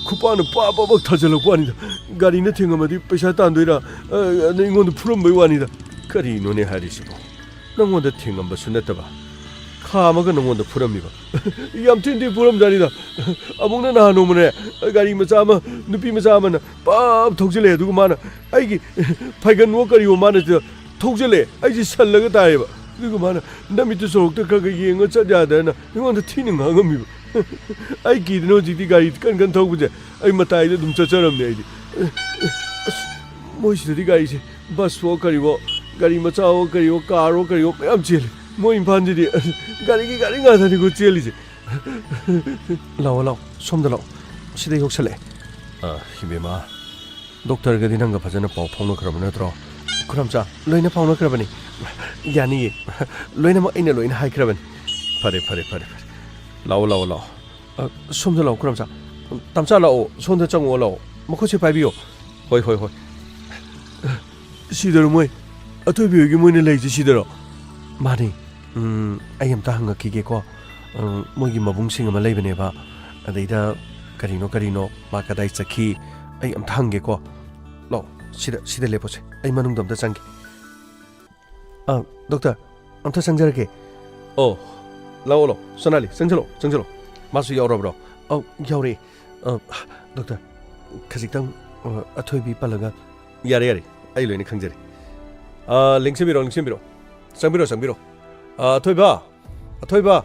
ꯈꯨꯄꯥꯛꯅ ꯄꯥꯛ, ꯄꯥꯛ, ꯄꯥꯛ ꯊꯥꯖꯤꯜꯂꯛꯄ ꯋꯥꯅꯤꯗ꯫ ꯒꯥꯔꯤꯅ ꯊꯦꯡꯉꯝꯃꯗꯤ ꯄꯩꯁꯥ ꯇꯥꯟꯗꯣꯏꯔꯥ? ꯑ, ꯑꯗ ꯑꯩꯉꯣꯟꯗ ꯐꯨꯔꯝꯕꯩ ꯋꯥꯅꯤꯗ꯫ ꯀꯔꯤꯅꯣꯅꯦ ꯍꯥꯏꯔꯤꯁꯤꯕꯣ? ꯅꯪꯉꯣꯟꯗ ꯊꯦꯡꯉꯝꯕꯁꯨ ꯅꯠꯇꯕ, ꯈꯥꯝꯃꯒ ꯅꯪꯉꯣꯟꯗ ꯐꯨꯔꯝꯃꯤꯕ꯫ ꯌꯥꯝ ꯊꯤꯅ ꯊꯤꯅ ꯐꯨꯔꯝꯖꯥꯠꯅꯤꯗ꯫ ꯑꯃꯨꯛꯅ ꯅꯍꯥꯟ ꯅꯣꯡꯃꯅꯦ, ꯒꯥꯔꯤ ꯃꯆꯥ ꯑꯃ, ꯅꯨꯄꯤ ꯃꯆꯥ ꯑꯃꯅ ꯄꯥꯞ ꯊꯧꯖꯤꯜꯂꯛꯑꯦ, ꯑꯗꯨꯒ ꯃꯥꯅ ꯑꯩꯒꯤ ꯐꯥꯏꯒꯟꯋꯣ ꯀꯔꯤꯋꯣ ꯃꯥꯅ ꯁꯤꯗ ꯊꯧꯖꯤꯜꯂꯛꯑꯦ, ꯑꯩꯁꯦ ꯁꯜꯂꯒ ꯇꯥꯏꯌꯦꯕ꯫ ꯑꯗꯨꯒ ꯃꯥꯅ, "ꯅꯃꯤꯠꯇꯨ ꯁꯣꯔꯣꯛꯇ ꯈꯔ ꯈꯔ ꯌꯦꯡꯉ ꯆꯠ ꯌꯥꯗ꯭ꯔꯅ?" ꯑꯩꯉꯣꯟꯗ ꯊꯤꯅ ꯉꯥꯡꯉꯝꯃꯤꯕ꯫ ꯑꯩ ꯀꯤꯗꯅ ꯍꯧꯖꯤꯛꯇꯤ ꯒꯥꯔꯤ ꯀꯟ ꯀꯟ ꯊꯧꯕꯁꯦ ꯑꯩ ꯃꯇꯥꯏꯗ ꯑꯗꯨꯝ ꯆꯠꯆꯔꯝꯅꯦ ꯑꯩꯗꯤ꯫ ꯑꯁ, ꯃꯣꯏꯁꯤꯗꯗꯤ ꯒꯥꯔꯤꯁꯦ, ꯕꯁꯋꯣ ꯀꯔꯤꯋꯣ, ꯒꯥꯔꯤ ꯃꯆꯥꯋꯣ ꯀꯔꯤꯋꯣ, ꯀꯥꯔꯋꯣ ꯀꯔꯤꯋꯣ ꯃꯌꯥꯝ ꯆꯦꯜꯂꯤ꯫ ꯃꯣꯏ ꯏꯝꯐꯥꯜꯁꯤꯗꯤ, ꯑꯁ, ꯒꯥꯔꯤꯒꯤ ꯒꯥꯔꯤ ꯉꯥꯛꯇꯅꯤꯀꯣ ꯆꯦꯜꯂꯤꯁꯦ꯫ ꯂꯥꯛꯑꯣ, ꯂꯥꯛꯑꯣ, ꯁꯣꯝꯗ ꯂꯥꯛꯑꯣ꯫ ꯁꯤꯗ ꯌꯧꯁꯜꯂꯛꯑꯦ꯫ ꯑ, ꯏꯕꯦꯝꯃ, ꯗꯣꯛꯇꯔꯒꯗꯤ ꯅꯪꯒ ꯐꯖꯅ ꯄꯥꯎ ꯐꯥꯎꯅꯈ꯭ꯔꯕ ꯅꯠꯇ꯭ꯔꯣ? ꯈꯨꯔꯝꯆꯥ, ꯂꯣꯏꯅ ꯐꯥꯎꯅꯈ꯭ꯔꯕꯅꯤ꯫ ꯌꯥꯅꯤꯌꯦ꯫ ꯂꯣꯏꯅꯃꯛ ꯑꯩꯅ ꯂꯣꯏꯅ ꯍꯥꯏꯈ꯭ꯔꯕꯅꯤ꯫ ꯐꯔꯦ, ꯐꯔꯦ, ꯐꯔꯦ, ꯐꯔꯦ꯫ ꯂꯥꯛꯑꯣ, ꯂꯥꯛꯑꯣ, ꯂꯥꯛꯑꯣ꯫ ꯑ, ꯁꯣꯝꯗ ꯂꯥꯛꯑꯣ, ꯈꯨꯔꯝꯆꯥ꯫ ꯇꯥꯝꯆꯥ, ꯂꯥꯛꯑꯣ꯫ ꯁꯣꯝꯗ ꯆꯪꯉꯛꯑꯣ, ꯂꯥꯛꯑꯣ꯫ ꯃꯈꯨꯠꯁꯦ ꯄꯥꯏꯕꯤꯌꯣ꯫ ꯍꯣꯏ, ꯍꯣꯏ, ꯍꯣꯏ꯫ ꯁꯤꯗꯔꯣ ꯃꯣꯏ? ꯑꯊꯣꯏꯕꯤ ꯍꯣꯏꯒꯤ ꯃꯣꯏꯅ ꯂꯩꯁꯦ ꯁꯤꯗꯔꯣ? ꯃꯥꯅꯦ꯫ ꯎꯝ, ꯑꯩ ꯑꯝꯇ ꯍꯪꯉꯛꯈꯤꯒꯦꯀꯣ꯫ ꯎꯝ, ꯃꯣꯏꯒꯤ ꯃꯕꯨꯡꯁꯤꯡ ꯑꯃ ꯂꯩꯕꯅꯦꯕ꯫ ꯑꯗꯩꯗ ꯀꯔꯤꯅꯣ ꯀꯔꯤꯅꯣ, ꯃꯥ ꯀꯗꯥꯏ ꯆꯠꯈꯤ? ꯑꯩ ꯑꯝꯇ ꯍꯪꯒꯦꯀꯣ꯫ ꯂꯥꯛꯑꯣ, ꯁꯤꯗ, ꯁꯤꯗ ꯂꯦꯞꯄꯣꯁꯦ꯫ ꯑꯩ ꯃꯅꯨꯡꯗ ꯑꯝꯇ ꯆꯪꯒꯦ꯫ ꯑ, ꯗꯣꯛꯇꯔ, ꯑꯝꯇ ꯆꯪꯖꯔꯛꯀꯦ꯫ ꯑꯣ, ꯂꯥꯛꯑꯣ, ꯂꯥꯛꯑꯣ꯫ ꯁꯣꯅꯥꯂꯤ, ꯆꯪꯁꯤꯜꯂꯣ, ꯆꯪꯁꯤꯜꯂꯣ꯫ ꯃꯥꯁꯨ ꯌꯥꯎꯔꯕ꯭ꯔꯣ? ꯑꯧ, ꯌꯥꯎꯔꯛꯑꯦ꯫ ꯑ, ꯗꯣꯛꯇꯔ, ꯈꯖꯤꯛꯇꯪ, ꯑ, ꯑꯊꯣꯏꯕꯤ ꯄꯜꯂꯒ꯫ ꯌꯥꯔꯦ, ꯌꯥꯔꯦ꯫ ꯑꯩ ꯂꯣꯏꯅ ꯈꯪꯖꯔꯦ꯫ ꯑ, ꯂꯦꯡꯁꯤꯟꯕꯤꯔꯣ, ꯂꯦꯡꯁꯤꯟꯕꯤꯔꯣ꯫ ꯆꯪꯕꯤꯔꯣ, ꯆꯪꯕꯤꯔꯣ꯫ ꯑ, ꯑꯊꯣꯏꯕ! ꯑꯊꯣꯏꯕ!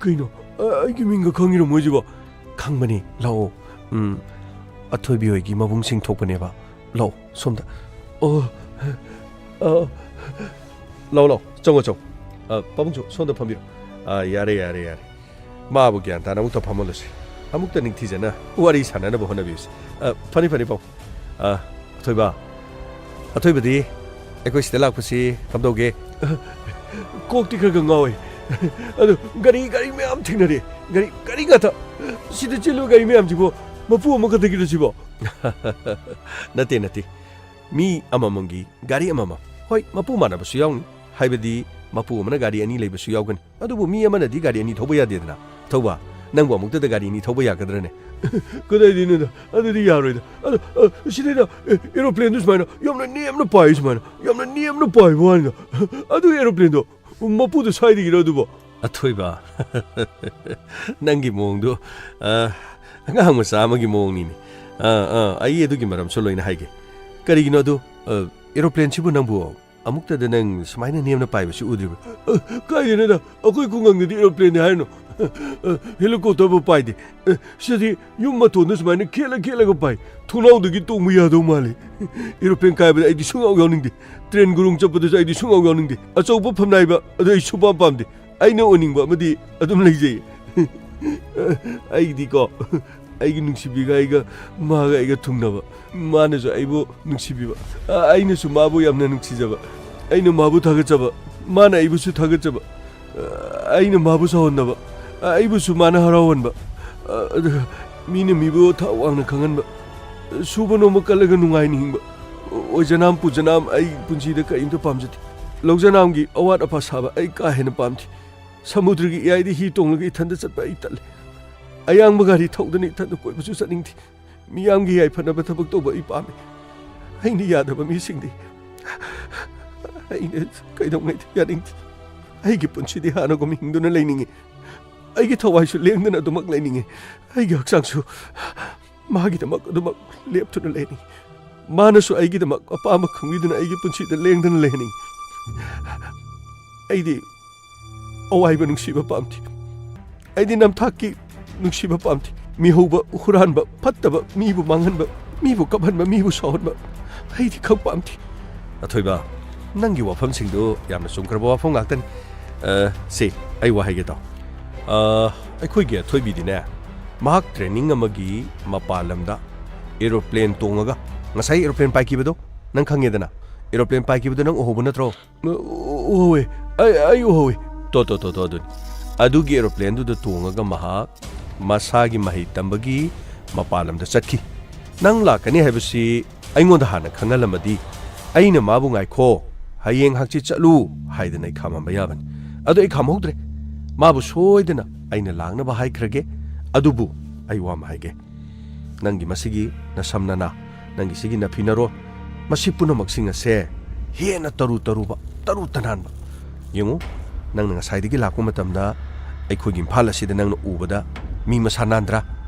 ꯀꯩꯅꯣ? ꯑ, ꯑꯩꯒꯤ ꯃꯤꯡꯒ ꯈꯪꯉꯤꯔꯣ ꯃꯣꯏꯁꯤꯕꯣ? ꯈꯪꯕꯅꯤ, ꯂꯥꯛꯑꯣ꯫ ꯎꯝ, ꯑꯊꯣꯏꯕꯤ ꯍꯣꯏꯒꯤ ꯃꯕꯨꯡꯁꯤꯡ ꯊꯣꯛꯄꯅꯦꯕ꯫ ꯂꯥꯛꯑꯣ, ꯁꯣꯝꯗ꯫ ꯑꯣ, ꯑ, ꯂꯥꯛꯑꯣ, ꯂꯥꯛꯑꯣ, ꯆꯪꯉꯣ, ꯆꯪꯉꯣ꯫ ꯑ, ꯄꯥꯕꯨꯡꯁꯨ ꯁꯣꯝꯗ ꯐꯝꯕꯤꯔꯣ꯫ ꯑ, ꯌꯥꯔꯦ, ꯌꯥꯔꯦ, ꯌꯥꯔꯦ꯫ ꯃꯥꯕꯨ ꯒ꯭ꯌꯥꯟ ꯇꯥꯅ ꯑꯃꯨꯛꯇ ꯐꯝꯍꯜꯂꯨꯁꯤ꯫ ꯑꯃꯨꯛꯇ ꯅꯤꯡꯊꯤꯖꯅ ꯋꯥꯔꯤ ꯁꯥꯟꯅꯅꯕ ꯍꯣꯠꯅꯕꯤꯌꯨꯁꯤ꯫ ꯑ, ꯐꯅꯤ, ꯐꯅꯤ, ꯄꯥꯕꯨꯡ꯫ ꯑ, ꯑꯊꯣꯏꯕ, ꯑꯊꯣꯏꯕꯗꯤ ꯑꯩꯈꯣꯏ ꯁꯤꯗ ꯂꯥꯛꯄꯁꯤ ꯀꯝꯗꯧꯒꯦ? ꯀꯣꯛꯇꯤ ꯈꯔ ꯈꯔ ꯉꯥꯎꯋꯦ꯫ ꯑꯗꯣ ꯒꯥꯔꯤ, ꯒꯥꯔꯤ ꯃꯌꯥꯝ ꯊꯦꯡꯅꯔꯦ꯫ ꯒꯥꯔꯤ, ꯒꯥꯔꯤ ꯉꯥꯛꯇ꯫ ꯁꯤꯗ ꯆꯦꯜꯂꯤꯕ ꯒꯥꯔꯤ ꯃꯌꯥꯝꯁꯤꯕꯣ ꯃꯄꯨ ꯑꯃꯈꯛꯇꯒꯤꯔꯣ ꯁꯤꯕꯣ? ꯅꯠꯇꯦ, ꯅꯠꯇꯦ꯫ ꯃꯤ ꯑꯃꯃꯝꯒꯤ ꯒꯥꯔꯤ ꯑꯃꯃꯝ꯫ ꯍꯣꯏ, ꯃꯄꯨ ꯃꯥꯟꯅꯕꯁꯨ ꯌꯥꯎꯅꯤ꯫ ꯍꯥꯏꯕꯗꯤ ꯃꯄꯨ ꯑꯃꯅ ꯒꯥꯔꯤ ꯑꯅꯤ ꯂꯩꯕꯁꯨ ꯌꯥꯎꯒꯅꯤ꯫ ꯑꯗꯨꯕꯨ ꯃꯤ ꯑꯃꯅꯗꯤ ꯒꯥꯔꯤ ꯑꯅꯤ ꯊꯧꯕ ꯌꯥꯗꯦꯗꯅ꯫ ꯊꯧꯕ, ꯅꯪꯕꯨ ꯑꯃꯨꯛꯇꯗ ꯒꯥꯔꯤ ꯑꯅꯤ ꯊꯧꯕ ꯌꯥꯒꯗ꯭ꯔꯅꯦ? ꯀꯗꯥꯏꯗꯩꯅꯣꯗ? ꯑꯗꯨꯗꯤ ꯌꯥꯔꯣꯏꯗ꯫ ꯑꯗꯣ, ꯑ, ꯁꯤꯗꯩꯗ, ꯑꯦ, aeroplane ꯗꯨ ꯁꯨꯃꯥꯏꯅ ꯌꯥꯝꯅ ꯅꯦꯝꯅ ꯄꯥꯏ, ꯁꯨꯃꯥꯏꯅ ꯌꯥꯝꯅ ꯅꯦꯝꯅ ꯄꯥꯏꯕ ꯋꯥꯅꯤꯗ꯫ ꯑꯗꯨ aeroplane ꯗꯣ ꯃꯄꯨꯗꯣ ꯁ꯭ꯋꯥꯏꯗꯒꯤꯔꯣ ꯑꯗꯨꯕꯣ? ꯑꯊꯣꯏꯕ, ꯅꯪꯒꯤ ꯃꯑꯣꯡꯗꯨ, ꯑ, ꯑꯉꯥꯡ ꯃꯆꯥ ꯑꯃꯒꯤ ꯃꯑꯣꯡꯅꯤꯅꯦ꯫ ꯑ, ꯑ, ꯑꯩ ꯑꯗꯨꯒꯤ ꯃꯔꯝꯁꯨ ꯂꯣꯏꯅ ꯍꯥꯏꯒꯦ꯫ ꯀꯔꯤꯒꯤꯅꯣ ꯑꯗꯨ, ꯑ, aeroplane ꯁꯤꯕꯨ ꯅꯪꯕꯨ ꯑꯃꯨꯛꯇꯗ ꯅꯪ ꯁꯨꯃꯥꯏꯅ ꯅꯦꯝꯅ ꯄꯥꯏꯕꯁꯤ ꯎꯗ꯭ꯔꯤꯕ꯭ꯔꯥ? ꯑ, ꯀꯥꯏꯗꯩꯅꯣꯗ? ꯑꯩꯈꯣꯏ ꯈꯨꯡꯒꯪꯗꯗꯤ aeroplane ꯅꯤ ꯍꯥꯏꯔꯤꯅꯣ꯫ ꯑ, ꯍꯦꯂꯤꯀꯣꯞꯇꯔꯕꯨ ꯄꯥꯏꯗꯦ꯫ ꯑ, ꯁꯤꯗꯤ ꯌꯨꯝ ꯃꯇꯣꯟꯗ ꯁꯨꯃꯥꯏꯅ ꯈꯦꯠꯂ ꯈꯦꯠꯂꯒ ꯄꯥꯏ꯫ ꯊꯣꯡꯅꯥꯎꯗꯒꯤ ꯇꯣꯡꯕ ꯌꯥꯗꯧ ꯃꯥꯜꯂꯤ꯫ ꯑꯦꯔꯣꯄ꯭ꯂꯦꯟ ꯀꯥꯏꯕꯗ ꯑꯩꯗꯤ ꯁꯨꯡꯌꯥꯎ ꯌꯥꯎꯅꯤꯡꯗꯦ꯫ ꯇ꯭ꯔꯦꯟ ꯒꯨꯔꯨꯡ ꯆꯠꯄꯗꯁꯨ ꯑꯩꯗꯤ ꯁꯨꯡꯌꯥꯎ ꯌꯥꯎꯅꯤꯡꯗꯦ꯫ ꯑꯆꯧꯕ ꯐꯝꯅꯥꯏꯕ ꯑꯗꯨ ꯑꯩ ꯁꯨꯡꯄꯥꯝ ꯄꯥꯝꯗꯦ꯫ ꯑꯩꯅ ꯑꯣꯏꯅꯤꯡꯕ ꯑꯃꯗꯤ ꯑꯗꯨꯝ ꯂꯩꯖꯩ꯫ ꯑꯩꯗꯤꯀꯣ, ꯑꯩꯒꯤ ꯅꯨꯡꯁꯤꯕꯤꯒ ꯑꯩꯒ, ꯃꯥꯒ ꯑꯩꯒ ꯊꯨꯡꯅꯕ, ꯃꯥꯅꯁꯨ ꯑꯩꯕꯨ ꯅꯨꯡꯁꯤꯕꯤꯕ, ꯑ, ꯑꯩꯅꯁꯨ ꯃꯥꯕꯨ ꯌꯥꯝꯅ ꯅꯨꯡꯁꯤꯖꯕ, ꯑꯩꯅ ꯃꯥꯕꯨ ꯊꯥꯒꯠꯆꯕ, ꯃꯥꯅ ꯑꯩꯕꯨꯁꯨ ꯊꯥꯒꯠꯆꯕ, ꯑ, ꯑꯩꯅ ꯃꯥꯕꯨ ꯁꯥꯎꯍꯟꯗꯕ, ꯑ, ꯑꯩꯕꯨꯁꯨ ꯃꯥꯅ ꯍꯔꯥꯎꯍꯟꯕ, ꯑ, ꯑꯗꯨꯒ ꯃꯤꯅ ꯃꯤꯕꯨ ꯊꯥꯛ ꯋꯥꯡꯅ ꯈꯪꯍꯟꯕ, ꯁꯨꯕ ꯅꯣꯝꯕ ꯀꯜꯂꯒ ꯅꯨꯡꯉꯥꯏꯅ ꯍꯤꯡꯕ꯫ ꯑꯣꯏꯖꯅꯥꯝ ꯄꯨꯖꯅꯥꯝ ꯑꯩ ꯄꯨꯟꯁꯤꯗ ꯀꯔꯤꯝꯇ ꯄꯥꯝꯖꯗꯦ꯫ ꯂꯧꯖꯅꯥꯝꯒꯤ ꯑꯋꯥꯠ ꯑꯄꯥ ꯁꯥꯕ ꯑꯩ ꯀꯥ ꯍꯦꯟꯅ ꯄꯥꯝꯗꯦ꯫ ꯁꯃꯨꯗ꯭ꯔꯒꯤ ꯏꯌꯥꯏꯗ ꯍꯤ ꯇꯣꯡꯂꯒ ꯏꯊꯟꯗ ꯆꯠꯄ ꯑꯩ ꯇꯜꯂꯦ꯫ ꯑꯌꯥꯡꯕ ꯒꯥꯔꯤ ꯊꯧꯗꯅ ꯏꯊꯟꯗ ꯀꯣꯏꯕꯁꯨ ꯆꯠꯅꯤꯡꯗꯦ꯫ ꯃꯤꯌꯥꯝꯒꯤ ꯌꯥꯏꯐꯅꯕ ꯊꯕꯛ ꯇꯧꯕ ꯑꯩ ꯄꯥꯝꯃꯤ꯫ ꯑꯩꯅ ꯌꯥꯗꯕ ꯃꯤꯁꯤꯡꯗꯤ ꯑꯩꯅ ꯀꯩꯗꯧꯉꯩꯗ ꯌꯥꯅꯤꯡꯗꯦ꯫ ꯑꯩꯒꯤ ꯄꯨꯟꯁꯤꯗꯤ ꯍꯥꯟꯅꯒꯨꯝ ꯍꯤꯡꯗꯨꯅ ꯂꯩꯅꯤꯡꯉꯤ꯫ ꯑꯩꯒꯤ ꯊꯋꯥꯏꯁꯨ ꯂꯦꯡꯗꯅ ꯑꯗꯨꯃꯛ ꯂꯩꯅꯤꯡꯉꯤ꯫ ꯑꯩꯒꯤ ꯍꯛꯆꯥꯡꯁꯨ ꯃꯥꯒꯤꯗꯃꯛ ꯑꯗꯨꯃꯛ ꯂꯦꯞꯇꯨꯅ ꯂꯩꯅꯤꯡꯉꯤ꯫ ꯃꯥꯅꯁꯨ ꯑꯩꯒꯤꯗꯃꯛ ꯑꯄꯥꯝꯕ ꯈꯪꯕꯤꯗꯨꯅ ꯑꯩꯒꯤ ꯄꯨꯟꯁꯤꯗ ꯂꯦꯡꯗꯅ ꯂꯩꯍꯟꯅꯤꯡꯉꯤ꯫ ꯑꯩꯗꯤ ꯑꯋꯥꯏꯕ ꯅꯨꯡꯁꯤꯕ ꯄꯥꯝꯗꯦ꯫ ꯑꯩꯗꯤ ꯅꯝꯊꯥꯛꯀꯤ ꯅꯨꯡꯁꯤꯕ ꯄꯥꯝꯗꯦ꯫ ꯃꯤꯍꯧꯕ, ꯍꯨꯔꯥꯟꯕ, ꯐꯠꯇꯕ, ꯃꯤꯕꯨ ꯃꯥꯡꯍꯟꯕ, ꯃꯤꯕꯨ ꯀꯞꯍꯟꯕ, ꯃꯤꯕꯨ ꯁꯥꯎꯍꯟꯕ, ꯑꯩꯗꯤ ꯈꯪ ꯄꯥꯝꯗꯦ꯫ ꯑꯊꯣꯏꯕ, ꯅꯪꯒꯤ ꯋꯥꯐꯝꯁꯤꯡꯗꯨ ꯌꯥꯝꯅ ꯆꯨꯝꯈ꯭ꯔꯕ ꯋꯥꯐꯝ ꯉꯥꯛꯇꯅꯤ꯫ ꯑ, ꯁꯤ, ꯑꯩ ꯋꯥ ꯍꯥꯏꯒꯦ ꯇꯥꯎ꯫ ꯑ, ꯑꯩꯈꯣꯏꯒꯤ ꯑꯊꯣꯏꯕꯤꯗꯤꯅꯦ, ꯃꯍꯥꯛ training ꯑꯃꯒꯤ ꯃꯄꯥꯟ ꯂꯝꯗ aeroplane ꯇꯣꯡꯉꯒ, ꯉꯁꯥꯏ aeroplane ꯄꯥꯏꯈꯤꯕꯗꯣ ꯅꯪ ꯈꯪꯉꯦꯗꯅ? Aeroplane ꯄꯥꯏꯈꯤꯕꯗꯣ ꯅꯪ ꯎꯍꯧꯕ ꯅꯠꯇ꯭ꯔꯣ? ꯎ-, ꯎ-, ꯎꯍꯧꯋꯦ꯫ ꯑꯩ, ꯑꯩ ꯎꯍꯧꯋꯦ꯫ ꯇꯣ, ꯇꯣ, ꯇꯣ, ꯇꯣ, ꯑꯗꯨꯅꯤ꯫ ꯑꯗꯨꯒꯤ aeroplaneꯗꯨꯗ ꯇꯣꯡꯉꯒ ꯃꯍꯥꯛ ꯃꯁꯥꯒꯤ ꯃꯍꯩ ꯇꯝꯕꯒꯤ ꯃꯄꯥꯟ ꯂꯝꯗ ꯆꯠꯈꯤ꯫ ꯅꯪ ꯂꯥꯛꯀꯅꯤ ꯍꯥꯏꯕꯁꯤ ꯑꯩꯉꯣꯟꯗ ꯍꯥꯟꯅ ꯈꯪꯍꯜꯂꯝꯃꯗꯤ, ꯑꯩꯅ ꯃꯥꯕꯨ "ꯉꯥꯏꯈꯣ, ꯍꯌꯦꯡ ꯍꯪꯆꯤꯠ ꯆꯠꯂꯨ" ꯍꯥꯏꯗꯅ ꯑꯩ ꯈꯥꯝꯃꯝꯕ ꯌꯥꯕꯅꯤ꯫ ꯑꯗꯣ ꯑꯩ ꯈꯥꯝꯍꯧꯗ꯭ꯔꯦ꯫ ꯃꯥꯕꯨ ꯁꯣꯏꯗꯅ ꯑꯩꯅ ꯂꯥꯛꯅꯕ ꯍꯥꯏꯈ꯭ꯔꯒꯦ꯫ ꯑꯗꯨꯕꯨ ꯑꯩ ꯋꯥ ꯑꯃ ꯍꯥꯏꯒꯦ꯫ ꯅꯪꯒꯤ ꯃꯁꯤꯒꯤ ꯅꯁꯝ ꯅꯅꯥ, ꯅꯪꯒꯤ ꯁꯤꯒꯤ ꯅꯐꯤ ꯅꯔꯣꯜ, ꯃꯁꯤ ꯄꯨꯝꯅꯃꯛꯁꯤꯡ ꯑꯁꯦ ꯍꯦꯟꯅ ꯇꯔꯨ ꯇꯔꯨꯕ, ꯇꯔꯨ ꯇꯅꯥꯟꯕ꯫ ꯌꯦꯡꯉꯨ, ꯅꯪꯅ ꯉꯁꯥꯏꯗꯒꯤ ꯂꯥꯛꯄ ꯃꯇꯝꯗ ꯑꯩꯈꯣꯏꯒꯤ ꯏꯝꯐꯥꯜ ꯑꯁꯤꯗ ꯅꯪꯅ ꯎꯕꯗ ꯃꯤ ꯃꯁꯥ ꯅꯥꯟꯗ꯭ꯔꯥ?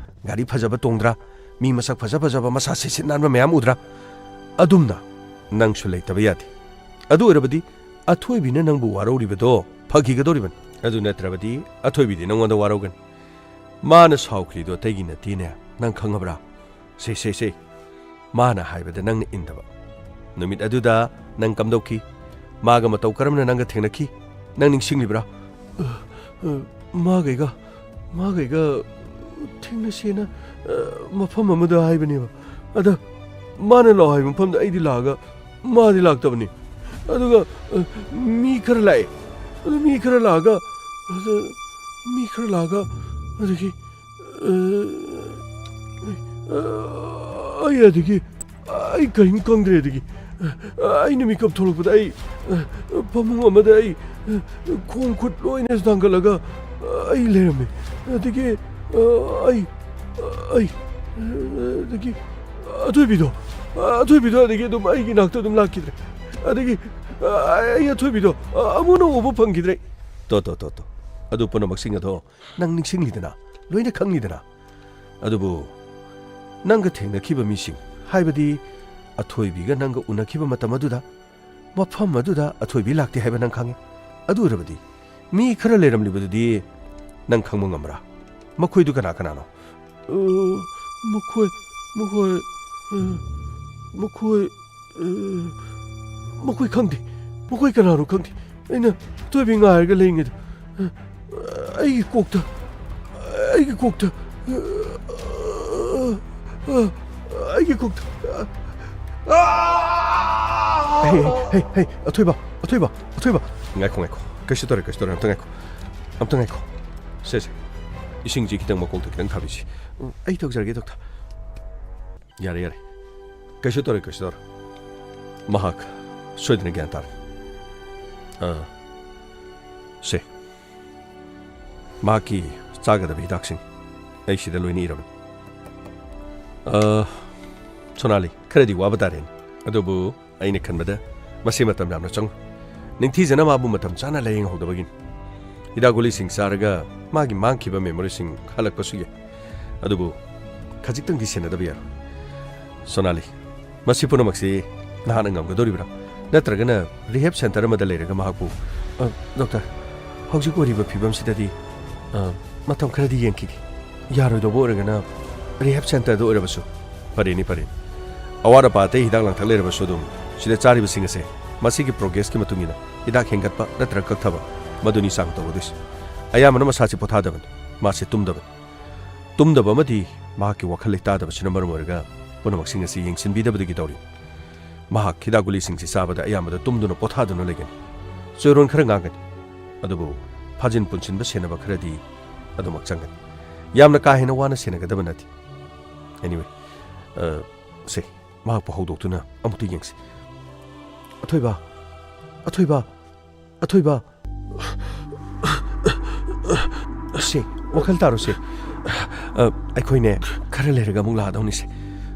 ꯒꯥꯔꯤ ꯐꯖꯕ ꯇꯣꯡꯗ꯭ꯔꯥ? ꯃꯤ ꯃꯁꯛ ꯐꯖ ꯐꯖꯕ, ꯃꯁꯥ ꯁꯤꯠ ꯁꯤꯠ ꯅꯥꯟꯕ ꯃꯌꯥꯝ ꯎꯗ꯭ꯔꯥ? ꯑꯗꯨꯝꯅ ꯅꯪꯁꯨ ꯂꯩꯇꯕ ꯌꯥꯗꯦ꯫ ꯑꯗꯨ ꯑꯣꯏꯔꯕꯗꯤ ꯑꯊꯣꯏꯕꯤꯅ ꯅꯪꯕꯨ ꯋꯥꯔꯧꯔꯤꯕꯗꯣ ꯐꯈꯤꯒꯗꯧꯔꯤꯕꯅꯤ꯫ ꯑꯗꯨ ꯅꯠꯇ꯭ꯔꯕꯗꯤ ꯑꯊꯣꯏꯕꯤꯗꯤ ꯅꯪꯉꯣꯟꯗ ꯋꯥꯔꯧꯒꯅꯤ꯫ ꯃꯥꯅ ꯁꯥꯎꯈ꯭ꯔꯤꯗꯣ ꯑꯇꯩꯒꯤ ꯅꯠꯇꯦꯅꯦ, ꯅꯪ ꯈꯪꯉꯕ꯭ꯔꯥ? ꯁꯦ, ꯁꯦ, ꯁꯦ꯫ ꯃꯥꯅ ꯍꯥꯏꯕꯗ ꯅꯪꯅ ꯏꯟꯗꯕ꯫ ꯅꯨꯃꯤꯠ ꯑꯗꯨꯗ ꯅꯪ ꯀꯝꯗꯧꯈꯤ? ꯃꯥꯒ ꯃꯇꯧ ꯀꯔꯝꯅ ꯅꯪꯒ ꯊꯦꯡꯅꯈꯤ? ꯅꯪ ꯅꯤꯡꯁꯤꯡꯂꯤꯕ꯭ꯔꯥ? ꯑ, ꯑ, ꯃꯥꯒꯩꯒ, ꯃꯥꯒꯩꯒ ꯊꯦꯡꯅꯁꯦꯅ, ꯑ, ꯃꯐꯝ ꯑꯃꯗ ꯍꯥꯏꯕꯅꯦꯕ꯫ ꯑꯗ ꯃꯥꯅ ꯂꯥꯛꯑꯣ ꯍꯥꯏꯕ ꯃꯐꯝꯗ ꯑꯩꯗꯤ ꯂꯥꯛꯑꯒ ꯃꯥꯗꯤ ꯂꯥꯛꯇꯕꯅꯤ꯫ ꯑꯗꯨꯒ, ꯑ, ꯃꯤ ꯈꯔ ꯂꯥꯛꯑꯦ꯫ ꯑꯗꯨ ꯃꯤ ꯈꯔ ꯂꯥꯛꯑꯒ, ꯑꯗꯨ ꯃꯤ ꯈꯔ ꯂꯥꯛꯑꯒ, ꯑꯗꯒꯤ, ꯑ, ꯑ, ꯑꯩ ꯑꯗꯒꯤ, ꯑꯩ ꯀꯔꯤꯝ ꯈꯪꯗ꯭ꯔꯦ꯫ ꯑꯗꯒꯤ, ꯑ, ꯑꯩꯅ ꯃꯤꯀꯞ ꯊꯣꯛꯂꯛꯄꯗ ꯑꯩ, ꯑ, ꯐꯃꯨꯡ ꯑꯃꯗ ꯑꯩ, ꯑ, ꯈꯣꯡ ꯈꯨꯠ ꯂꯣꯏꯅ ꯊꯥꯡꯒꯠꯂꯒ, ꯑ, ꯑꯩ ꯂꯩꯔꯝꯃꯦ꯫ ꯑꯗꯒꯤ, ꯑ, ꯑꯩ, ꯑ, ꯑꯩ, ꯑ, ꯑꯗꯒꯤ ꯑꯊꯣꯏꯕꯤꯗꯣ, ꯑ, ꯑꯊꯣꯏꯕꯤꯗꯣ ꯑꯗꯒꯤ ꯑꯗꯨꯝ ꯑꯩꯒꯤ ꯅꯥꯛꯇ ꯑꯗꯨꯝ ꯂꯥꯛꯈꯤꯗ꯭ꯔꯦ꯫ ꯑꯗꯒꯤ, ꯑ, ꯑꯩ ꯑꯊꯣꯏꯕꯤꯗꯣ, ꯑ, ꯑꯃꯨꯛ ꯍꯟꯅ ꯎꯕ ꯐꯪꯈꯤꯗ꯭ꯔꯦ꯫ ꯇꯣ, ꯇꯣ, ꯇꯣ, ꯇꯣ꯫ ꯑꯗꯨ ꯄꯨꯝꯅꯃꯛꯁꯤꯡ ꯑꯗꯣ ꯅꯪ ꯅꯤꯡꯁꯤꯡꯂꯤꯗꯅ? ꯂꯣꯏꯅ ꯈꯪꯂꯤꯗꯅ? ꯑꯗꯨꯕꯨ ꯅꯪꯒ ꯊꯦꯡꯅꯈꯤꯕ ꯃꯤꯁꯤꯡ, ꯍꯥꯏꯕꯗꯤ ꯑꯊꯣꯏꯕꯤꯒ ꯅꯪꯒ ꯎꯅꯈꯤꯕ ꯃꯇꯝ ꯑꯗꯨꯗ, ꯃꯐꯝ ꯑꯗꯨꯗ ꯑꯊꯣꯏꯕꯤ ꯂꯥꯛꯇꯦ ꯍꯥꯏꯕ ꯅꯪ ꯈꯪꯉꯤ꯫ ꯑꯗꯨ ꯑꯣꯏꯔꯕꯗꯤ ꯃꯤ ꯈꯔ ꯂꯩꯔꯝꯂꯤꯕꯗꯨꯗꯤ ꯅꯪ ꯈꯪꯕ ꯉꯝꯕ꯭ꯔꯥ? ꯃꯈꯣꯏꯗꯨ ꯀꯅꯥ ꯀꯅꯥꯅꯣ? ꯑ, ꯃꯈꯣꯏ, ꯃꯈꯣꯏ, ꯑ, ꯃꯈꯣꯏ, ꯑ, ꯃꯈꯣꯏ ꯈꯪꯗꯦ꯫ ꯃꯈꯣꯏ ꯀꯅꯥꯅꯣ ꯈꯪꯗꯦ꯫ ꯑꯩꯅ ꯑꯊꯣꯏꯕꯤ ꯉꯥꯏꯔꯒ ꯂꯩꯔꯤꯉꯩꯗ, ꯑ, ꯑꯩꯒꯤ ꯀꯣꯛꯇ, ꯑꯩꯒꯤ ꯀꯣꯛꯇ, ꯑ, ꯑ, ꯑꯩꯒꯤ ꯀꯣꯛꯇ, ꯑ, ꯍꯦ, ꯍꯦ, ꯍꯦ, ꯑꯊꯣꯏꯕ, ꯑꯊꯣꯏꯕ, ꯑꯊꯣꯏꯕ꯫ ꯉꯥꯏꯈꯣ, ꯉꯥꯏꯈꯣ꯫ ꯀꯩꯁꯨ ꯇꯧꯔꯦ, ꯀꯩꯁꯨ ꯇꯧꯔꯦ꯫ ꯑꯝꯇ ꯉꯥꯏꯈꯣ꯫ ꯑꯝꯇ ꯉꯥꯏꯈꯣ꯫ ꯁꯦ, ꯁꯦ꯫ ꯏꯁꯤꯡꯁꯤ ꯈꯤꯇꯪ ꯃꯀꯣꯛꯇ ꯈꯤꯇꯪ ꯊꯥꯕꯤꯁꯤ꯫ ꯎꯝ, ꯑꯩ ꯇꯧꯖꯔꯒꯦ, ꯗꯣꯛꯇꯔ꯫ ꯌꯥꯔꯦ, ꯌꯥꯔꯦ꯫ ꯀꯩꯁꯨ ꯇꯧꯔꯣꯏ, ꯀꯩꯁꯨ ꯇꯧꯔꯣꯏ꯫ ꯃꯍꯥꯛ ꯁꯣꯏꯗꯅ ꯒ꯭ꯌꯥꯟ ꯇꯥꯔꯦ꯫ ꯑꯥ, ꯁꯦ꯫ ꯃꯍꯥꯛꯀꯤ ꯆꯥꯒꯗꯕ ꯍꯤꯗꯥꯛꯁꯤꯡ ꯑꯩ ꯁꯤꯗ ꯂꯣꯏꯅ ꯏꯔꯕꯅꯤ꯫ ꯑꯥ, ꯁꯣꯅꯥꯂꯤ, ꯈꯔꯗꯤ ꯋꯥꯕ ꯇꯥꯔꯦꯅꯦ꯫ ꯑꯗꯨꯕꯨ ꯑꯩꯅ ꯈꯟꯕꯗ ꯃꯁꯤ ꯃꯇꯝ ꯌꯥꯝꯅ ꯆꯪꯉꯣꯏ꯫ ꯅꯤꯡꯊꯤꯖꯅ ꯃꯥꯕꯨ ꯃꯇꯝ ꯆꯥꯅ ꯂꯥꯌꯦꯡꯍꯧꯗꯕꯒꯤꯅꯤ꯫ ꯍꯤꯗꯥꯛ ꯒꯨꯂꯤꯁꯤꯡ ꯆꯥꯔꯒ ꯃꯥꯒꯤ ꯃꯥꯡꯈꯤꯕ ꯃꯦꯃꯣꯔꯤꯁꯤꯡ ꯍꯜꯂꯛꯄꯁꯨ ꯌꯥꯏ꯫ ꯑꯗꯨꯕꯨ ꯈꯖꯤꯛꯇꯪꯗꯤ ꯁꯦꯟꯅꯗꯕ ꯌꯥꯔꯣꯏ꯫ ꯁꯣꯅꯥꯂꯤ, ꯃꯁꯤ ꯄꯨꯝꯅꯃꯛꯁꯤ ꯅꯍꯥꯛꯅ ꯉꯝꯒꯗꯧꯔꯤꯕ꯭ꯔꯥ? ꯅꯠꯇ꯭ꯔꯒꯅ ꯔꯤꯍꯦꯕ ꯁꯦꯟꯇꯔ ꯑꯃꯗ ꯂꯩꯔꯒ ꯃꯍꯥꯛꯄꯨ, ꯑ, ꯗꯣꯛꯇꯔ, ꯍꯧꯖꯤꯛ ꯑꯣꯏꯔꯤꯕ ꯐꯤꯕꯝꯁꯤꯗꯗꯤ, ꯑ, ꯃꯇꯝ ꯈꯔꯗꯤ ꯌꯦꯡꯈꯤꯒꯦ꯫ ꯌꯥꯔꯣꯏꯗꯧꯕ ꯑꯣꯏꯔꯒꯅ rehab centreꯗ ꯑꯣꯏꯔꯕꯁꯨ꯫ ꯐꯔꯦꯅꯤ, ꯐꯔꯦꯅꯤ꯫ ꯑꯋꯥꯠ ꯑꯄꯥ ꯑꯇꯩ ꯍꯤꯗꯥꯛ ꯂꯥꯡꯊꯛ ꯂꯩꯔꯕꯁꯨ ꯑꯗꯨꯝ ꯁꯤꯗ ꯆꯥꯔꯤꯕꯁꯤꯡ ꯑꯁꯦ ꯃꯁꯤꯒꯤ progressꯀꯤ ꯃꯇꯨꯡ ꯏꯟꯅ ꯍꯤꯗꯥꯛ ꯍꯦꯟꯒꯠꯄ ꯅꯠꯇ꯭ꯔꯒ ꯀꯛꯊꯕ, ꯃꯗꯨꯅꯤ ꯆꯥꯡ ꯇꯧꯒꯗꯣꯏꯁꯦ꯫ ꯑꯌꯥꯝꯕꯅ ꯃꯁꯥꯁꯤ ꯄꯣꯊꯥꯗꯕꯅꯤ, ꯃꯥꯁꯦ ꯇꯨꯝꯗꯕꯅꯤ꯫ ꯇꯨꯝꯗꯕ ꯑꯃꯗꯤ ꯃꯍꯥꯛꯀꯤ ꯋꯥꯈꯜ ꯂꯩꯇꯥꯗꯕꯁꯤꯅ ꯃꯔꯝ ꯑꯣꯏꯔꯒ ꯄꯨꯝꯅꯃꯛꯁꯤꯡ ꯑꯁꯤ ꯌꯦꯡꯁꯤꯟꯕꯤꯗꯕꯗꯒꯤ ꯇꯧꯔꯤ꯫ ꯃꯍꯥꯛ ꯍꯤꯗꯥꯛ ꯒꯨꯂꯤꯁꯤꯡꯁꯤ ꯆꯥꯕꯗ ꯑꯌꯥꯝꯕꯗ ꯇꯨꯝꯗꯨꯅ ꯄꯣꯊꯥꯗꯨꯅ ꯂꯩꯒꯅꯤ꯫ ꯆꯣꯏꯔꯣꯟ ꯈꯔ ꯉꯥꯡꯒꯅꯤ꯫ ꯑꯗꯨꯕꯨ ꯐꯥꯖꯤꯟ ꯄꯨꯟꯁꯤꯟꯕ ꯁꯦꯟꯅꯕ ꯈꯔꯗꯤ ꯑꯗꯨꯃꯛ ꯆꯪꯒꯅꯤ꯫ ꯌꯥꯝꯅ ꯀꯥ ꯍꯦꯟꯅ ꯋꯥꯅ ꯁꯦꯟꯅꯒꯗꯕ ꯅꯠꯇꯦ꯫ Anyway, ꯑ, ꯁꯦ, ꯃꯍꯥꯛꯄꯨ ꯍꯧꯗꯣꯛꯇꯨꯅ ꯑꯃꯨꯛꯇ ꯌꯦꯡꯁꯤ꯫ "ꯑꯊꯣꯏꯕ! ꯑꯊꯣꯏꯕ! ꯑꯊꯣꯏꯕ!" "ꯁꯦ, ꯋꯥꯈꯜ ꯇꯥꯔꯣ ꯁꯦ꯫ ꯑ, ꯑꯩꯈꯣꯏꯅꯦ ꯈꯔ ꯂꯩꯔꯒ ꯑꯃꯨꯛ ꯂꯥꯛꯑꯗꯧꯅꯤ ꯁꯦ꯫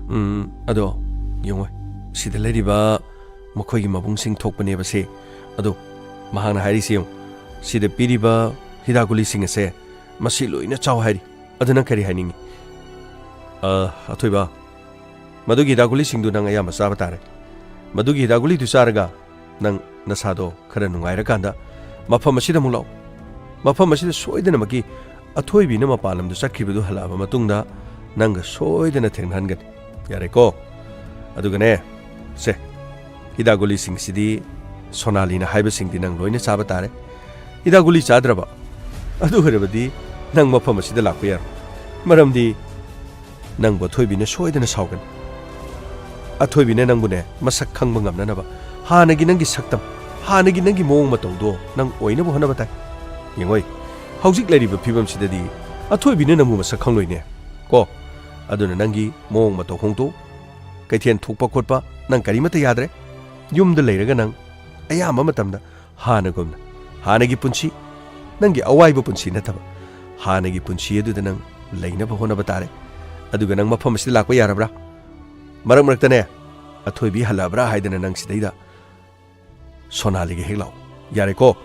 ꯎꯝ, ꯑꯗꯣ ꯌꯦꯡꯉꯣ, ꯁꯤꯗ ꯂꯩꯔꯤꯕ ꯃꯈꯣꯏꯒꯤ ꯃꯕꯨꯡꯁꯤꯡ ꯊꯣꯛꯄꯅꯦꯕ ꯁꯦ꯫ ꯑꯗꯣ ꯃꯍꯥꯛꯅ ꯍꯥꯏꯔꯤꯁꯦ ꯌꯦꯡꯉꯨ, ꯁꯤꯗ ꯄꯤꯔꯤꯕ ꯍꯤꯗꯥꯛ ꯒꯨꯂꯤꯁꯤꯡ ꯑꯁꯦ ꯃꯁꯤ ꯂꯣꯏꯅ ꯆꯥꯎ ꯍꯥꯏꯔꯤ꯫ ꯑꯗꯨ ꯅꯪ ꯀꯔꯤ ꯍꯥꯏꯅꯤꯡꯉꯤ?" "ꯑ, ꯑꯊꯣꯏꯕ, ꯃꯗꯨꯒꯤ ꯍꯤꯗꯥꯛ ꯒꯨꯂꯤꯁꯤꯡꯗꯨ ꯅꯪ ꯑꯌꯥꯝꯕ ꯆꯥꯕ ꯇꯥꯔꯦ꯫ ꯃꯗꯨꯒꯤ ꯍꯤꯗꯥꯛ ꯒꯨꯂꯤꯗꯨ ꯆꯥꯔꯒ ꯅꯪ ꯅꯁꯥꯗꯣ ꯈꯔ ꯅꯨꯡꯉꯥꯏꯔꯀꯥꯟꯗ ꯃꯐꯝ ꯑꯁꯤꯗ ꯑꯃꯨꯛ ꯂꯥꯛꯎ꯫ ꯃꯐꯝ ꯑꯁꯤꯗ ꯁꯣꯏꯗꯅꯃꯛꯀꯤ ꯑꯊꯣꯏꯕꯤꯅ ꯃꯄꯥꯟ ꯂꯝꯗ ꯆꯠꯈꯤꯕꯗꯨ ꯍꯜꯂꯛꯑꯕ ꯃꯇꯨꯡꯗ ꯅꯪꯒ ꯁꯣꯏꯗꯅ ꯊꯦꯡꯅꯍꯟꯒꯅꯤ꯫ ꯌꯥꯔꯦꯀꯣ? ꯑꯗꯨꯒꯅꯦ, ꯁꯦ, ꯍꯤꯗꯥꯛ ꯒꯨꯂꯤꯁꯤꯡꯁꯤꯗꯤ ꯁꯣꯅꯥꯂꯤꯅ ꯍꯥꯏꯕꯁꯤꯡꯗꯤ ꯅꯪ ꯂꯣꯏꯅ ꯆꯥꯕ ꯇꯥꯔꯦ꯫ ꯍꯤꯗꯥꯛ ꯒꯨꯂꯤ ꯆꯥꯗ꯭ꯔꯕ? ꯑꯗꯨ ꯑꯣꯏꯔꯕꯗꯤ ꯅꯪ ꯃꯐꯝ ꯑꯁꯤꯗ ꯂꯥꯛꯄ ꯌꯥꯔꯣꯏ꯫ ꯃꯔꯝꯗꯤ ꯅꯪꯕꯨ ꯑꯊꯣꯏꯕꯤꯅ ꯁꯣꯏꯗꯅ ꯁꯥꯎꯒꯅꯤ꯫ ꯑꯊꯣꯏꯕꯤꯅ ꯅꯪꯕꯨꯅꯦ ꯃꯁꯛ ꯈꯪꯕ ꯉꯝꯅꯅꯕ ꯍꯥꯟꯅꯒꯤ ꯅꯪꯒꯤ ꯁꯛꯇꯝ, ꯍꯥꯟꯅꯒꯤ ꯅꯪꯒꯤ ꯃꯑꯣꯡ ꯃꯇꯧꯗꯣ ꯅꯪ ꯑꯣꯏꯅꯕ ꯍꯣꯠꯅꯕ ꯇꯥꯏ꯫ ꯌꯦꯡꯉꯣꯏ, ꯍꯧꯖꯤꯛ ꯂꯩꯔꯤꯕ ꯐꯤꯕꯝꯁꯤꯗꯗꯤ ꯑꯊꯣꯏꯕꯤꯅ ꯅꯪꯕꯨ ꯃꯁꯛ ꯈꯪꯂꯣꯏꯅꯦ ꯀꯣ꯫ ꯑꯗꯨꯅ ꯅꯪꯒꯤ ꯃꯑꯣꯡ ꯃꯇꯧ ꯍꯣꯡꯗꯣꯛꯎ꯫ ꯀꯩꯊꯦꯜ ꯊꯣꯛꯄ ꯈꯣꯠꯄ ꯅꯪ ꯀꯔꯤꯃꯠꯇ ꯌꯥꯗ꯭ꯔꯦ꯫ ꯌꯨꯝꯗ ꯂꯩꯔꯒ ꯅꯪ ꯑꯌꯥꯝꯕ ꯃꯇꯝꯗ ꯍꯥꯟꯅꯒꯨꯝꯅ, ꯍꯥꯟꯅꯒꯤ ꯄꯨꯟꯁꯤ, ꯅꯪꯒꯤ ꯑꯋꯥꯏꯕ ꯄꯨꯟꯁꯤ ꯅꯠꯇꯕ, ꯍꯥꯟꯅꯒꯤ ꯄꯨꯟꯁꯤ ꯑꯗꯨꯗ ꯅꯪ ꯂꯩꯅꯕ ꯍꯣꯠꯅꯕ ꯇꯥꯔꯦ꯫ ꯑꯗꯨꯒ ꯅꯪ ꯃꯐꯝ ꯑꯁꯤꯗ ꯂꯥꯛꯄ ꯌꯥꯔꯕ꯭ꯔꯥ? ꯃꯔꯛ ꯃꯔꯛꯇꯅꯦ, ꯑꯊꯣꯏꯕꯤ ꯍꯜꯂꯛꯑꯕ꯭ꯔꯥ ꯍꯥꯏꯗꯅ ꯅꯪ ꯁꯤꯗꯩꯗ ꯁꯣꯅꯥꯂꯤꯒ ꯍꯦꯛ ꯂꯥꯛꯑꯣ꯫ ꯌꯥꯔꯦꯀꯣ?"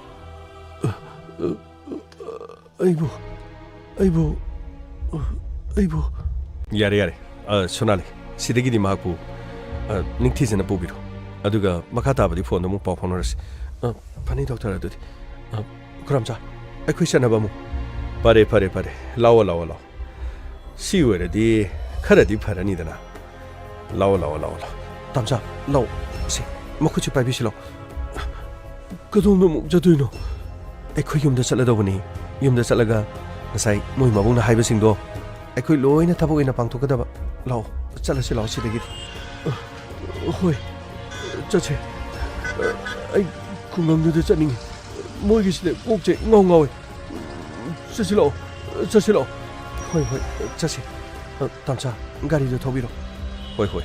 "ꯑꯩꯕꯨ, ꯑꯩꯕꯨ, ꯑꯩꯕꯨ"꯫ "ꯌꯥꯔꯦ, ꯌꯥꯔꯦ꯫ ꯑ, ꯁꯣꯅꯥꯂꯤ, ꯁꯤꯗꯒꯤꯗꯤ ꯃꯍꯥꯛꯄꯨ, ꯑ, ꯅꯤꯡꯊꯤꯖꯅ ꯄꯨꯕꯤꯔꯣ꯫ ꯑꯗꯨꯒ ꯃꯈꯥ ꯇꯥꯕꯗꯤ ꯐꯣꯟꯗ ꯑꯃꯨꯛ ꯄꯥꯎ ꯐꯥꯎꯅꯔꯁꯤ꯫ ꯑ, ꯐꯅꯤ, ꯗꯣꯛꯇꯔ, ꯑꯗꯨꯗꯤ꯫ ꯑ, ꯈꯨꯔꯝꯆꯥ, ꯑꯩꯈꯣꯏ ꯆꯠꯅꯕ ꯑꯃꯨꯛ꯫ ꯐꯔꯦ, ꯐꯔꯦ, ꯐꯔꯦ꯫ ꯂꯥꯛꯑꯣ, ꯂꯥꯛꯑꯣ, ꯂꯥꯛꯑꯣ꯫ ꯁꯤ ꯑꯣꯏꯔꯗꯤ ꯈꯔꯗꯤ ꯐꯔꯅꯤꯗꯅ꯫ ꯂꯥꯛꯑꯣ, ꯂꯥꯛꯑꯣ, ꯂꯥꯛꯑꯣ, ꯂꯥꯛꯑꯣ꯫ ꯇꯥꯝꯆꯥ, ꯂꯥꯛꯑꯣ꯫ ꯁꯦ, ꯃꯈꯨꯠꯁꯦ ꯄꯥꯏꯕꯤꯁꯤ ꯂꯥꯛꯑꯣ꯫ ꯀꯗꯣꯝꯗ ꯑꯃꯨꯛ ꯆꯠꯇꯣꯏꯅꯣ? ꯑꯩꯈꯣꯏ ꯌꯨꯝꯗ ꯆꯠꯂꯗꯧꯕꯅꯤ꯫ ꯌꯨꯝꯗ ꯆꯠꯂꯒ ꯉꯁꯥꯏ ꯃꯣꯏ ꯃꯕꯨꯡꯅ ꯍꯥꯏꯕꯁꯤꯡꯗꯣ ꯑꯩꯈꯣꯏ ꯂꯣꯏꯅ ꯊꯕꯛ ꯑꯣꯏꯅ ꯄꯥꯡꯊꯣꯛꯀꯗꯕ꯫ ꯂꯥꯛꯑꯣ, ꯆꯠꯂꯁꯤ ꯂꯥꯛꯑꯣ ꯁꯤꯗꯒꯤꯗꯤ꯫ ꯍꯣꯏ, ꯆꯠꯁꯦ꯫ ꯑꯩ ꯈꯨꯡꯒꯪꯗꯨꯗ ꯆꯠꯅꯤꯡꯉꯤ꯫ ꯃꯣꯏꯒꯤꯁꯤꯗ ꯀꯣꯛꯁꯦ ꯏꯉꯥꯎ ꯉꯥꯎꯋꯦ꯫ ꯆꯠꯁꯤ ꯂꯥꯛꯑꯣ, ꯆꯠꯁꯤ ꯂꯥꯛꯑꯣ꯫ ꯍꯣꯏ, ꯍꯣꯏ, ꯆꯠꯁꯤ꯫ ꯑ, ꯇꯥꯝꯆꯥ, ꯒꯥꯔꯤꯗꯣ ꯊꯧꯕꯤꯔꯣ꯫ ꯍꯣꯏ, ꯍꯣꯏ꯫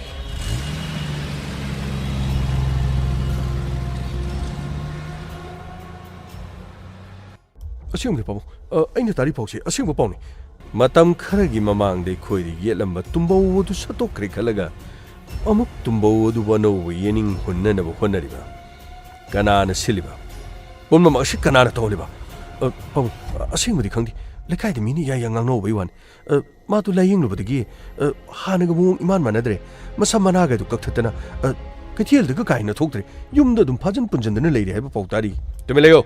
ꯑꯁꯦꯡꯕꯅꯤ ꯄꯥꯕꯨꯡ, ꯑ, ꯑꯩꯅ ꯇꯥꯔꯤ ꯄꯥꯎꯁꯦ ꯑꯁꯦꯡꯕ ꯄꯥꯎꯅꯤ꯫ ꯃꯇꯝ ꯈꯔꯒꯤ ꯃꯃꯥꯡꯗ ꯑꯩꯈꯣꯏꯗ ꯌꯦꯠꯂꯝꯕ ꯇꯨꯝꯕꯧ ꯑꯗꯨ ꯁꯠꯇꯣꯛꯈ꯭ꯔꯦ ꯈꯜꯂꯒ ꯑꯃꯨꯛ ꯇꯨꯝꯕꯧ ꯑꯗꯨꯕꯨ ꯑꯅꯧꯕ ꯌꯦꯅꯤꯡ ꯍꯨꯟꯅꯅꯕ ꯍꯣꯠꯅꯔꯤꯕ꯫ ꯀꯅꯥꯅ ꯁꯤꯜꯂꯤꯕ? ꯄꯨꯝꯅꯃꯛ ꯑꯁꯤ ꯀꯅꯥꯅ ꯇꯧꯍꯜꯂꯤꯕ? ꯑ, ꯄꯥꯕꯨꯡ, ꯑ, ꯑꯁꯦꯡꯕꯗꯤ ꯈꯪꯗꯦ꯫ ꯂꯩꯀꯥꯏꯗ ꯃꯤꯅ ꯌꯥ ꯌꯥ ꯉꯥꯡꯅꯍꯧꯕꯩ ꯋꯥꯅꯤ꯫ ꯑ, ꯃꯥꯗꯨ ꯂꯥꯌꯦꯡꯂꯨꯕꯗꯒꯤ, ꯑ, ꯍꯥꯟꯅꯒ ꯃꯑꯣꯡ ꯏꯃꯥꯟ ꯃꯥꯟꯅꯗ꯭ꯔꯦ꯫ ꯃꯁꯝ ꯃꯅꯥꯒꯗꯨ ꯀꯛꯊꯠꯇꯅ, ꯑ, ꯀꯩꯊꯦꯜꯗꯒ ꯀꯥ ꯍꯦꯟꯅ ꯊꯣꯛꯇ꯭ꯔꯦ꯫ ꯌꯨꯝꯗ ꯑꯗꯨꯝ ꯐꯥꯖꯤꯟ ꯄꯨꯟꯖꯤꯟꯗꯅ ꯂꯩꯔꯦ ꯍꯥꯏꯕ ꯄꯥꯎ ꯇꯥꯔꯤ꯫ ꯇꯨꯃꯤꯟ ꯂꯩꯌꯨ!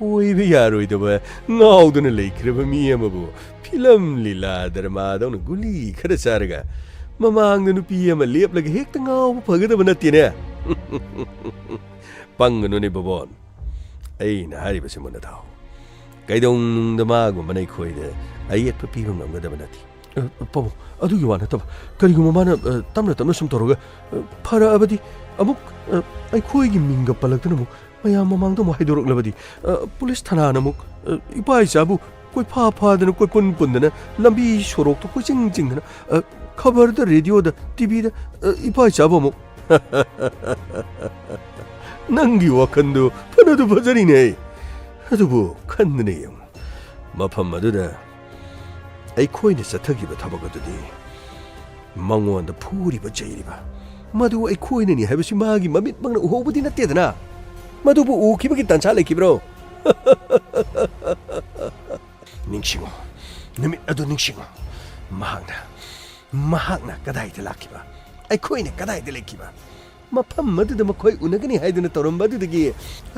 ꯑꯣꯏꯕ ꯌꯥꯔꯣꯏꯗꯕ ꯉꯥꯎꯗꯨꯅ ꯂꯩꯈ꯭ꯔꯕ ꯃꯤ ꯑꯃꯕꯨ ꯐꯤꯂꯝ ꯂꯤꯂꯥ ꯗ꯭ꯔꯃꯥꯗꯧꯅ ꯒꯨꯂꯤ ꯈꯔ ꯆꯥꯔꯒ ꯃꯃꯥꯡꯗ ꯅꯨꯄꯤ ꯑꯃ ꯂꯦꯞꯂꯒ ꯍꯦꯛꯇ ꯉꯥꯎꯕ ꯐꯒꯗꯕ ꯅꯠꯇꯦꯅꯦ꯫ ꯄꯪꯒꯅꯨꯅꯦ ꯕꯣꯕꯣꯟ꯫ ꯑꯩꯅ ꯍꯥꯏꯔꯤꯕꯁꯤ ꯃꯨꯟꯅ ꯇꯥꯎ꯫ ꯀꯩꯗꯧꯅꯨꯡꯗ ꯃꯥꯒꯨꯝꯕꯅ ꯑꯩꯈꯣꯏꯗ ꯑꯌꯦꯠꯄ ꯄꯤꯕ ꯉꯝꯒꯗꯕ ꯅꯠꯇꯦ꯫ ꯑ, ꯄꯥꯕꯨꯡ, ꯑꯗꯨꯒꯤ ꯋꯥ ꯅꯠꯇꯕ, ꯀꯔꯤꯒꯨꯝꯕ ꯃꯥꯅ, ꯑ, ꯇꯞꯅ ꯇꯞꯅ ꯁꯨꯝ ꯇꯧꯔꯒ, ꯑ, ꯐꯔꯛꯑꯕꯗꯤ ꯑꯃꯨꯛ, ꯑ, ꯑꯩꯈꯣꯏꯒꯤ ꯃꯤꯡꯒ ꯄꯜꯂꯛꯇꯅ ꯑꯃꯨꯛ ꯃꯌꯥꯝ ꯃꯃꯥꯡꯗ ꯑꯃꯨꯛ ꯍꯥꯏꯗꯣꯔꯛꯂꯕꯗꯤ, ꯑ, ꯄꯨꯂꯤꯁ ꯊꯅꯥꯅ ꯑꯃꯨꯛ, ꯑ, ꯏꯄꯥ ꯏꯆꯥꯕꯨ ꯀꯣꯏꯐꯥ ꯐꯥꯗꯅ ꯀꯣꯏꯄꯨꯟ ꯄꯨꯟꯗꯅ ꯂꯝꯕꯤ ꯁꯣꯔꯣꯛꯇ ꯀꯣꯏꯆꯤꯡ ꯆꯤꯡꯗꯅ, ꯑ, ꯈꯕꯔꯗ, ꯔꯦꯗꯤꯑꯣꯗ, ꯇꯤꯚꯤꯗ, ꯑ, ꯏꯄꯥ ꯏꯆꯥꯕꯨ ꯑꯃꯨꯛ ꯅꯪꯒꯤ ꯋꯥꯈꯟꯗꯨ ꯐꯅꯗꯨ ꯐꯖꯔꯤꯅꯦ꯫ ꯑꯗꯨꯕꯨ ꯈꯟꯗꯨꯅ ꯌꯦꯡꯉꯨ, ꯃꯐꯝ ꯑꯗꯨꯗ ꯑꯩꯈꯣꯏꯅ ꯆꯠꯊꯈꯤꯕ ꯊꯕꯛ ꯑꯗꯨꯗꯤ ꯃꯉꯣꯟꯗ ꯐꯨꯔꯤꯕ ꯆꯩꯔꯤꯕ ꯃꯗꯨ ꯑꯩꯈꯣꯏꯅꯅꯤ ꯍꯥꯏꯕꯁꯤ ꯃꯥꯒꯤ ꯃꯃꯤꯠꯃꯛꯅ ꯎꯍꯧꯕꯗꯤ ꯅꯠꯇꯦꯗꯅ꯫ ꯃꯗꯨꯕꯨ ꯎꯈꯤꯕꯒꯤ ꯇꯥꯟꯖꯥ ꯂꯩꯈꯤꯕ꯭ꯔꯣ? ꯅꯤꯡꯁꯤꯡꯉꯨ, ꯅꯨꯃꯤꯠ ꯑꯗꯨ ꯅꯤꯡꯁꯤꯡꯉꯨ꯫ ꯃꯍꯥꯛꯅ, ꯃꯍꯥꯛꯅ ꯀꯗꯥꯏꯗ ꯂꯥꯛꯈꯤꯕ? ꯑꯩꯈꯣꯏꯅ ꯀꯗꯥꯏꯗ ꯂꯩꯈꯤꯕ? ꯃꯐꯝ ꯑꯗꯨꯗ ꯃꯈꯣꯏ ꯎꯅꯒꯅꯤ ꯍꯥꯏꯗꯨꯅ ꯇꯧꯔꯝꯕ ꯑꯗꯨꯗꯒꯤ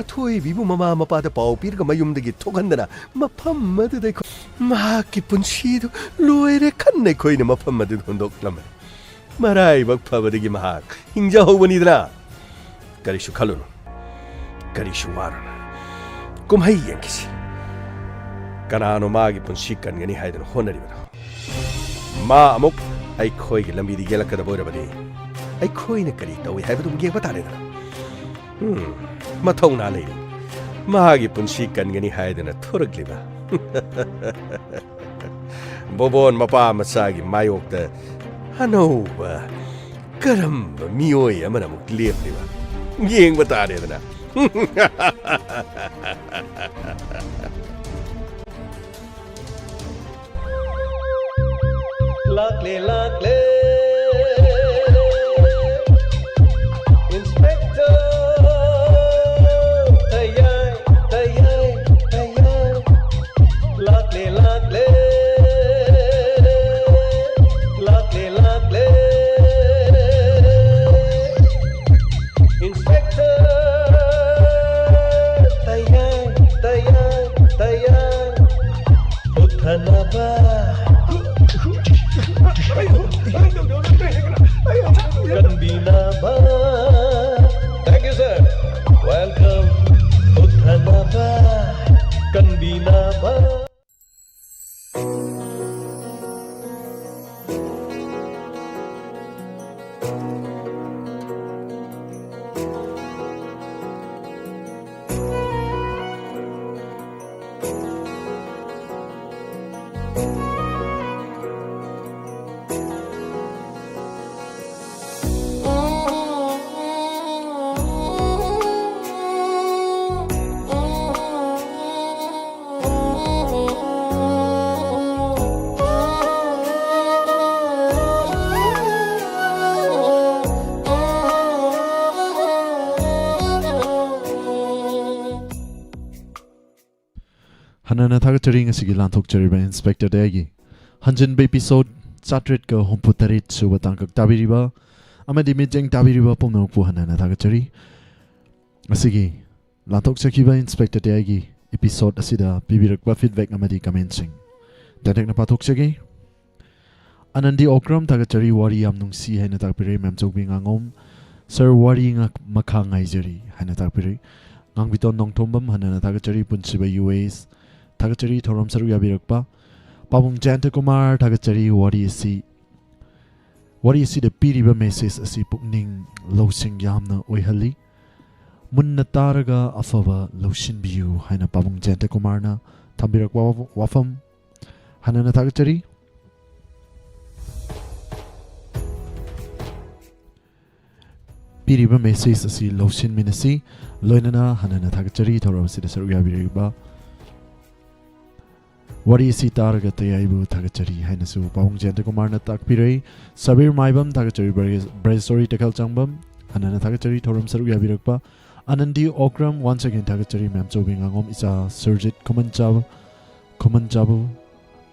ꯑꯊꯣꯏꯕꯤꯕꯨ ꯃꯃꯥ ꯃꯄꯥꯗ ꯄꯥꯎ ꯄꯤꯔꯒ ꯃꯌꯨꯝꯗꯒꯤ ꯊꯣꯛꯍꯟꯗꯅ ꯃꯐꯝ ꯑꯗꯨꯗ ꯑꯩꯈꯣꯏ ꯃꯍꯥꯛꯀꯤ ꯄꯨꯟꯁꯤꯗꯨ ꯂꯣꯏꯔꯦ ꯈꯟꯅ ꯑꯩꯈꯣꯏꯅ ꯃꯐꯝ ꯑꯗꯨꯗ ꯍꯨꯟꯗꯣꯛꯂꯝꯕꯅꯤ꯫ ꯃꯔꯥꯏꯕꯛ ꯐꯕꯗꯒꯤ ꯃꯍꯥꯛ ꯍꯤꯡꯖꯍꯧꯕꯅꯤꯗꯅ꯫ ꯀꯔꯤꯁꯨ ꯈꯜꯂꯨꯅꯨ, ꯀꯔꯤꯁꯨ ꯋꯥꯔꯨꯅꯨ꯫ ꯀꯨꯝꯍꯩ ꯌꯦꯡꯈꯤꯁꯤ꯫ ꯀꯅꯥꯅꯣ ꯃꯥꯒꯤ ꯄꯨꯟꯁꯤ ꯀꯟꯒꯅꯤ ꯍꯥꯏꯗꯨꯅ ꯍꯣꯠꯅꯔꯤꯕꯗꯣ? ꯃꯥ ꯑꯃꯨꯛ ꯑꯩꯈꯣꯏꯒꯤ ꯂꯝꯕꯤꯗ ꯌꯦꯜꯂꯛꯀꯗꯕ ꯑꯣꯏꯔꯕꯗꯤ ꯑꯩꯈꯣꯏꯅ ꯀꯔꯤ ꯇꯧꯏ ꯍꯥꯏꯕꯗꯨ ꯑꯃꯨꯛ ꯌꯦꯡꯕ ꯇꯥꯔꯦꯗꯅ꯫ ꯎꯝ, ꯃꯊꯧꯅꯥ ꯂꯩꯔꯤ꯫ ꯃꯍꯥꯛꯀꯤ ꯄꯨꯟꯁꯤ ꯀꯟꯒꯅꯤ ꯍꯥꯏꯗꯅ ꯊꯣꯔꯛꯂꯤꯕ ꯕꯣꯕꯣꯟ ꯃꯄꯥ ꯃꯆꯥꯒꯤ ꯃꯥꯌꯣꯛꯇ ꯑꯅꯧꯕ ꯀꯔꯝꯕ ꯃꯤꯑꯣꯏ ꯑꯃꯅ ꯑꯃꯨꯛ ꯂꯦꯞꯂꯤꯕ? ꯌꯦꯡꯕ ꯇꯥꯔꯦꯗꯅ꯫ ꯂꯥꯛꯂꯦ, ꯂꯥꯛꯂꯦ꯫ Inspector ꯇꯌꯥꯏ, ꯇꯌꯥꯏ, ꯇꯌꯥꯏ꯫ ꯂꯥꯛꯂꯦ, ꯂꯥꯛꯂꯦ꯫ ꯂꯥꯛꯂꯦ, ꯂꯥꯛꯂꯦ꯫ Inspector ꯇꯌꯥꯏ, ꯇꯌꯥꯏ, ꯇꯌꯥꯏ꯫ ꯎꯠꯊꯅꯕ ꯀꯟꯕꯤꯅꯕ꯫ Thank you, sir. Welcome. ꯎꯠꯊꯅꯕ ꯀꯟꯕꯤꯅꯕ꯫ ꯍꯟꯅꯅ ꯊꯥꯒꯠꯆꯔꯤ ꯉꯁꯤꯒꯤ ꯂꯥꯟꯊꯣꯛꯆꯔꯤꯕ ꯏꯟꯁꯄꯦꯛꯇꯔ ꯗꯦꯒꯤ ꯍꯟꯖꯤꯟꯕ ꯏꯄꯤꯁꯣꯗ ꯆꯥꯇ꯭ꯔꯦꯠꯀ ꯍꯨꯝꯐꯨ ꯇꯔꯦꯠ ꯁꯨꯕ ꯇꯥꯡꯀꯛ ꯇꯥꯕꯤꯔꯤꯕ ꯑꯃꯗꯤ ꯃꯤꯠꯌꯦꯡ ꯇꯥꯕꯤꯔꯤꯕ ꯄꯨꯝꯅꯃꯛꯄꯨ ꯍꯟꯅ ꯍꯟꯅ ꯊꯥꯒꯠꯆꯔꯤ꯫ ꯉꯁꯤꯒꯤ ꯂꯥꯟꯊꯣꯛꯆꯈꯤꯕ ꯏꯟꯁꯄꯦꯛꯇꯔ ꯇꯌꯥꯏꯒꯤ episode ꯑꯁꯤꯗ ꯄꯤꯕꯤꯔꯛꯄ feedback ꯑꯃꯗꯤ commentꯁꯤꯡ ꯇꯦꯟꯇꯛꯅ ꯄꯥꯊꯣꯛꯆꯒꯦ꯫ ꯑꯅꯟꯗꯤ ꯑꯣꯀ꯭ꯔꯝ ꯊꯥꯒꯠꯆꯔꯤ, ꯋꯥꯔꯤ ꯌꯥꯝ ꯅꯨꯡꯁꯤ ꯍꯥꯏꯅ ꯇꯥꯛꯄꯤꯔꯛꯏ꯫ ꯃꯦꯝꯆꯧꯕꯤ ꯉꯥꯉꯣꯝ, "Sir, ꯋꯥꯔꯤ ꯉꯥꯛ-, ꯃꯈꯥ ꯉꯥꯏꯖꯔꯤ" ꯍꯥꯏꯅ ꯇꯥꯛꯄꯤꯔꯛꯏ꯫ ꯉꯥꯡꯕꯤꯇꯣꯟ ꯅꯣꯡꯊꯣꯝꯕꯝ ꯍꯟꯅ ꯍꯟꯅ ꯊꯥꯒꯠꯆꯔꯤ, ꯄꯨꯟꯁꯤꯕ ꯌꯨ ꯑꯦꯁ ꯊꯥꯒꯠꯆꯔꯤ, ꯊꯧꯔꯝ ꯁꯔꯨꯛ ꯌꯥꯕꯤꯔꯛꯄ꯫ ꯄꯥꯕꯨꯡ ꯖꯌꯟꯇ ꯀꯨꯃꯥꯔ ꯊꯥꯒꯠꯆꯔꯤ, ꯋꯥꯔꯤ ꯑꯁꯤ, ꯋꯥꯔꯤ ꯑꯁꯤꯗ ꯄꯤꯔꯤꯕ message ꯑꯁꯤ ꯄꯨꯛꯅꯤꯡ ꯂꯧꯁꯤꯡ ꯌꯥꯝꯅ ꯑꯣꯏꯍꯜꯂꯤ꯫ ꯃꯨꯟꯅ ꯇꯥꯔꯒ ꯑꯐꯕ ꯂꯧꯁꯤꯟꯕꯤꯌꯨ ꯍꯥꯏꯅ ꯄꯥꯕꯨꯡ ꯖꯌꯟꯇ ꯀꯨꯃꯥꯔꯅ ꯊꯝꯕꯤꯔꯛꯄ ꯋꯥꯐ-, ꯋꯥꯐꯝ ꯍꯟꯅ ꯍꯟꯅ ꯊꯥꯒꯠꯆꯔꯤ꯫ ꯄꯤꯔꯤꯕ message ꯑꯁꯤ ꯂꯧꯁꯤꯟꯃꯤꯟꯅꯁꯤ꯫ ꯂꯣꯏꯅꯅ ꯍꯟꯅ ꯍꯟꯅ ꯊꯥꯒꯠꯆꯔꯤ ꯊꯧꯔꯝ ꯑꯁꯤꯗ ꯁꯔꯨꯛ ꯌꯥꯕꯤꯔꯤꯕ꯫ ꯋꯥꯔꯤ ꯑꯁꯤ ꯇꯥꯔꯒ ꯇꯌꯥꯏꯕꯨ ꯊꯥꯒꯠꯆꯔꯤ ꯍꯥꯏꯅꯁꯨ ꯄꯥꯕꯨꯡ ꯖꯌꯟꯇ ꯀꯨꯃꯥꯔꯅ ꯇꯥꯛꯄꯤꯔꯛꯏ꯫ ꯁꯕꯤꯔ ꯃꯥꯏꯕꯝ ꯊꯥꯒꯠꯆꯔꯤ, ꯕ꯭ꯔꯦ-, ꯕ꯭ꯔꯦꯖꯦꯁꯣꯔꯤ ꯇꯦꯈꯦꯜ ꯆꯥꯡꯕꯝ ꯍꯟꯅ ꯍꯟꯅ ꯊꯥꯒꯠꯆꯔꯤ ꯊꯧꯔꯝ ꯁꯔꯨꯛ ꯌꯥꯕꯤꯔꯛꯄ꯫ ꯑꯅꯟꯗꯤ ꯑꯣꯀ꯭ꯔꯝ once again ꯊꯥꯒꯠꯆꯔꯤ, ꯃꯦꯝꯆꯧꯕꯤ ꯉꯥꯉꯣꯝ, ꯏꯆꯥ ꯁꯨꯔꯖꯤꯠ ꯈꯨꯃꯟꯆꯥꯕ, ꯈꯨꯃꯟꯆꯥꯕꯨ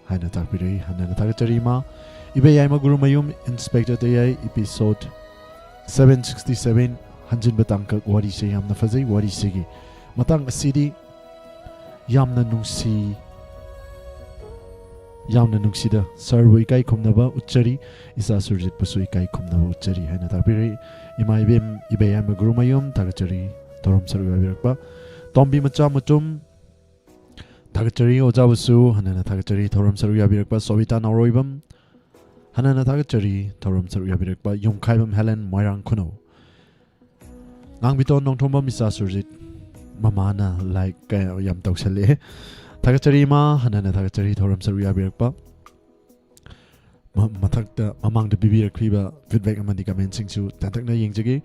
ꯍꯥꯏꯅ ꯇꯥꯛꯄꯤꯔꯛꯏ꯫ ꯍꯟꯅ ꯍꯟꯅ ꯊꯥꯒꯠꯆꯔꯤ ꯏꯃꯥ꯫ ꯏꯕꯦꯌꯥꯏꯃ ꯒꯨꯔꯨꯃꯌꯨꯝ, ꯏꯟꯁꯄꯦꯛꯇꯔ ꯇꯌꯥꯏ, episode seven sixty seven, ꯍꯟꯖꯤꯟꯕ ꯇꯥꯡꯀꯛ꯫ ꯋꯥꯔꯤꯁꯦ ꯌꯥꯝꯅ ꯐꯖꯩ꯫ ꯋꯥꯔꯤꯁꯤꯒꯤ ꯃꯇꯥꯡ ꯑꯁꯤꯗꯤ ꯌꯥꯝꯅ ꯅꯨꯡꯁꯤ, ꯌꯥꯝꯅ ꯅꯨꯡꯁꯤꯗ ꯁꯥꯔꯕꯨ ꯏꯀꯥꯏ ꯈꯨꯝꯅꯕ ꯎꯠꯆꯔꯤ, ꯏꯆꯥ ꯁꯨꯔꯖꯤꯠꯄꯨꯁꯨ ꯏꯀꯥꯏ ꯈꯨꯝꯅꯕ ꯎꯠꯆꯔꯤ ꯍꯥꯏꯅ ꯇꯥꯛꯄꯤꯔꯛꯏ꯫ ꯏꯃꯥ ꯏꯕꯦꯝ, ꯏꯕꯦꯌꯥꯏꯃ ꯒꯨꯔꯨꯃꯌꯨꯝ ꯊꯥꯒꯠꯆꯔꯤ ꯊꯧꯔꯝ ꯁꯔꯨꯛ ꯌꯥꯕꯤꯔꯛꯄ꯫ ꯇꯣꯝꯕꯤ ꯃꯆꯥ ꯃꯇꯨꯝ ꯊꯥꯒꯠꯆꯔꯤ, ꯑꯣꯖꯥꯕꯨꯁꯨ ꯍꯟꯅ ꯍꯟꯅ ꯊꯥꯒꯠꯆꯔꯤ ꯊꯧꯔꯝ ꯁꯔꯨꯛ ꯌꯥꯕꯤꯔꯛꯄ꯫ ꯁꯣꯕꯤꯇꯥ ꯅꯥꯎꯔꯣꯏꯕꯝ ꯍꯟꯅ ꯍꯟꯅ ꯊꯥꯒꯠꯆꯔꯤ ꯊꯧꯔꯝ ꯁꯔꯨꯛ ꯌꯥꯕꯤꯔꯛꯄ꯫ ꯌꯨꯝꯈꯥꯏꯕꯝ ꯍꯦꯂꯦꯟ ꯃꯣꯏꯔꯥꯡ ꯈꯨꯅꯧ꯫ ꯉꯥꯡꯕꯤꯇꯣꯟ ꯅꯣꯡꯊꯣꯝꯕꯝ, ꯏꯆꯥ ꯁꯨꯔꯖꯤꯠ ꯃꯃꯥꯅ like ꯀꯌꯥ ꯌꯥꯝ ꯇꯧꯁꯜꯂꯛꯑꯦ꯫ ꯊꯥꯒꯠꯆꯔꯤ ꯏꯃꯥ, ꯍꯟꯅ ꯍꯟꯅ ꯊꯥꯒꯠꯆꯔꯤ ꯊꯧꯔꯝ ꯁꯔꯨꯛ ꯌꯥꯕꯤꯔꯛꯄ꯫ ꯃ-, ꯃꯊꯛꯇ ꯃꯃꯥꯡꯗ ꯄꯤꯕꯤꯔꯛꯈꯤꯕ feedback ꯑꯃꯗꯤ commentꯁꯤꯡꯁꯨ ꯇꯦꯟꯇꯛꯅ ꯌꯦꯡꯖꯒꯦ꯫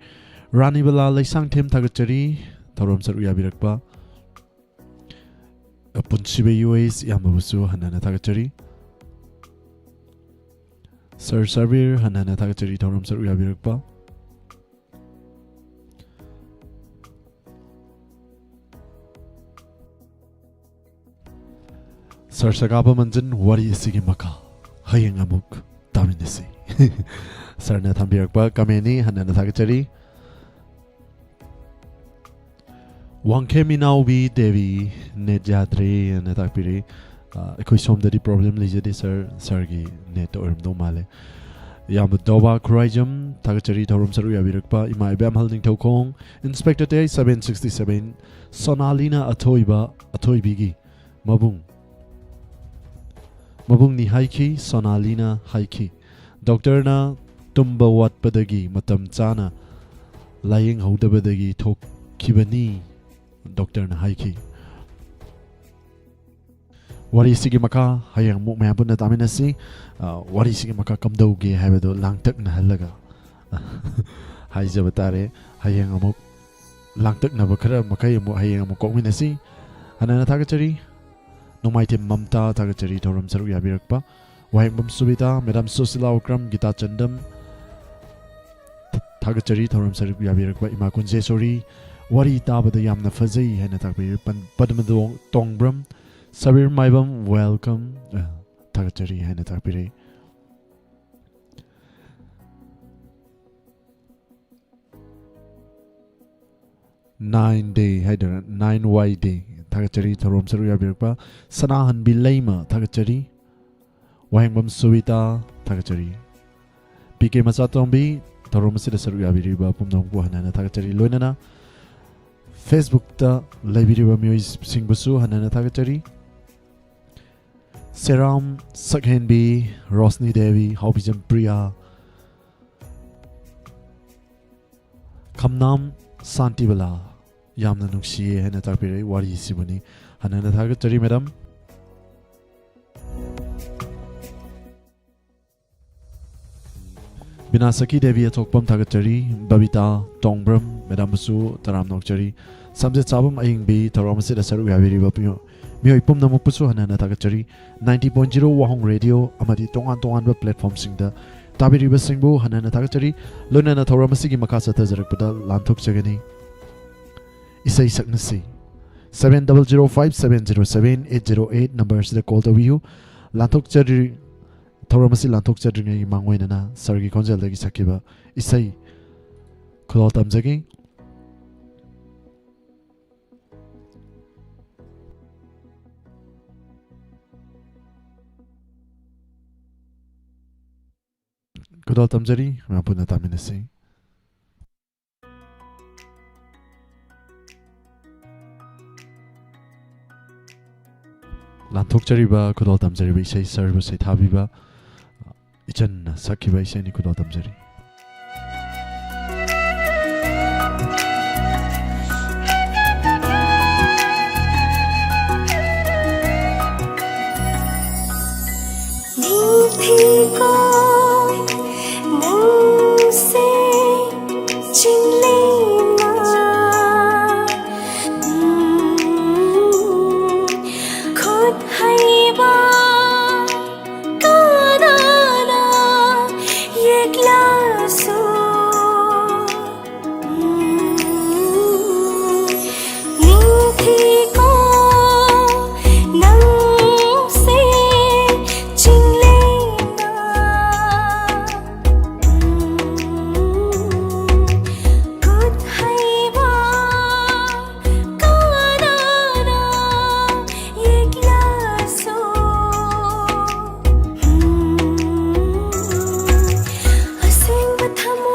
ꯔꯥꯅꯤꯕꯂꯥ ꯂꯩꯁꯥꯡꯊꯦꯝ ꯊꯥꯒꯠꯆꯔꯤ ꯊꯧꯔꯝ ꯁꯔꯨꯛ ꯌꯥꯕꯤꯔꯛꯄ꯫ ꯄꯨꯟꯁꯤꯕ ꯌꯨ ꯑꯦꯁ ꯏꯌꯥꯝꯕꯕꯨꯁꯨ ꯍꯟꯅ ꯍꯟꯅ ꯊꯥꯒꯠꯆꯔꯤ꯫ ꯁꯔ ꯁꯕꯤꯔ ꯍꯟꯅ ꯍꯟꯅ ꯊꯥꯒꯠꯆꯔꯤ ꯊꯧꯔꯝ ꯁꯔꯨꯛ ꯌꯥꯕꯤꯔꯛꯄ꯫ ꯁꯔ ꯁꯒꯥꯕ ꯃꯟꯖꯟ, ꯋꯥꯔꯤ ꯑꯁꯤꯒꯤ ꯃꯈꯥ ꯍꯌꯦꯡ ꯑꯃꯨꯛ ꯇꯥꯃꯤꯟꯅꯁꯤ꯫ ꯁꯔꯅ ꯊꯝꯕꯤꯔꯛꯄ ꯀꯃꯦꯟꯅꯤ, ꯍꯟꯅ ꯍꯟꯅ ꯊꯥꯒꯠꯆꯔꯤ꯫ ꯋꯥꯡꯈꯦꯝ ꯏꯅꯥꯎꯕꯤ ꯗꯦꯕꯤ, ꯅꯦꯠ ꯌꯥꯗ꯭ꯔꯦ ꯍꯥꯏꯅ ꯇꯥꯛꯄꯤꯔꯤ꯫ ꯑ, ꯑꯩꯈꯣꯏ ꯁꯣꯝꯗꯗꯤ ꯄ꯭ꯔꯣꯕ꯭ꯂꯦꯝ ꯂꯩꯖꯗꯦ ꯁꯔ, ꯁꯔꯒꯤ ꯅꯦꯠꯇ ꯑꯣꯏꯔꯝꯗꯧ ꯃꯥꯜꯂꯦ꯫ ꯏꯌꯥꯝꯕ ꯗꯣꯕꯥ ꯈꯨꯔꯥꯏꯖꯝ, ꯊꯥꯒꯠꯆꯔꯤ ꯊꯧꯔꯝ ꯁꯔꯨꯛ ꯌꯥꯕꯤꯔꯛꯄ꯫ ꯏꯃꯥ ꯏꯕꯦꯝꯍꯜ ꯅꯤꯡꯊꯧꯈꯣꯡ, ꯏꯟꯁꯄꯦꯛꯇꯔ ꯇꯦ seven sixty seven, ꯁꯣꯅꯥꯂꯤꯅ ꯑꯊꯣꯏꯕ, ꯑꯊꯣꯏꯕꯤꯒꯤ ꯃꯕꯨꯡ, ꯃꯕꯨꯡꯅꯤ ꯍꯥꯏꯈꯤ꯫ ꯁꯣꯅꯥꯂꯤꯅ ꯍꯥꯏꯈꯤ, ꯗꯣꯛꯇꯔꯅ ꯇꯨꯝꯕ ꯋꯥꯠꯄꯗꯒꯤ ꯃꯇꯝ ꯆꯥꯅ ꯂꯥꯌꯦꯡꯍꯧꯗꯕꯗꯒꯤ ꯊꯣꯛꯈꯤꯕꯅꯤ, ꯗꯣꯛꯇꯔꯅ ꯍꯥꯏꯈꯤ꯫ ꯋꯥꯔꯤꯁꯤꯒꯤ ꯃꯈꯥ ꯍꯌꯦꯡ ꯑꯃꯨꯛ ꯃꯌꯥꯝ ꯄꯨꯟꯅ ꯇꯥꯃꯤꯟꯅꯁꯤ꯫ ꯑ, ꯋꯥꯔꯤꯁꯤꯒꯤ ꯃꯈꯥ ꯀꯝꯗꯧꯒꯦ ꯍꯥꯏꯕꯗꯣ ꯂꯥꯡꯇꯛꯅꯍꯜꯂꯒ ꯍꯥꯏꯖꯕ ꯇꯥꯔꯦ꯫ ꯍꯌꯦꯡ ꯑꯃꯨꯛ ꯂꯥꯡꯇꯛꯅꯕ ꯈꯔ ꯃꯈꯩ ꯑꯃꯨꯛ ꯍꯌꯦꯡ ꯑꯃꯨꯛ ꯀꯣꯛꯃꯤꯟꯅꯁꯤ꯫ ꯍꯟꯅ ꯍꯟꯅ ꯊꯥꯒꯠꯆꯔꯤ꯫ ꯅꯣꯡꯃꯥꯏꯊꯦꯝ ꯃꯝꯇꯥ, ꯊꯥꯒꯠꯆꯔꯤ ꯊꯧꯔꯝ ꯁꯔꯨꯛ ꯌꯥꯕꯤꯔꯛꯄ꯫ ꯋꯥꯍꯦꯡꯕꯝ ꯁꯨꯕꯤꯇꯥ, ꯃꯦꯗꯥꯝ ꯁꯨꯁꯤꯂꯥ ꯎꯀ꯭ꯔꯝ, ꯒꯤꯇꯥ ꯆꯟꯗꯝ, ꯊ-, ꯊꯥꯒꯠꯆꯔꯤ ꯊꯧꯔꯝ ꯁꯔꯨꯛ ꯌꯥꯕꯤꯔꯛꯄ꯫ ꯏꯃꯥ ꯀꯨꯟꯖꯦꯁꯣꯔꯤ, ꯋꯥꯔꯤ ꯇꯥꯕꯗ ꯌꯥꯝꯅ ꯐꯖꯩ ꯍꯥꯏꯅ ꯇꯥꯛꯄꯤꯔꯤ꯫ ꯄꯟ-, ꯄꯗꯃꯗꯣꯡ ꯇꯣꯡꯕ꯭ꯔꯝ, ꯁꯕꯤꯔ ꯃꯥꯏꯕꯝ, welcome, ꯑ, ꯊꯥꯒꯠꯆꯔꯤ ꯍꯥꯏꯅ ꯇꯥꯛꯄꯤꯔꯤ꯫ Nine day ꯍꯥꯏꯗꯣꯏꯔꯥ, nine Y day, ꯊꯥꯒꯠꯆꯔꯤ ꯊꯧꯔꯝ ꯁꯔꯨꯛ ꯌꯥꯕꯤꯔꯛꯄ꯫ ꯁꯅꯥꯍꯟꯕꯤ ꯂꯩꯃ, ꯊꯥꯒꯠꯆꯔꯤ꯫ ꯋꯥꯍꯦꯡꯕꯝ ꯁꯨꯕꯤꯇꯥ, ꯊꯥꯒꯠꯆꯔꯤ꯫ ꯄꯤ ꯀꯦ ꯃꯆꯥꯇꯣꯝꯕꯤ, ꯊꯧꯔꯝ ꯑꯁꯤꯗ ꯁꯔꯨꯛ ꯌꯥꯕꯤꯔꯤꯕ ꯄꯨꯝꯅꯃꯛꯄꯨ ꯍꯟꯅ ꯍꯟꯅ ꯊꯥꯒꯠꯆꯔꯤ꯫ ꯂꯣꯏꯅꯅ Facebook ꯇ ꯂꯩꯕꯤꯔꯤꯕ ꯃꯤꯑꯣꯏꯁꯤꯡꯕꯨꯁꯨ ꯍꯟꯅ ꯍꯟꯅ ꯊꯥꯒꯠꯆꯔꯤ꯫ ꯁꯦꯔꯥꯝ ꯁꯛꯍꯦꯟꯕꯤ, ꯔꯣꯁꯅꯤ ꯗꯦꯕꯤ, ꯍꯥꯎꯕꯤꯖꯝ ꯄ꯭ꯔꯤꯌꯥ, ꯈꯝꯅꯥꯝ ꯁꯥꯟꯇꯤꯕꯂꯥ, ꯌꯥꯝꯅ ꯅꯨꯡꯁꯤꯌꯦ ꯍꯥꯏꯅ ꯇꯥꯛꯄꯤꯔꯛꯏ꯫ ꯋꯥꯔꯤꯁꯤꯕꯨꯅꯤ꯫ ꯍꯟꯅ ꯍꯟꯅ ꯊꯥꯒꯠꯆꯔꯤ, ꯃꯦꯗꯥꯝ꯫ ꯕꯤꯅꯥꯁꯀꯤ ꯗꯦꯕꯤ ꯑꯊꯣꯛꯄꯝ, ꯊꯥꯒꯠꯆꯔꯤ꯫ ꯕꯕꯤꯇꯥ ꯇꯣꯡꯕ꯭ꯔꯝ, ꯃꯦꯗꯥꯝꯕꯨꯁꯨ ꯇꯔꯥꯝꯅ ꯑꯣꯛꯆꯔꯤ꯫ ꯁꯝꯖꯦꯠ ꯆꯥꯕꯝ ꯑꯌꯤꯡꯕꯤ, ꯊꯧꯔꯝ ꯑꯁꯤꯗ ꯁꯔꯨꯛ ꯌꯥꯕꯤꯔꯤꯕ ꯃꯤꯑꯣ-, ꯃꯤꯑꯣꯏ ꯄꯨꯝꯅꯃꯛꯄꯨꯁꯨ ꯍꯟꯅ ꯍꯟꯅ ꯊꯥꯒꯠꯆꯔꯤ꯫ Ninety point zero ꯋꯥꯍꯣꯡ ꯔꯦꯗꯤꯑꯣ ꯑꯃꯗꯤ ꯇꯣꯉꯥꯟ ꯇꯣꯉꯥꯟꯕ platform ꯁꯤꯡꯗ ꯇꯥꯕꯤꯔꯤꯕꯁꯤꯡꯕꯨ ꯍꯟꯅ ꯍꯟꯅ ꯊꯥꯒꯠꯆꯔꯤ꯫ ꯂꯣꯏꯅꯅ ꯊꯧꯔꯝ ꯑꯁꯤꯒꯤ ꯃꯈꯥ ꯆꯠꯊꯖꯔꯛꯄꯗ ꯂꯥꯟꯊꯣꯛꯆꯒꯅꯤ꯫ ꯏꯁꯩ ꯁꯛꯅꯁꯤ꯫ Seven double zero five seven zero seven eight zero eight number ꯑꯁꯤꯗ call ꯇꯧꯕꯤꯌꯨ꯫ ꯂꯥꯟꯊꯣꯛꯆꯔꯤ-, ꯊꯧꯔꯝ ꯑꯁꯤ ꯂꯥꯟꯊꯣꯛꯆꯗ꯭ꯔꯤꯉꯩꯒꯤ ꯃꯥꯡꯑꯣꯏꯅꯅ ꯁꯥꯔꯒꯤ ꯈꯣꯟꯖꯦꯜꯗꯒꯤ ꯁꯛꯈꯤꯕ ꯏꯁꯩ ꯈꯨꯗꯣꯜ ꯇꯝꯖꯒꯦ꯫ ꯈꯨꯗꯣꯜ ꯇꯝꯖꯔꯤ, ꯃꯌꯥꯝ ꯄꯨꯟꯅ ꯇꯥꯃꯤꯟꯅꯁꯤ꯫ ꯂꯥꯟꯊꯣꯛꯆꯔꯤꯕ, ꯈꯨꯗꯣꯜ ꯇꯝꯖꯔꯤꯕ ꯏꯁꯩ ꯁꯔꯕꯨ ꯁꯩꯊꯥꯕꯤꯕ ꯏꯆꯟꯅ ꯁꯛꯈꯤꯕ ꯏꯁꯩꯅꯤ, ꯈꯨꯗꯣꯜ ꯇꯝꯖꯔꯤ꯫ ꯅꯤꯡꯊꯤꯀꯣ ꯅꯪꯁꯦ ꯆꯤꯡꯂꯦꯝꯅ, ꯎꯝ, ꯈꯨꯠ ꯍꯩꯕ ꯀꯅꯥꯅ ꯌꯦꯛꯂꯁꯨ, ꯎꯝ, ꯅꯤꯡꯊꯤꯀꯣ ꯅꯪꯁꯦ ꯆꯤꯡꯂꯦꯝꯅ, ꯎꯝ, ꯈꯨꯠ ꯍꯩꯕ ꯀꯅꯥꯅ ꯌꯦꯛꯂꯁꯨ, ꯎꯝ, ꯑꯁꯦꯡꯕ ꯊꯃꯣꯏ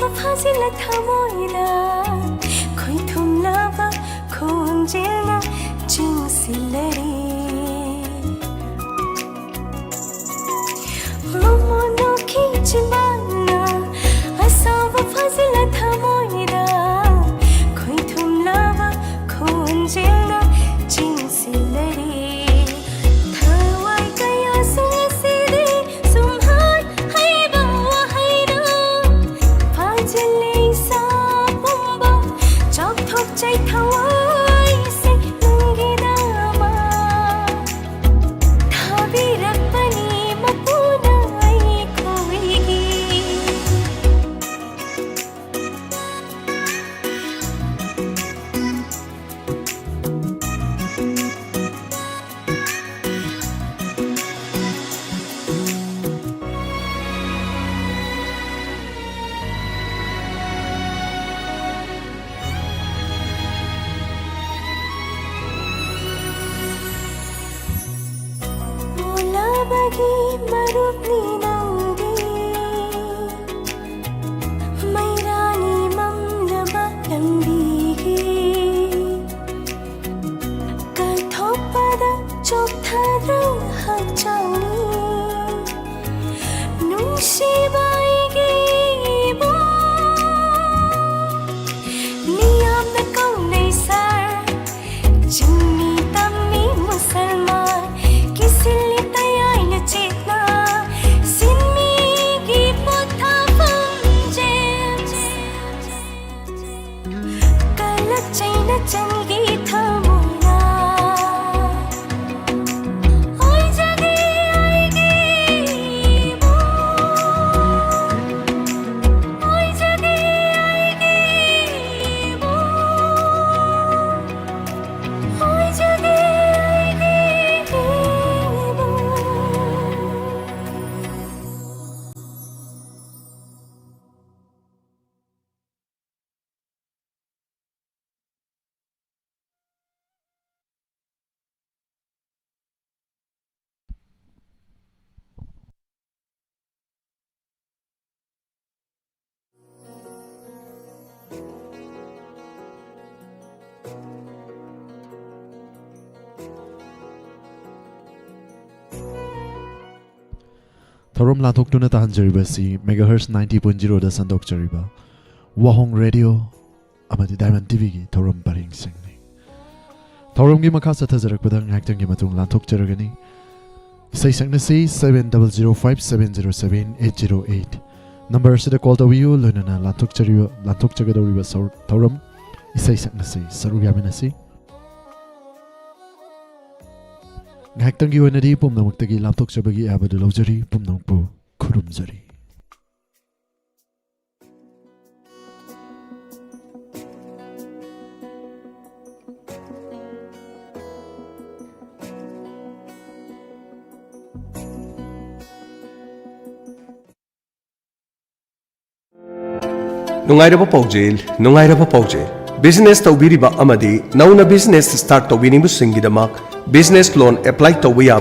ꯐꯥꯖꯤꯜꯂ ꯊꯃꯣꯏꯗ ꯈꯣꯏꯊꯨꯝꯂꯕ ꯈꯣꯟꯖꯦꯜꯅ ꯆꯤꯡꯁꯤꯜꯂꯔꯦ꯫ ꯃꯃꯣꯟ ꯅꯣꯛꯈꯤ ꯆꯤꯝꯕꯥꯜꯅ ꯑꯁꯥꯎꯕ ꯐꯥꯖꯤꯜꯂ ꯊꯃꯣꯏꯗ ꯈꯣꯏꯊꯨꯝꯂꯕ ꯈꯣꯟꯖꯦꯜꯅ ꯆꯤꯡꯁꯤꯜꯂꯔꯦ꯫ ꯊꯋꯥꯏ ꯀꯌꯥꯁꯨ ꯉꯁꯤꯗꯤ ꯁꯨꯝꯍꯠ ꯍꯩꯕ ꯋꯥꯍꯩꯅ ꯐꯥꯖꯤꯜꯂꯦ ꯏꯁꯥ ꯄꯨꯝꯕ꯫ ꯆꯥꯎꯊꯣꯛꯆꯩ ꯊꯋꯥꯏꯁꯦ ꯅꯪꯒꯤꯗꯃꯛ ꯊꯥꯕꯤꯔꯛꯄꯅꯤ ꯃꯄꯨꯅ ꯑꯩꯈꯣꯏꯒꯤ꯫ ꯑꯣꯜꯂꯕꯒꯤ ꯃꯔꯨꯞꯅꯤ ꯅꯪꯗꯤ, ꯃꯩꯔꯥꯅꯤ ꯃꯝꯂꯕ ꯂꯝꯕꯤꯒꯤ꯫ ꯀꯠꯊꯣꯛꯄꯗ ꯆꯣꯛꯊꯗ꯭ꯔ ꯍꯛꯆꯥꯡꯅꯤ, ꯅꯨꯡꯁꯤꯕ ꯑꯩꯒꯤ ꯏꯕꯨꯡ꯫ ꯃꯤꯌꯥꯝꯅ ꯀꯧꯅꯩ ꯁꯥꯔ, ꯆꯤꯡꯃꯤ ꯇꯝꯃꯤ ꯃꯨꯁꯜꯃꯥꯟ, ꯀꯤꯁꯤꯜꯂꯤ ꯇꯌꯥꯏꯅ ꯆꯦꯠꯅ, ꯊꯧꯔꯝ ꯂꯥꯟꯊꯣꯛꯇꯨꯅ ꯇꯥꯍꯟꯖꯔꯤꯕ ꯑꯁꯤ megahertz ninety point zero ꯗ ꯁꯟꯗꯣꯛꯆꯔꯤꯕ ꯋꯥꯍꯣꯡ ꯔꯦꯗꯤꯑꯣ ꯑꯃꯗꯤ Diamond ꯇꯤꯚꯤꯒꯤ ꯊꯧꯔꯝ ꯄꯔꯦꯡꯁꯤꯡꯅꯤ꯫ ꯊꯧꯔꯝꯒꯤ ꯃꯈꯥ ꯆꯠꯊꯖꯔꯛꯄꯗ ꯉꯥꯏꯍꯥꯛꯇꯪꯒꯤ ꯃꯇꯨꯡ ꯂꯥꯟꯊꯣꯛꯆꯔꯒꯅꯤ꯫ ꯏꯁꯩ ꯁꯛꯅꯁꯤ seven double zero five seven zero seven eight zero eight꯫ Number ꯑꯁꯤꯗ ꯀꯣꯜ ꯇꯧꯕꯤꯌꯨ, ꯂꯣꯏꯅꯅ ꯂꯥꯟꯊꯣꯛꯆꯔꯤꯕ, ꯂꯥꯟꯊꯣꯛꯆꯒꯗꯧꯔꯤꯕ ꯁꯔꯨꯛ-, ꯊꯧꯔꯝ ꯏꯁꯩ ꯁꯛꯅꯁꯤ ꯁꯔꯨꯛ ꯌꯥꯃꯤꯟꯅꯁꯤ꯫ ꯉꯥꯏꯍꯥꯛꯇꯪꯒꯤ ꯑꯣꯏꯅꯗꯤ ꯄꯨꯝꯅꯃꯛꯇꯒꯤ ꯂꯥꯞꯊꯣꯛꯆꯕꯒꯤ ꯑꯌꯥꯕꯗꯨ ꯂꯧꯖꯔꯤ꯫ ꯄꯨꯝꯅꯃꯛꯄꯨ ꯈꯨꯔꯨꯝꯖꯔꯤ꯫ ꯅꯨꯡꯉꯥꯏꯔꯕ ꯄꯥꯎꯖꯦꯜ, ꯅꯨꯡꯉꯥꯏꯔꯕ ꯄꯥꯎꯖꯦꯜ꯫ ꯕꯤꯖꯤꯅꯦꯁ ꯇꯧꯕꯤꯔꯤꯕ ꯑꯃꯗꯤ ꯅꯧꯅ ꯕꯤꯖꯤꯅꯦꯁ ꯁ꯭ꯇꯥꯔꯠ ꯇꯧꯕꯤꯅꯤꯡꯕꯁꯤꯡꯒꯤꯗꯃꯛ ꯕꯤꯖꯤꯅꯦꯁ ꯂꯣꯟ ꯑꯦꯄ꯭ꯂꯥꯏ ꯇꯧꯕ ꯌꯥꯕ